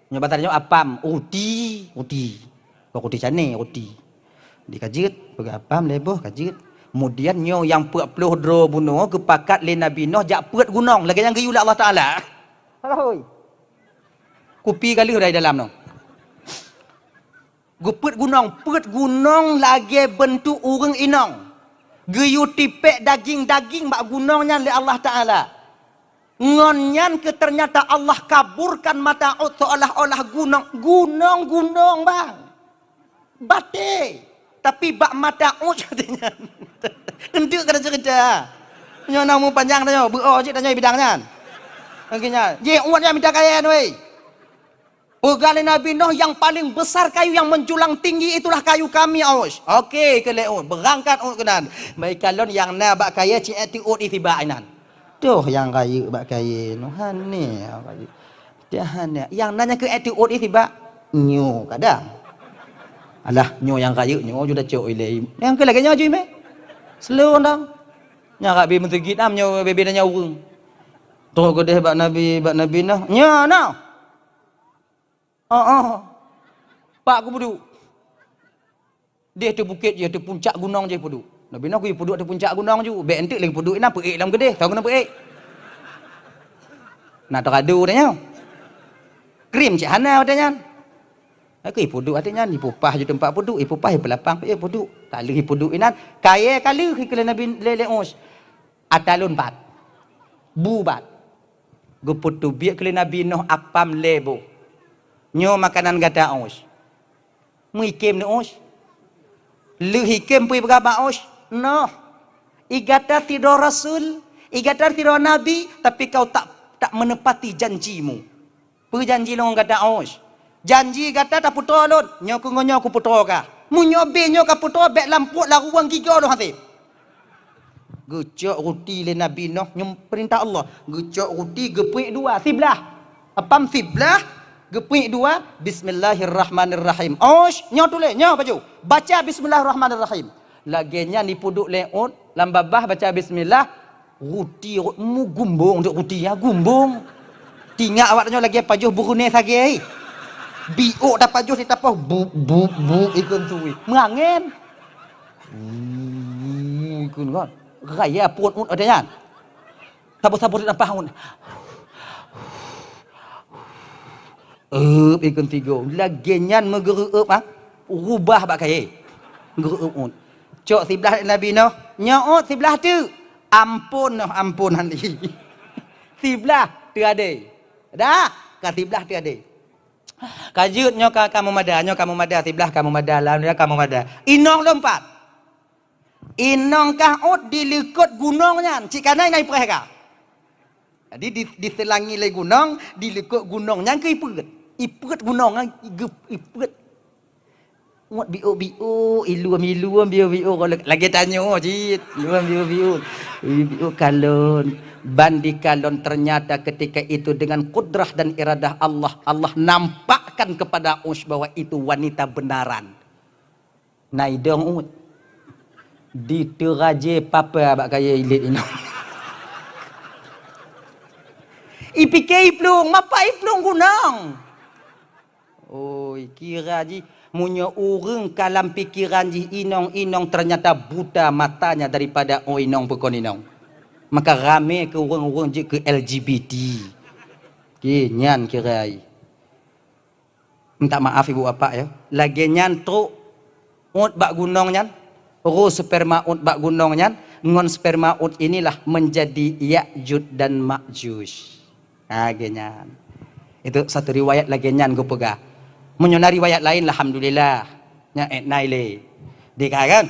Nyoe basa nyoe apam, ruti, ruti. Kon ruti cane, ruti. Di ka jeuet, peugöt apam lhèe boh, ka jeuet. Kemudian nyoe nyang peuet ploh droe bunoe geupakat lé Nabi Nuh jak peuet gunong, lagèe nyang geuyue lé Allah Taala. Hoi. Kupi ka lheueh dari dalam nyoe. Geupeuet gunong, peuet gunong lagèe beuntuk ureueng inong. Geuyue tipék daging-daging bak gunong nyan lé Allah Taala. Ngon nyan keuh teunyata Allah kaburkan mata ôt seolah-olah gunong, gunong-gunong, bang. Batèe. Tapi bak mata ôt nyan. Enteuk keuneuk cerita. Nyoe na umur panjang tanyoe, beuo jih tanyoe bidang nyan. Lagèe nyan. Jih ôt nyan mita kayèe weh. Peugah lé Nabi Nuh, "Yang paling besar kayu yang menjulang tinggi itulah kayu kami, Aus." Oke, keu lé Ut. Beurangkat Ut keunan. Baik kalon nyang na bak kayèe ci ék tiôt i sibak inan. Toh nyang rayeuk bak kayèe nyoe. Hane nyang rayeuk. Dah hane. Nyang na nyang keu ék tiôt i sibak. Nyoe kadang. Alah, nyoe nyang rayeuk, nyoe ju tacok ilèe. Nyang keu lagèe nyoe ju imè. Slow down. Nyang rabi meuseugit am nyoe bebe nyan ureueng. Trok keudeh bak Nabi, bak Nabi Nuh. Nyoe noh. Oh, oh. Pak kupeuduek. Deh teu bukét jih, teu puncak gunong jih peuduek. Nabi Nuh geupeuduek teu puncak gunong ju. Bèk enteuk lé peuduek inan peuék lam keudeh, tau keuneuk peuék. Na teuradu tanyoe. Krim cit hana watèe nyan. Aku ipeuduek watèe nyan, ipupah ju teumpat peuduek, ipupah ipeulapang, ipeuduek. Ka lheueh ipeuduek inan, kayèe ka lheueh ikeu lé Nabi lé, lé Us. Ata lôn pat. Bu bat. Geupeuteubiet keu lé Nabi Nuh apam lhèe boh. Nyoe makanan gata Us. Meuikem ni Us. Lheueh ikem peue ipeugah bak Us, "Noh, i gata sidroe rasul, i gata sidroe nabi, tapi kau tak, tak menepati janjimu." Peue janji lôn ngon gata Us? Janji gata tapeutroe lôn, nyoe keuh ngon nyoe kupeutroe kah. Meunyoe bèe nyoe kapeutroe, bèk lam pruet laruwang gigoe lôn hasé. Geucok ruti lé Nabi Nuh, nyoe peurintah Allah. Geucok ruti geupeuék dua, siblah. Apam siblah, geupeuék dua, "Bismillahirrahmanirrahim." Us, nyoe tuléh, nyoe baju. Baca "Bismillahirrahmanirrahim." Lagèe nyan ipeuduek lé Ut, lam babah baca bismillah, ruti rot mu gumbong dek ruti nyan, gumbong. Tingak awak tanyoe lagèe pajoh Brunei sagèe. Biôk tapajoh sitapoh, bu, bu, bu, ikun tui. Meurangén. Bu, ikun kan. Raya pruet Ut watèe nyan. Saboh-saboh tarik nafah, Ot. Eup, ikheun tiga. Lagèe nyan meugeureup, ha? Rubah bak kayèe. Geureup, Ot. Cok siblah Nabi Nuh. Nyoe, Ot, siblah teuk. Ampôn Nuh, ampôn hana lé. Siblah teuadé. Dah, ka siblah teuadé. Ka jeuet nyoe ka, ka meumada, nyoe ka meumada, siblah ka meumada, alhamdulillah ka meumada. Inong lom pat. Inong kah, Ot, di likot gunong nyan, cit ka na inong ipreh ka. Jadi di, diseulangi lé gunong, di likot gunong nyan keuh ipeuet. Ipeuet gunong nyan, igeup-, ipeuet. Ot, biôk-biôk, ilôn-ilôn, biôk-biôk, lagèe tanyoe cit. Ilôn biôk-biôk. Biôk-biôk kalon. Ban dikalon, ternyata ketika itu dengan kudrah dan iradah Allah, Allah nampakkan kepada Ush bahwa itu wanita benaran. Na idong, Ot. Diteurajé papa bak kayèe ilét inong. Ipike iplueng, mapa iplueng gunong. Oi, kira jih, meunyoe ureueng ka lam pikeran jih inong-inong, ternyata buta matanya daripada, oh, inong peukon inong. Maka ramé keu ureueng-ureueng jeuet keu L G B T. Oke, nyan kira jih. Minta maaf ibu bapak ya. Lagèe nyan trok Ot bak gunong nyan, roh sperma Ot bak gunong nyan, ngon sperma Ot inilah menjadi Ya'juj dan Ma'juj. Lagèe nyan. Itu satu riwayat lagèe nyan geupeugah. Meunyoe na riwayat laén, alhamdulillah. Nyan ék nai lé. Dika kan?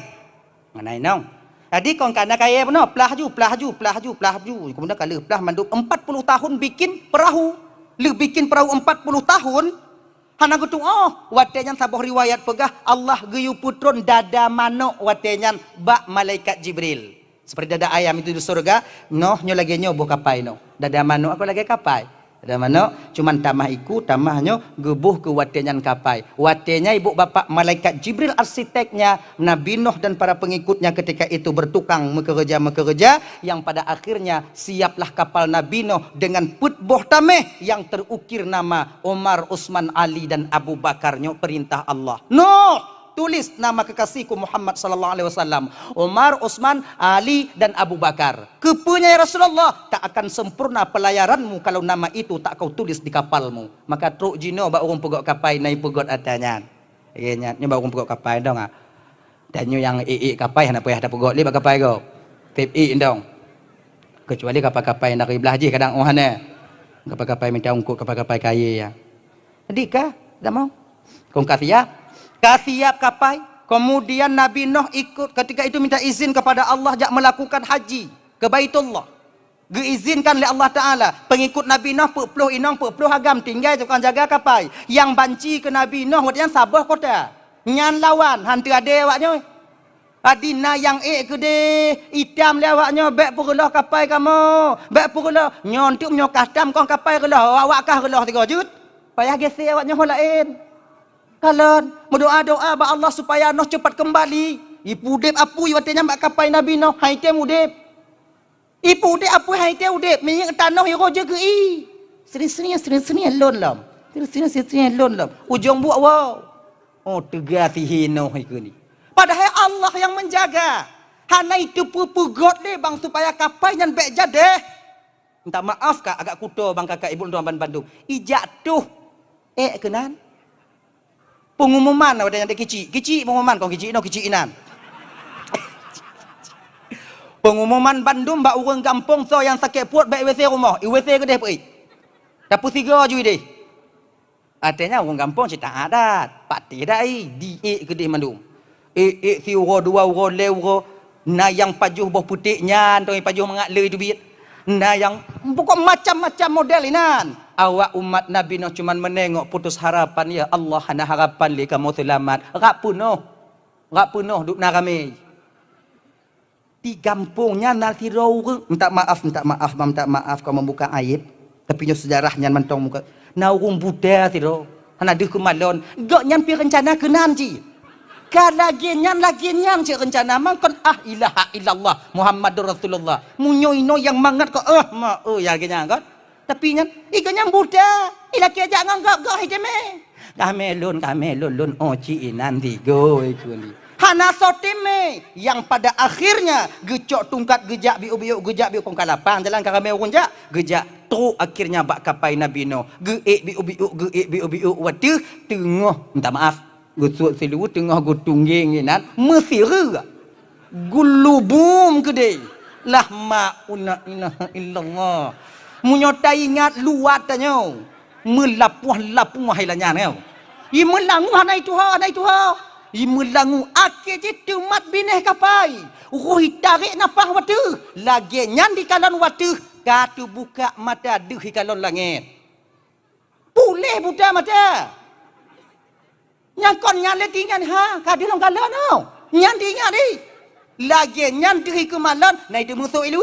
Ngon inong. Jadi kon ka na kayèe bunoe, plah ju, plah ju, plah ju, plah ju. Kemudian ka lheueh plah mandum empat puluh tahun bikin perahu. Lheueh bikin perahu empat puluh tahun, hana geutu'oh. Watèe nyan saboh riwayat peugah, Allah geuyue peutron dada manok watèe nyan bak malaikat Jibril. Seperti dada ayam itu di surga, noh nyoe lagèe nyoe boh kapai noh. Dada manok aku lagèe kapai. Dada manok, cuman tamah iku, tamah nyoe geuboh keu watèe nyan kapai. Watèe nyan ibu bapak malaikat Jibril arsiteknya, Nabi Nuh dan para pengikutnya ketika itu bertukang meukeureuja-meukeureuja, yang pada akhirnya siaplah kapal Nabi Nuh dengan peuet boh tamèh yang terukir nama Umar, Utsman, Ali, dan Abu Bakar. Nyoe perintah Allah. Nuh! Tulis nama kekasihku Muhammad sallallahu alaihi wasallam. Umar, Utsman, Ali, dan Abu Bakar. Keupeue nyan, ya Rasulullah? Tak akan sempurna pelayaranmu kalau nama itu tak kau tulis di kapalmu. Maka trok jinoe bak ureueng peugöt kapai na ipeugöt ata nyan. Lagèe nyan, nyoe bak ureueng peugöt kapai dong ah. Dan nyoe nyang ék-ék kapai hana payah tapeugöt lé bak kapai gob. Pép ék dong. Keucuali kapai-kapai dari blah jih kadang oh hana. Kapai-kapai mita ungkot, kapai-kapai kayèe ya. Jadi ka, dak mau? Kong ka siap? Ka siap kapai. Kemudian Nabi Nuh ikut, ketika itu minta izin kepada Allah jak melakukan haji ke Baitullah. Geuizinkan lé Allah Taala. Pengikut Nabi Nuh peuet ploh inong, peuet ploh agam tinggai tukang jaga kapai. Nyang banci keu Nabi Nuh, watèe nyan saboh kota. Nyan lawan, han teuadé awak nyoe. Adi na nyang ék keudéh, itam lé awak nyoe, bèk peureuloh kapai kamoe, bèk peureuloh. Nyoe teuk meunyoe kah tam kon kapai reuloh, awak kah reuloh sigoe jeuet. Payah geusék awak nyoe ho laén. Kalon, meudoa-doa bak Allah supaya Nuh cepat kembali. Ipeudép apui watèe nyan bak kapai Nabi Nuh, han item udép. Ipeudép apui han item udép, minyeuk tanoh iroh jeuet keu ie. Sering-sering, sering-sering lôn lom. Sering-sering, sering-sering lôn lom. Ujong buet woe. Oh, teuga sihi Nuh ikeu ni. Padahai Allah nyang menjaga. Hana iteupeue peugöt lé bang supaya kapai nyan bèk jadéh. Minta maaf ka agak kuto bang kakak ibu lôn ban bandum. Ijak tuh. Ék keunan. Pengumuman watèe nyan kicik. Kicik pengumuman, kon kicik inoe, kicik inan. Pengumuman bandum bak ureueng gampông soe nyang sakét pruet bèk I W C rumoh, I W C keudéh peuék. Tapeusigoe ju idéh. Watèe nyan ureueng gampông cit taát that, patéh that ie, diék keudéh mandum. Ék-ék siuroe dua uroe lhèe uroe, na nyang pajoh boh puték nyan, tong pajoh mangat le teubiet. Na nyang pokok macam-macam model inan. Awak umat Nabi Nuh cuman meunengok putus harapan, "Ya Allah, hana harapan lé kamoe seulamat." Rab peunoh. Rab peunoh dum na ramé. Di gampông nyan na sidroe ureueng, minta maaf, minta maaf, minta maaf kau membuka aib. Tapi nyoe sejarah nyan mantong muka. Na ureueng buta sidroe, hana deuh keumalon. Gobnyan pi reuncana keunan cit. Ka lagèe nyan, lagèe nyan cit reuncana. Mangkon ah ilaha illallah Muhammadur Rasulullah. Meunyoe inoe nyang mangat kau, eh, ma, eh, ya lagèe nyan kan. Tapi nyan, i gobnyan buta. I lakèe jak ngon gob-gob hai jamé. Kamé lôn, kamé lôn, lôn, oh, cit inan tiga ikeu ni. Hana soe teumé, nyang pada akhirnya geucok tungkat geujak biôk-biôk, geujak biôk kong ka lapang jalan ka ramé ureuëng jak, geujak trok akhirnya bak kapai Nabi Nuh, geuék biôk-biôk, geuék biôk-biôk, watée teungoh, minta maaf, geusuet silu teungoh geutunggeng inan, meusireuek. Geulubum keudeh. Lah mauna ilaha illallah. Meunyoe taingat luwat tanyoe, meulapuah-lapuah ilanyan nyoe. Imeulangu hana ituha, hana ituha. Imeulangu akhé jih teumat binéh kapai. Roh itarek nafah wateuh. Lagée nyan dikalon wateuh ka teubuka mata deuh ikalon langét. Puléh buta mata. Nyang kon nyan lé tingan ha, ka deuh lom kalon oh. Nyan tingan di. Lagée nyan deuh ikeumalon, na itu musoh ilu.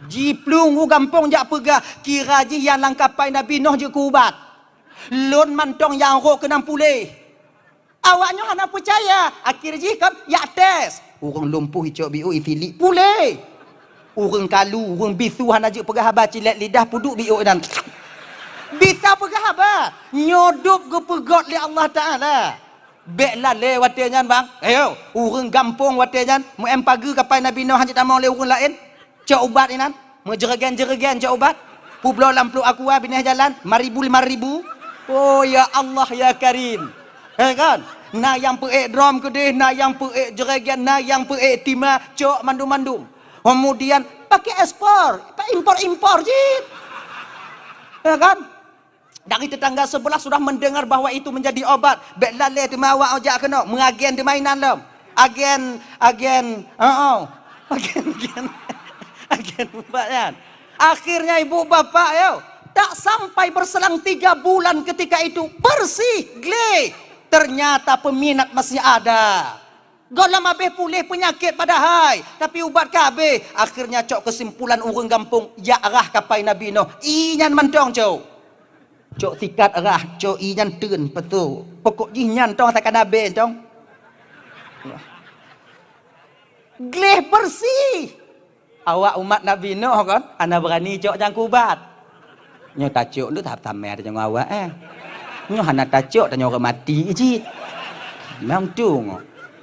Jiplueng u gampông jak peugah, kira jih nyang lam kapai Nabi Nuh jeuet keu ubat. Lôn mantong nyang rhot keunong puléh. Awaknyoe hana peucaya, akhé jih kon jak tes. Ureuëng lumpuh icok biôk isilik puléh. Ureuëng kalu, ureuëng bisu hana jeuet peugah haba cilek lidah peuduek biôk nan. Bisa peugah haba, nyoe dub geupeugét lé Allah Taala. Bék lalée watée nyan bang. Ayo, ureuëng gampông watée nyan, meu-em pageue kapai Nabi Nuh hana jeuet tamong lé ureuëng laén. Cok ubat inan, meujeureugen-jeureugen cok ubat. Peubloe lam pluek aqua binéh jalan, lima ribu, lima ribu. Oh ya Allah ya Karim. Eh kan? Na nyang peuék drom keudeh, na nyang peuék jeureugen, na nyang peuék tima, cok mandum-mandum. Kemudian pakai ekspor, pakai impor-impor cit. Ya kan? Dari tetangga sebelah sudah mendengar bahwa itu menjadi obat. Bék lalée teuma awak jak keunoe, meuagen teuma inan lom. Agen, agen, oh, oh. Agen, agen. Agen ubat nyan. Akhirnya ibu bapak yo, tak sampai berselang tiga bulan ketika itu bersih, gleh. Ternyata peminat masih ada. Gohlom habéh puléh peunyakét padahai, tapi ubat ka habéh. Akhirnya cok keusimpulan ureuëng gampông, jak rhah kapai Nabi Nuh. Ié nyan mantong cok. Cok sikat rhah, cok ié nyan teun, peutôh. Pokok jih nyan tong takana habéh tong. Gleh bersih. Awak umat Nabi Nuh kon hana beurani cok nyang keu ubat. Nyoe tacok nyoe tahap tamé tanyoe awak eh. Nyoe hana tacok tanyoe ureuëng mati cit. Memang tu.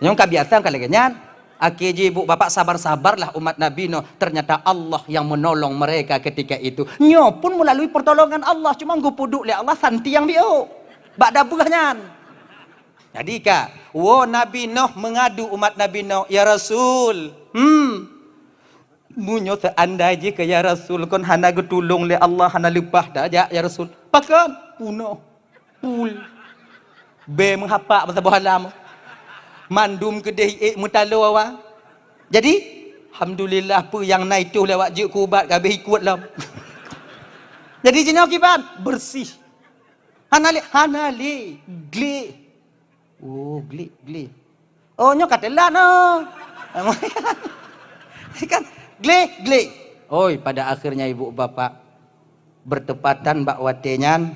Nyoe ka biasa ka lagée nyan. Akhé jih ibu bapak sabar-sabarlah umat Nabi Nuh. Ternyata Allah yang menolong mereka ketika itu. Nyoe pun melalui pertolongan Allah. Cuma geupeuduek lé Allah santi nyang biôk. Bak dabeuh nyan. Jadi ka, wo Nabi Nuh mengadu umat Nabi Nuh, "Ya Rasul, hmm, meunyoe seandai jih keu ya Rasul kon hana geutulông lé Allah, hana leupah tajak ya Rasul." Pakon? Punoh. Pul. Bé meuhapak meusaboh alam. Mandum keudeh ék meutaloe awak. Jadi, alhamdulillah peue nyang na itoh lé awak jeuet keu ubat ka habéh ikot lom. Jadi jinoe kiban bersih. Hana lé, hana lé, gleh. Oh, gleh, gleh. Oh, nyoe ka teulat noh. Kan? Gleh, gleh. Oi, pada akhirnya ibu bapak bertepatan bak watée nyan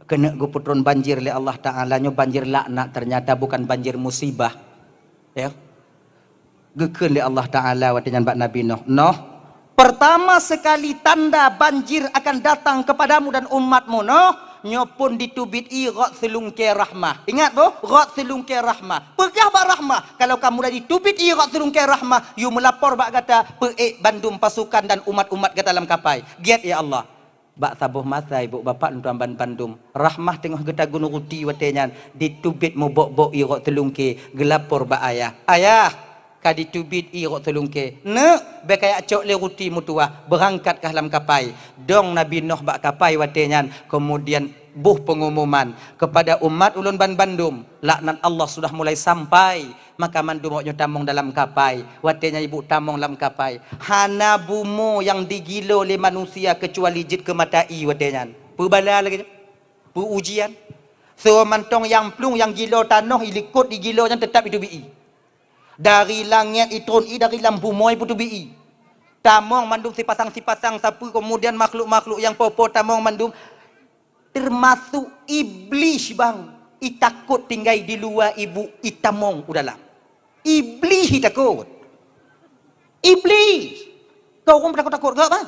keuneuk geupeutron banjir lé Allah Taala, nyoe banjir laknat ternyata bukan banjir musibah. Ya. Geukheun lé Allah Taala watée nyan bak Nabi Nuh, "Nuh, pertama sekali tanda banjir akan datang kepadamu dan umatmu, Nuh, nyoe phon diteubiet ie rot seulungkée rahmah." Ingat boh, rot seulungkée rahmah. Peugah bak rahmah, kalau ka mulai diteubiet ie rot seulungkée rahmah, yue meulapor bak gata, peuék bandum pasukan dan umat-umat gata lam kapai. Giat ya Allah. Bak saboh masa ibu bapak lôn tuan ban bandum, rahmah teungoh geutagun ruti watée nyan, diteubiet meubok-bok ie rot seulungkée, geulapor bak ayah. "Ayah, ka diteubiet ie rot seulungkée. Neuk, bék kajak cok lé ruti meutuwah, beurangkat kah lam kapai." Dong Nabi Nuh bak kapai watée nyan, keumudian boh peungumuman kepada umat ulôn ban bandum, laknat Allah sudah mulai sampai. Maka mandum awaknyoe tamong dalam kapai. Watée nyan ibu tamong lam kapai, hana bumoe nyang digilo lé manusia keucuali jeuet keu mata ie watée nyan. Peubala lagée nyan. Peu ujian. Soe mantong nyang plueng nyang gilo tanoh, ilikot igilo nyan teutap iteubiet ie. Dari langét itron ie, dari lam bumoe ipeuteubiet ie. Tamong mandum sipasang-sipasang sapeue, keumudian makhluk-makhluk nyang po-po tamong mandum. Teumasok Iblih bang, itakot tinggai di luwa ibu, itamong u dalam. Iblih itakot. Iblih. Keu ureuëng takot-takot gak bang.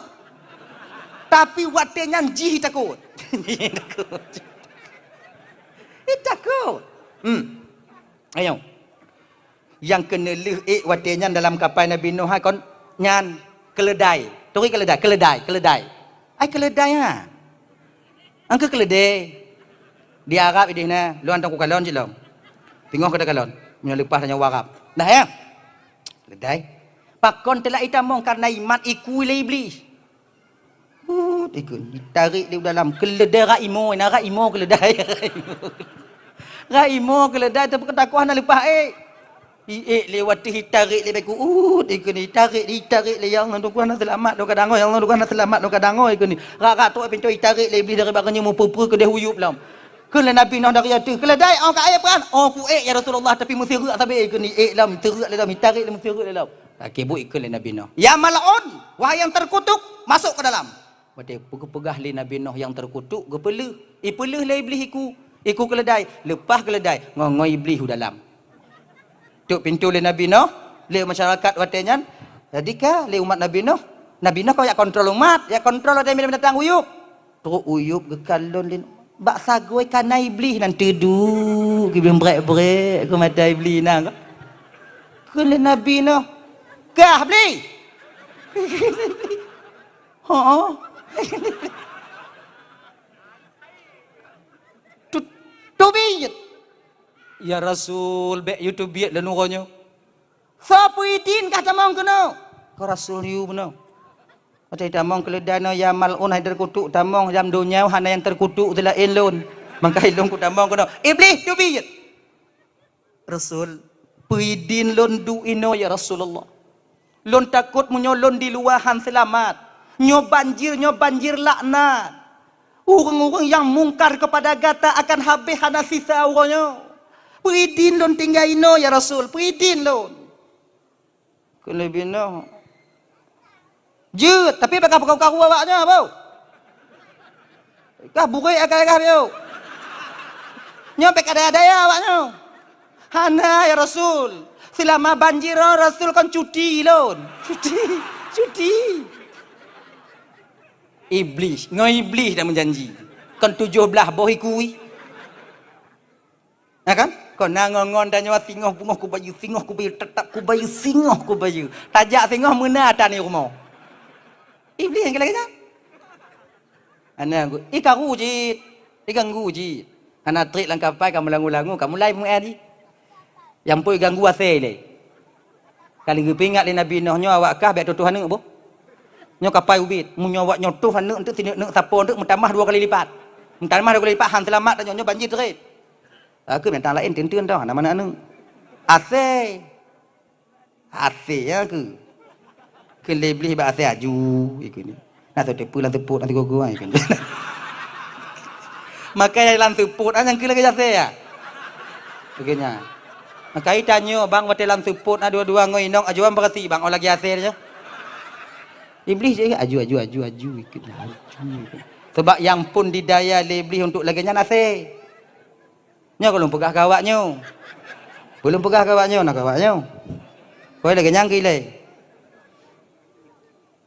Tapi watée nyan jih itakot. Jih itakot. Itakot. Hmm. Ayo. Nyang keuneulheueh ék watée nyan dalam kapai Nabi Nuh hai kon nyan keuleudai. Turi keuleudai, keuleudai, keuleudai. Ai keuleudai ha. Angkeu keuleudai. Di Arab ideh na, lôn teuka kalon cit lom. Teungoh ka takalon, meunyoe leupah tanyoe Arab. Dah ya? Keuleudai. Pakon teulak itamong karena imat ikui lé Iblih. Hut ikun, itarek lé u dalam. Keuleudai rak imo, na rak imo keuleudai. Rak imo keuleudai, tapi keu takoh hana leupah ék. Iék lé watée itarek lé beku, ut ikun, itarek, itarek lé, "Ya Allah, dukon hana seulamat, dukon kadang, ya Allah, dukon hana seulamat, dukon kadang," ikun. Rak-rak trok pintoe itarek lé Iblih dari bak nyoe meupeue-peue keudeh uyueb lom. Kheun lé Nabi Nuh dari ateueh, "Keuleudai, oh ka ék peue?" "Oh ku ék ya Rasulullah, tapi meusireuk sabe," ikun, iék lom, sireuk lé lom, itarek lé meusireuk lé lom. Akhé buet ikheun lé Nabi Nuh, "Ya mal'un, wahai yang terkutuk, masuk ke dalam." Watée peugah lé Nabi Nuh nyang teukutuk, geupeuleuh. Ipeuleuh lé Iblih iku, iku keuleudai, leupah keuleudai, ngon-ngon Iblih u dalam. Tuk pintoe lé Nabi Nuh, lé masyarakat watée nyan, jadi ka lé umat Nabi Nuh. Nabi Nuh ka jak kontrol umat, jak kontrol watée binatang uyueb. Trok uyueb geukalon lé bak sagoe kana Iblih nan teudu, geubrek-brek keu mata Iblih na. Kheun lé Nabi Nuh, "Kah Iblih?" "Hooh." "Tu-, teubiet." "Ya Rasul, bék yue teubiet lôn uroe nyoe." "Soe peuidin kah tamong keunoe?" "Ko Rasul yue bunoe." "Watée tamong keuleudai nyoe ya mal'un hai teukutuk, tamong lam donya hana nyang teukutuk seulaén lôn. Mangkai lôn kutamong keunoe." "Iblih teubiet." "Rasul, peuidin lôn duek inoe ya Rasulullah. Lôn takot meunyoe lôn di luwa han seulamat. Nyoe banjir, nyoe banjir laknat. Ureuëng-ureuëng nyang mungkar keupada gata akan habéh hana sisa uroe nyoe. Peuidin lôn tinggai inoe ya Rasul, peuidin lôn." Kheun lé Nabi Nuh, "Jeuet, tapi bèk kapeukaru-karu awaknyoe, boh. Kah burék akai kah biôh. Nyoe bèk ka daya-daya awaknyoe." "Hana, ya Rasul. Seulama banjir nyoe Rasul kon cuti lôn." Cuti, cuti. Iblih, ngon Iblih dah meujanji. Kon tujoh blaih boh ikui. Na kan? Kon na ngon-ngon tanyoe singoh beungoh kubayeue, singoh kubayeue, teutap kubayeue, singoh kubayeue. Tajak singoh meuna ata ni rumoh. Iblih nyang lagèe nyan. Ana, ikaru cit, iganggu cit. Hana trép lam kapai ka meulangu-langu, ka mulai meu'en jih. Nyang peuet ganggu asèe lé. Ka lheueh geupeuingat lé Nabi Nuh nyoe awak kah bèk tutoh aneuk boh. Nyoe kapai ubit, meunyoe awak nyoe toh aneuk eunteuk sineuk-neuk sapo eunteuk meutamah dua kali lipat. Meutamah dua kali lipat han seulamat tanyoe, nyoe banjir trép. Aku binatang laén teun-teun toh, nama aneuk-aneuk. Asèe. Asèe ya ke. Keu lé Iblih bak asèe aju, ikeu ni. Na teupeue lam seupôt, na teugogo, ikeu ni. Makai lam seupôt, ah, nyang keu lagèe asèe ya. Ikeu nya. Makai tanyoe, bang, watèe lam seupôt, na dua-dua ngon inong, ajuan berarti, bang, oh lagèe asèe nyoe. Iblih je, aju, aju, aju, aju, ikeu ni, aju, ikeu. Sebab nyang pun didaya lé Iblih untuk lagèe nyan asèe. Nyoe ka lôn peugah keu awaknyoe. Peue lôn peugah keu awaknyoe, na keu awaknyoe. Koi lagèe nyang keu ilèe.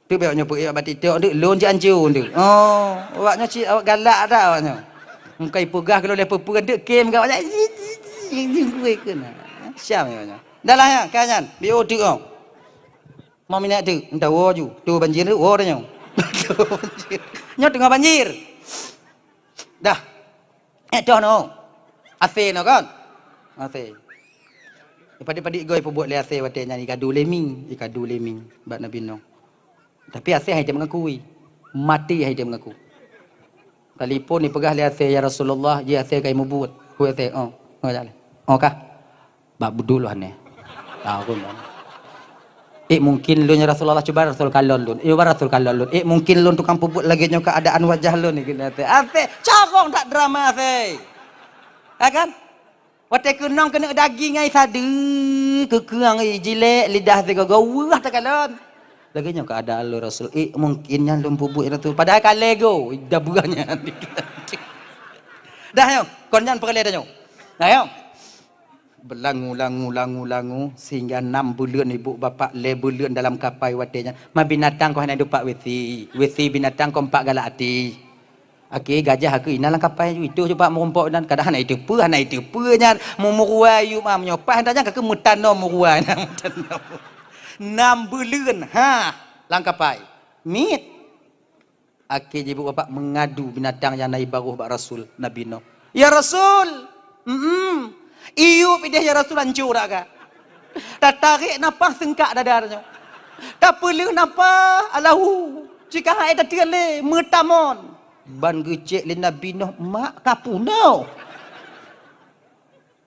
Teuk bèk awaknyoe peuék bak TikTok, teuk lôn cit anco teuk. Oh, awaknyoe cit awak galak that awaknyoe. Meukai peugah keu lôn lé peue-peue teuk kem keu awaknyoe. Siam awaknyoe. Dah lah nyan, ka nyan. Biôh teuk oh. Mau minat teuk, entah woe ju. Tu banjir teuk, woe dah nyoe. Tu banjir. Nyoe teungoh banjir. Dah. Eh, toh no. Asèe no kan? Asèe. Padit-padit goe peubuet lé asèe watèe nyan ikadu lé mi, ikadu lé mi bak Nabi Nuh. Tapi asèe han jitem ngaku, maté han jitem ngaku. Kalipon ipeugah lé asèe, "Ya Rasulullah, ji asèe kai mubuet." Ku asèe, "Oh, oh, jak lé." "Oh, kah?" Bak beudôh lôn nyan. Tahu kon. Eh, mungkin lôn ya Rasulullah, cuba Rasul kalon lôn. Eh, cuba Rasul kalon lôn. Eh, mungkin lôn tukang peubuet lagèe nyoe keuadaan wajah lôn ni keunan teuh. Asèe, carông that drama asèe. Ya kan? Watèe keunong keuneuk daging ai sadeue, keukeung ai jilek, lidah sigogo, weueh takalon. Lagèe nyoe keuadaan lôn Rasul. Eh, mungkin nyan lôn peubuet ya Rasul. Padahai ka lego, dah beurah nyan. Dah nyoe, kon nyan peureulèe dah nyoe. Dah nyoe. Beulangu, langu, langu, langu, sehingga nam buleuen ibu bapak, lhèe buleuen dalam kapai watèe nyan. Ma binatang kon hana dupat wesi, wesi binatang kon pat galak até. Akhé gajah keu inan lam kapai ju, itu cuba meurumpok inan, kadang hana iteupeue, hana iteupeue nyan, meumurua yub, ah, meunyoe paih nyan ka keu meutanoh murua nyan, meutanoh. Nam buleuen, ha, lam kapai. Miet. Akhé jibu bapak meungadu binatang nyang na ibaroh bak Rasul, Nabi Nuh. "Ya Rasul, mm, iyup ideh ya Rasul, hancô dak ka. Tatarek nafah seungkak dada nyoe. Tapeuleuh nafah, alahu, cika hai tateun lé, meutamon." Ban geucék lé Nabi Nuh, mak ka punoh.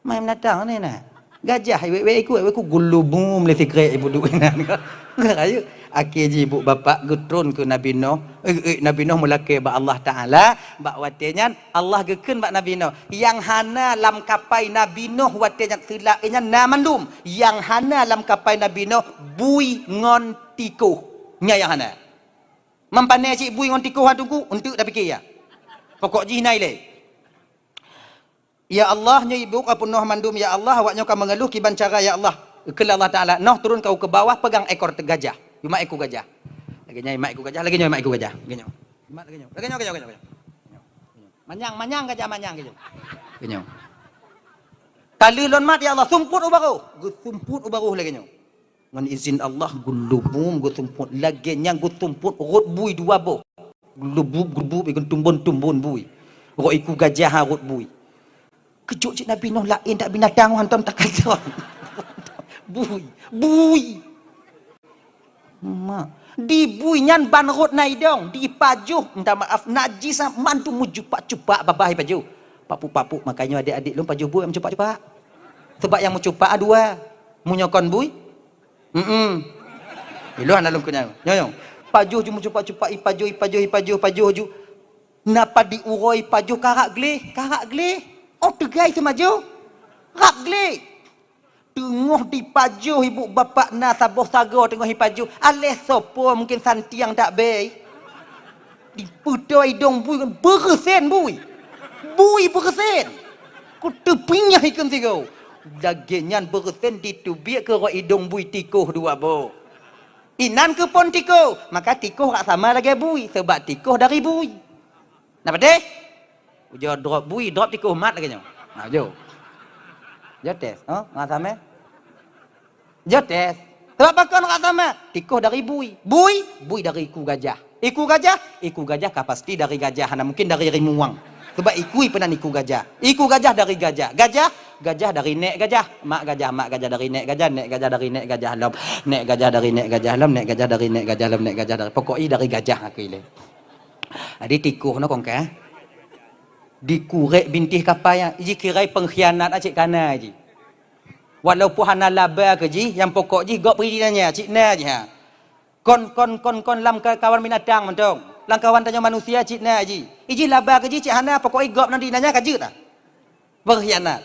Mai binatang ni na. Gajah wék-wék ikut, wék ku gulubum lé sikrek ibu duek inan. Rayeuk. Akhé jih ibu bapak geutron keu Nabi Nuh. Eh, eh, Nabi Nuh meulakée bak Allah Taala. Bak watée nyan Allah geukheun bak Nabi Nuh, nyang hana lam kapai Nabi Nuh watée nyan seulak nyan na mandum. Nyang hana lam kapai Nabi Nuh bui ngon tikoh. Nyan nyang hana. Mampane cit bui ngon tikoh, ha Teungku, eunteuk tapike ya. Pokok jih na ilée. "Ya Allah, nyoe ibu ka peunoh mandum, ya Allah, awak nyoe ka meungeuluh, kiban cara, ya Allah." Kheun Allah Taala, "Noh turun kau keu bawah, pegang ekor te-, gajah." Imat ekor gajah. Lagée nyoe imat ekor gajah, lagée nyoe imat ekor gajah. Lagée nyoe. Imat lagée nyoe. Lagée nyoe, lagée nyoe, lagée nyoe. Manyang, manyang gajah, manyang gajah. Lagée nyoe. Ka lheueh lôn mat, ya Allah, sumpot u baroh. Geusumpot u baroh lagée nyoe. Ngon izin Allah, geulubum geusumpot lagée nyang geusumpot rot bui dua boh. Geulubub, geulubub, ikon tumbon-tumbon bui. Rot iku gajah ha rot bui. Keujot cit Nabi Nuh laén that binatang hantom takalon. Bui, bui. Mak, di bui nyan ban rot na idong, dipajoh, minta maaf, najis ah, mandum meucupak-cupak babah ipajoh. Papuk-papuk, makajih adék-adék lôn pajoh bui meucupak-cupak. Sebab nyang meucupak dua. Meunyoe kon bui, Mm-mm. Ilôn hana lôn keunyan. Nyoe, nyoe. Pajoh ju meucupak-cupak, ipajoh, ipajoh, ipajoh, pajoh ju. Na padi uroe ipajoh karak gleh, karak gleh. Oh, teugai seumajoh. Rab gleh. Teungoh dipajoh ibu bapak na saboh sagoe teungoh ipajoh. Aléh soe po mungken santiang dak bei. Dipeutôi idong bui ngon beureusen bui. Bui beureusen. Ku teupinyah ikon sigoe. Lagée nyan beureusen diteubiet keu rot idong bui tikoh dua boh. Inan keuphon tikoh, maka tikoh rak sama lagée bui, seubab tikoh dari bui. Na patéh? Ujoe drop bui, drop tikoh mat lagée nyoe. Na ujoe. Ujoe tes, ha? Ngon samé? Ujoe tes. Sebab pakon rak sama? Tikoh dari bui. Bui, bui dari iku gajah. Iku gajah, iku gajah ka pasti dari gajah, hana mungken dari rimuang. Sebab iku peunan iku gajah. Iku gajah dari gajah. Gajah, gajah dari nék gajah. Mak gajah, mak gajah dari nék gajah, nék gajah dari nék gajah lom. Nék gajah dari nék gajah lom, nék gajah dari nék gajah lom, nék gajah dari, pokok i dari gajah aku ilée. Jadi tikoh nyoe kongkah. Dikurek bintéh kapai, jih kirai pengkhianat cit kana jih. Walaupun hana laba keu jih, nyang pokok jih gob peue jih na nyan, cit na jih ha. Kon, kon, kon, kon lam ka-, kawan binatang mantong. Lam kawan tanyoe manusia cit na jih. Ijih laba keu jih cit hana, pokok i gob nan di na nyan ka jeuet ah. Pengkhianat.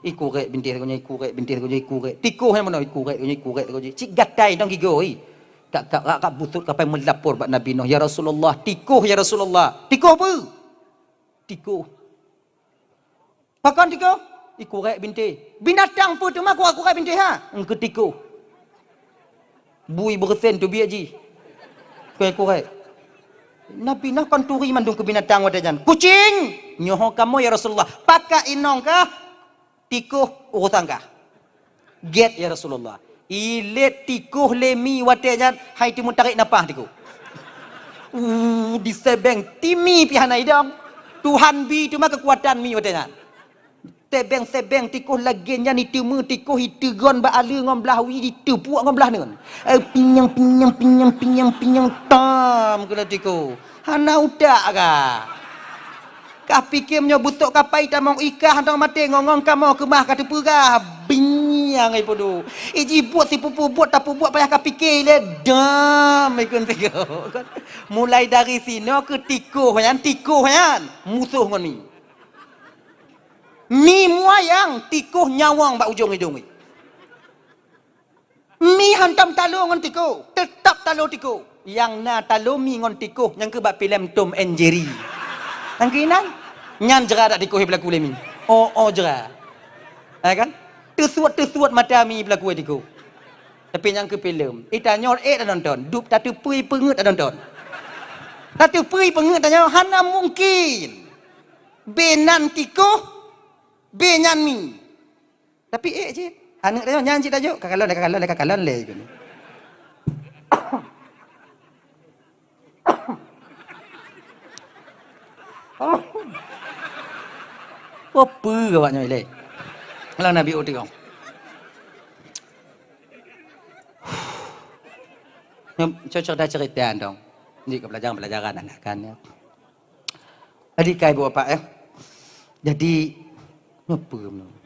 Ikurek bintéh keu nyoe, ikurek bintéh keu nyoe, ikurek. Tikoh nyang meunoe, ikurek keu nyoe, ikurek keu jih. Cit gatai dong gigoe. Ka, ka, ka, ka busut kapai meulapor bak Nabi Nuh, "Ya Rasulullah, tikoh ya Rasulullah." Tikoh peue? Tikoh. Pakon tikoh? Ikurek bintéh. Binatang peue teuma kurek-kurek bintéh ha? Engkeu tikoh. Bui beureusen teubiet jih. Kurek-kurek. Nabi Nuh kon turi mandum keu binatang watée nyan. Kucing! Nyoe ho kamoe ya Rasulullah. Pakat inong kah? Tikoh urusan kah? Gét ya Rasulullah. Ilét tikoh lé mi watée nyan hai teumeutarek napah tikoh. Uh, disebeng timi pih hana idong. Tuhan bi teuma keukuatan mi watée nyan. Sebeng-sebeng tikoh lagée nyan iteumeu tikoh iteugon bak aleue ngon blah wie diteupuek ngon blah neun. Eh, pinyang, pinyang, pinyang, pinyang, pinyang, tam keunoe tikoh. Hana utak ka. Ka pike meunyoe beusok kapai tamong ikah hana maté ngongong kamoe keumah ka teupeugah. Binyang ai pudu. Iji buet sipupu buet tapubuet payah ka pike lé dam ikun sigoe. Mulai dari sinoe keu tikoh nyan, tikoh nyan musoh ngon mi. Mi muayang tikoh nyawong bak ujong idong. Mi hantom talo ngon tikoh, teutap talo tikoh. Nyang na talo mi ngon tikoh nyang keu bak filem Tom and Jerry. Nyang keu inan, nyan jra dak tikoh beulaku lé mi. Oh, oh jra. Ya kan? Teusuet-teusuet mata mi beulaku tikoh. Tapi nyang keu filem, itanyoe ék tanonton, dup tateupeue peungeut tanonton. Tateupeue peungeuet tanyoe hana mungkin. Beunan tikoh, beunan mi. Tapi ék cit. Aneuk tanyoe nyan cit tajok, ka kalon, ka kalon, ka kalon lé. Peue awaknyoe ilée? Lam Nabi uteuk. Nyoe cocok dah cerita dong. Ni ke pelajaran-pelajaran anak kan ya. Jadi kai buat apa ya? Jadi nyoe peue meunoe?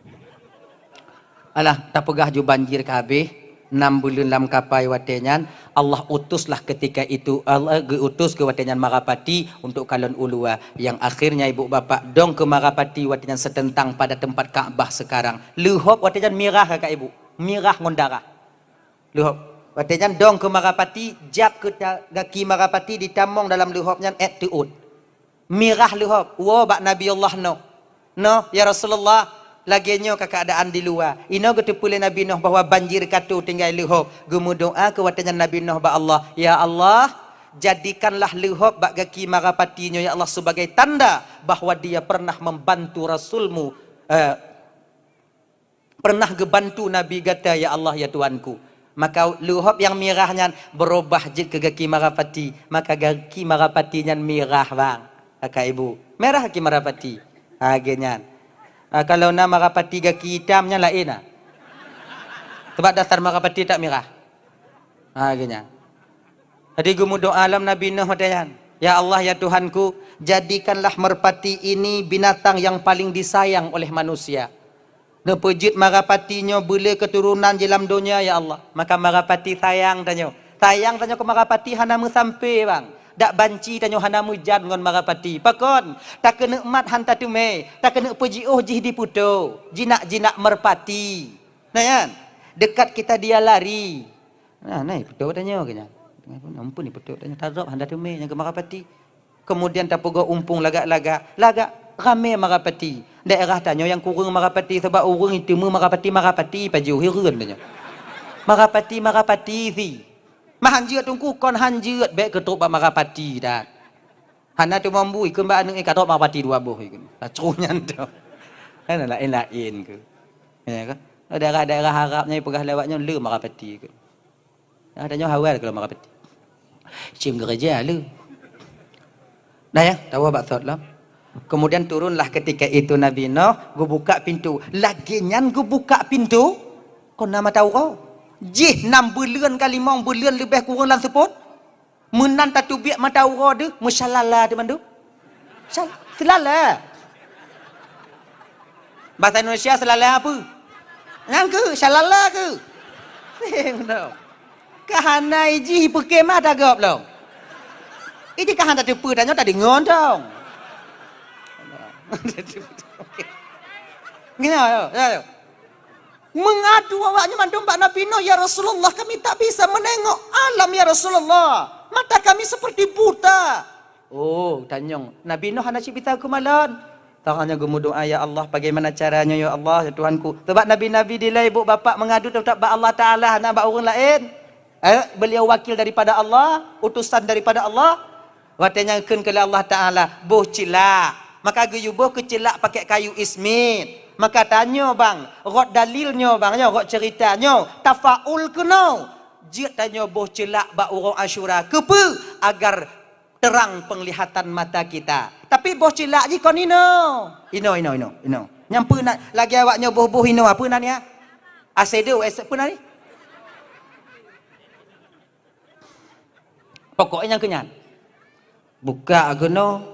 Alah, tapeugah ju banjir ka habéh, nam buleuen lam kapai watée nyan, Allah utuslah ketika itu, Allah geuutus keu watée nyan Marapati untuk kalon u luwa. Yang akhirnya ibu bapak dong keu Marapati watée nyan seuteuntang pada tempat Ka'bah sekarang. Leuhop watée nyan mirah kakak ibu, mirah ngon darah. Leuhop. Watée nyan dong keu Marapati, jak keu ta-, gaki Marapati ditamong dalam leuhop nyan ék teuôt. Mirah leuhop, woe bak Nabi Allah Nuh. "Nuh, ya Rasulullah, lagée nyoe ka keuadaan di luwa." Inoe geuteupeue lé Nabi Nuh bahwa banjir ka tho tinggai leuhop. Geumeudoá keu watée nyan Nabi Nuh bak Allah, "Ya Allah, jadikanlah leuhop bak gaki Marapati nyoe, ya Allah, sebagai tanda bahwa dia pernah membantu Rasulmu, eh, pernah geubantu Nabi gata, ya Allah, ya Tuhanku." Maka leuhop nyang mirah nyan beurubah jeuet keu gaki Marapati. Maka gaki Marapati nyan mirah, bang. Kakak ibu. Mirah gaki Marapati. Ha, lagée nyan. Ha, kalau na Marapati gaki itam nyan laén na. Sebab dasar Marapati tak mirah. Ha, lagée nyan. Jadi geumeudoá lom Nabi Nuh watée nyan, "Ya Allah, ya Tuhanku, jadikanlah merpati ini binatang yang paling disayang oleh manusia. Neupeujeuet Marapati nyoe beulé keuturonan jih lam donya, ya Allah." Maka Marapati sayang tanyoe. Sayang tanyoe keu Marapati hana meusampé, bang. Dak banci tanyoe hana meujan ngon Marapati. Pakon? Takeuneuk mat han tateumé, takeuneuk peujiôh jih di peutoe, jinak-jinak merpati. Nah, nyan. Dekat kita dia lari. Nah, nah, peutoe tanyoe keu nyan. Ampun, peutoe tanyoe tarok hana teumé nyang keu Marapati. Kemudian tapeugoe umpung lagak-lagak, lagak ramé Marapati. Daerah tanyoe nyang kureueng Marapati, sabab ureuëng iteumé Marapati, Marapati pajoh hireuen tanyoe. Marapati, Marapati si. Mah han jeuet Teungku, kon han jeuet, bék keutrok bak Marapati that. Hana teuma bui, keu bak aneuk nyan ka trok Marapati dua boh, ikeu. Tacroh nyan tu. Kan laén-laén keu. Ya kan? Daerah-daerah Arab nyan peugah lewat nyoe le Marapati keu. Ada nyoe hawai keu Marapati. Cim gereja le. Dah ya, tahu bak thot lah. Kemudian turunlah ketika itu Nabi Nuh, geubuka pintu. Lagée nyan geubuka pintu, kon na mata uroe. Jih nam buleuen ka limong buleuen leubeh kureueng lam seupôt. Meunan tateubiet mata uroe deuh, meusalala teuh mandum. Sal-, seulala. Bahasa Indonesia seulala apa? Nyang keu, salala keu. Seng dong. Ka hana iji peuke mata gob lom. Iji ka hana teupeu tanyoe tadeungon dong. Ngena yo, yo, yo. Mengadu awaknyan mandum bak Nabi Nuh, "Ya Rasulullah, kami tak bisa menengok alam, ya Rasulullah. Mata kami seperti buta." Oh, tanyong. Nabi Nuh hana cit bisa keumalon. Tanyoe geumeudoá, "Ya Allah, bagaimana caranya, ya Allah, ya Tuhanku?" Sebab nabi-nabi dilée ibu bapak mengadu tetap bak Allah Taala, hana bak ureuëng laén. Eh, beliau wakil daripada Allah, utusan daripada Allah. Watée nyan kheun keu lé Allah Taala, "Boh ceulak." Maka geuyue boh keu ceulak pakai kayu ismit. Maka tanyoe bang, rot dalil nyoe bang, nyoe rot cerita nyoe, tafaul keunoe. Jeuet tanyoe boh ceulak bak uroe Asyura. Keupeue? Agar terang penglihatan mata kita. Tapi boh ceulak jih kon inoe. Inoe, inoe, inoe, inoe. Nyang peue na lagée awaknyoe boh-boh inoe, peue nan ya? Asedo, es-, peue nan ni? Pokoknya nyang keu nyan. Buka keunoe.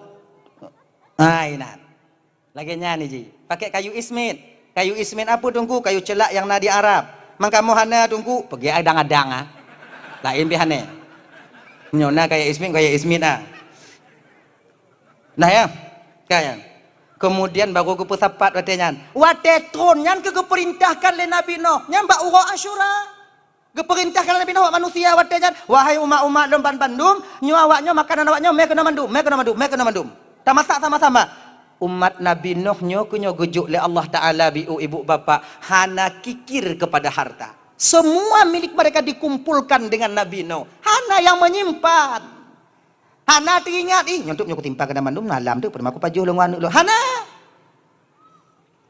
Hai nan. Lagée nyan jih. Pakai kayu ismit. Kayu ismit apa Teungku? Kayu ceulak nyang na di Arab. Man kamoe hana Teungku, peugi adang-adang ah. Laén pih hana. Nyoe na kayu ismit, kayu ismit ah. Nah ya. Kan. Kemudian baru geupeusapat watée nyan. Watée tron nyan keu geupeurintahkan lé Nabi Nuh. Nyan bak uroe Asyura. Geupeurintahkan lé Nabi Nuh bak manusia watée nyan, "Wahai umat-umat lôn banmandum, nyoe awaknyoe makanan awaknyoe mé keunoe mandum, mé keunoe mandum, mé keunoe mandum." Tamasak sama-sama. Umat Nabi Nuh nyoe keuh nyoe geujok lé Allah Taala biu ibu bapak hana kikir kepada harta. Semua milik mereka dikumpulkan dengan Nabi Nuh. Hana yang menyimpan. Hana teuingat, ih, nyoe teuk nyoe kutimpa keunan mandum, malam teuk, padahai kupajoh lôn ngon aneuk lôn. Hana!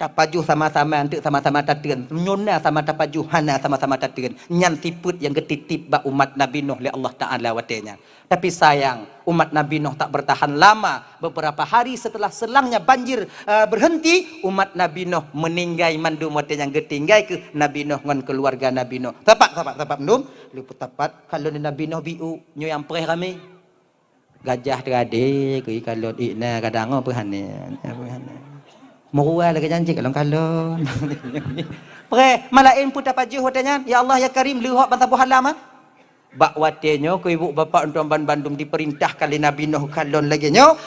Tapajoh sama-sama, enteuk sama-sama tateun. Nyoe na sama tapajoh, hana sama-sama tateun. Nyan sifeuet nyang geutitip bak umat Nabi Nuh lé Allah Taala watée nyan. Tapi sayang, umat Nabi Nuh tak bertahan lama. Beberapa hari setelah selangnya banjir, eh, berhenti, umat Nabi Nuh meninggai mandum watée nyan, geutinggai keuh Nabi Nuh ngon keuluwarga Nabi Nuh. Tapat, tapat, tapat mandum. Leupeue tapat, kalon Nabi Nuh biôk, nyoe nyang preh ramé. Gajah teuradé keu ikalon, ik na kadang, oh, peuhane, peuhane. Meurua lagée janji kalon-kalon. Preh, malaén peue tapajoh watée nyan, "Ya Allah, ya Karim, leuhok ban saboh alam, ah." Bak watée nyoe, keu ibu bapak lôn tuan ban bandum dipeurintahkan lé Nabi Nuh kalon lagée nyoe,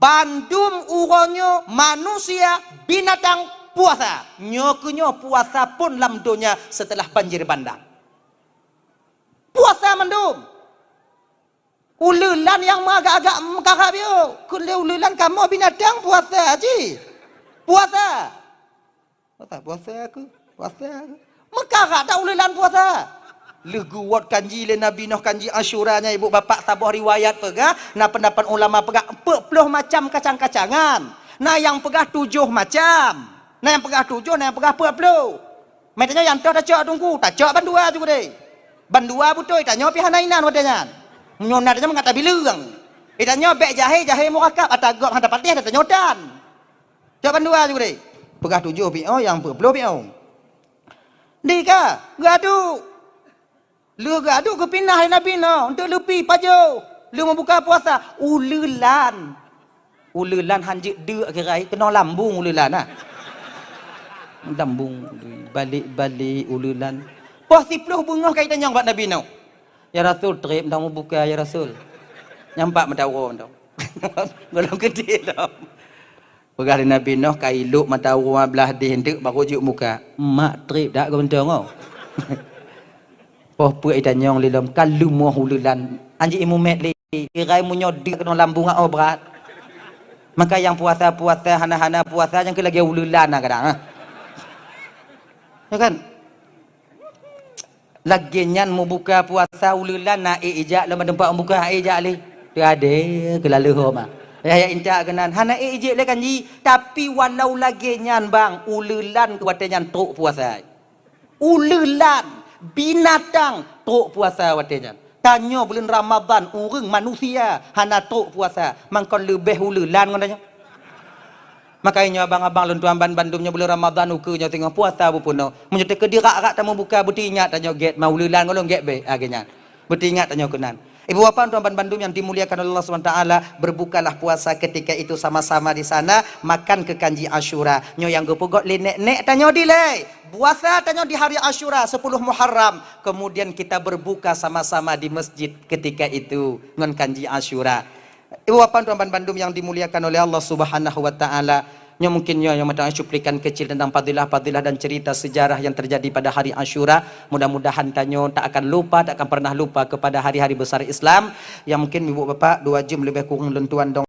bandum uroe nyoe manusia, binatang puasa. Nyoe keuh nyoe puasa phon lam donya setelah banjir bandang. Puasa mandum. Uleulan nyang meuagak-agak meukarat biôh. Keu lé uleulan kamoe binatang puasa, Haji. Puasa. Puasa, puasa aku. Puasa aku. Meukarat dak uleulan puasa. Lheueh geuwot kanji lé Nabi Nuh, kanji Asyura nyan, ibu bapak, saboh riwayat peugah, na peundapat ulama peugah peuet ploh macam kacang-kacangan. Na nyang peugah tujoh macam. Na nyang peugah tujoh, na nyang peugah peuet ploh. Meutanyoe nyang toh tacok teungku, tacok bandua ju keudeh. Bandua beutôi, tanyoe pih hana inan watée nyan. Meunyoe na tanyoe mangat tabileueng. Itanyoe bék jahé, jahé murakab, ata gob hana patéh, ata tanyoe tan. Cok bandua ju keudeh. Peugah tujoh piôh, nyang peuet ploh piôh. Di ka, geuadu. Lheueh geuadu geupinah lé Nabi Nuh, untuk leupi pajoh. Lheueh meubuka puasa, uleulan. Uleulan hanjeuet deuk kira, keunoe lambung uleulan, ah. Lambung, balik-balik uleulan. Poh siploh beungoh ka itanyong bak Nabi Nuh. "Ya Rasul, trép mantong meubuka, ya Rasul." Nyampak mata uroe mantong. Golom geude lom. Peugah lé Nabi Nuh, ka ilok mata uroe blah deh enteuk baru jeuet muka. "Mak trép dak geuntong, oh." Poh peuet itanyong lé lom, ka leumoh uleulan. Anjing imumet lé. Kirai meunyoe deuk keunoe lambung, oh, brat. Maka nyang puasa-puasa, hana-hana puasa, nyang keu lagée uleulan na kadang, ah. Ya kan? Lagée nyan meubuka puasa uleulan na ék ijak lom teumpat meubuka, ék ijak lé. Teuadé keulaleuho ma. Yah, yah intat keunan. Hana ék ijak lé kanji. Tapi walau lagée nyan, bang, uleulan watée nyan trok puasa. Uleulan, binatang, trok puasa watée nyan. Tanyoe buleuen Ramadhan, ureuëng manusia hana trok puasa, mangkon leubeh uleulan ngon tanyoe. Makajih nyoe abang-abang lôn tuan ban bandum nyoe buleuen Ramadhan ukeue nyoe teungoh puasa beupunoe. Meunyoe teukeudi rak-rak tameubuka, beuteuingat tanyoe gét ma uleulan ngon lôn gét beh, lagée nyan. Beuteuingat tanyoe keunan. Ibu bapak tuan ban bandum nyang dimuliakan oleh Allah Subhanahu Wa Taala, berbukalah puasa ketika itu sama-sama di sana, makan keu kanji Asyura. Nyoe nyang geupeugot lé nek-nek tanyoe dilée. Puasa tanyoe di hari Asyura, sepuluh Muharram. Kemudian kita berbuka sama-sama di masjid ketika itu ngon kanji Asyura. Ibu bapak tuan ban bandum nyang dimuliakan oleh Allah Subhanahu Wa Taala. Nyoe mungkin nyoe nyang meutanyoe cuplikan kecil tentang fadilah-fadilah dan cerita sejarah yang terjadi pada hari Asyura. Mudah-mudahan tanyoe tak akan lupa, tak akan pernah lupa kepada hari-hari besar Islam. Yang mungkin ibu bapak dua jam lebih kurang lôn tuan dong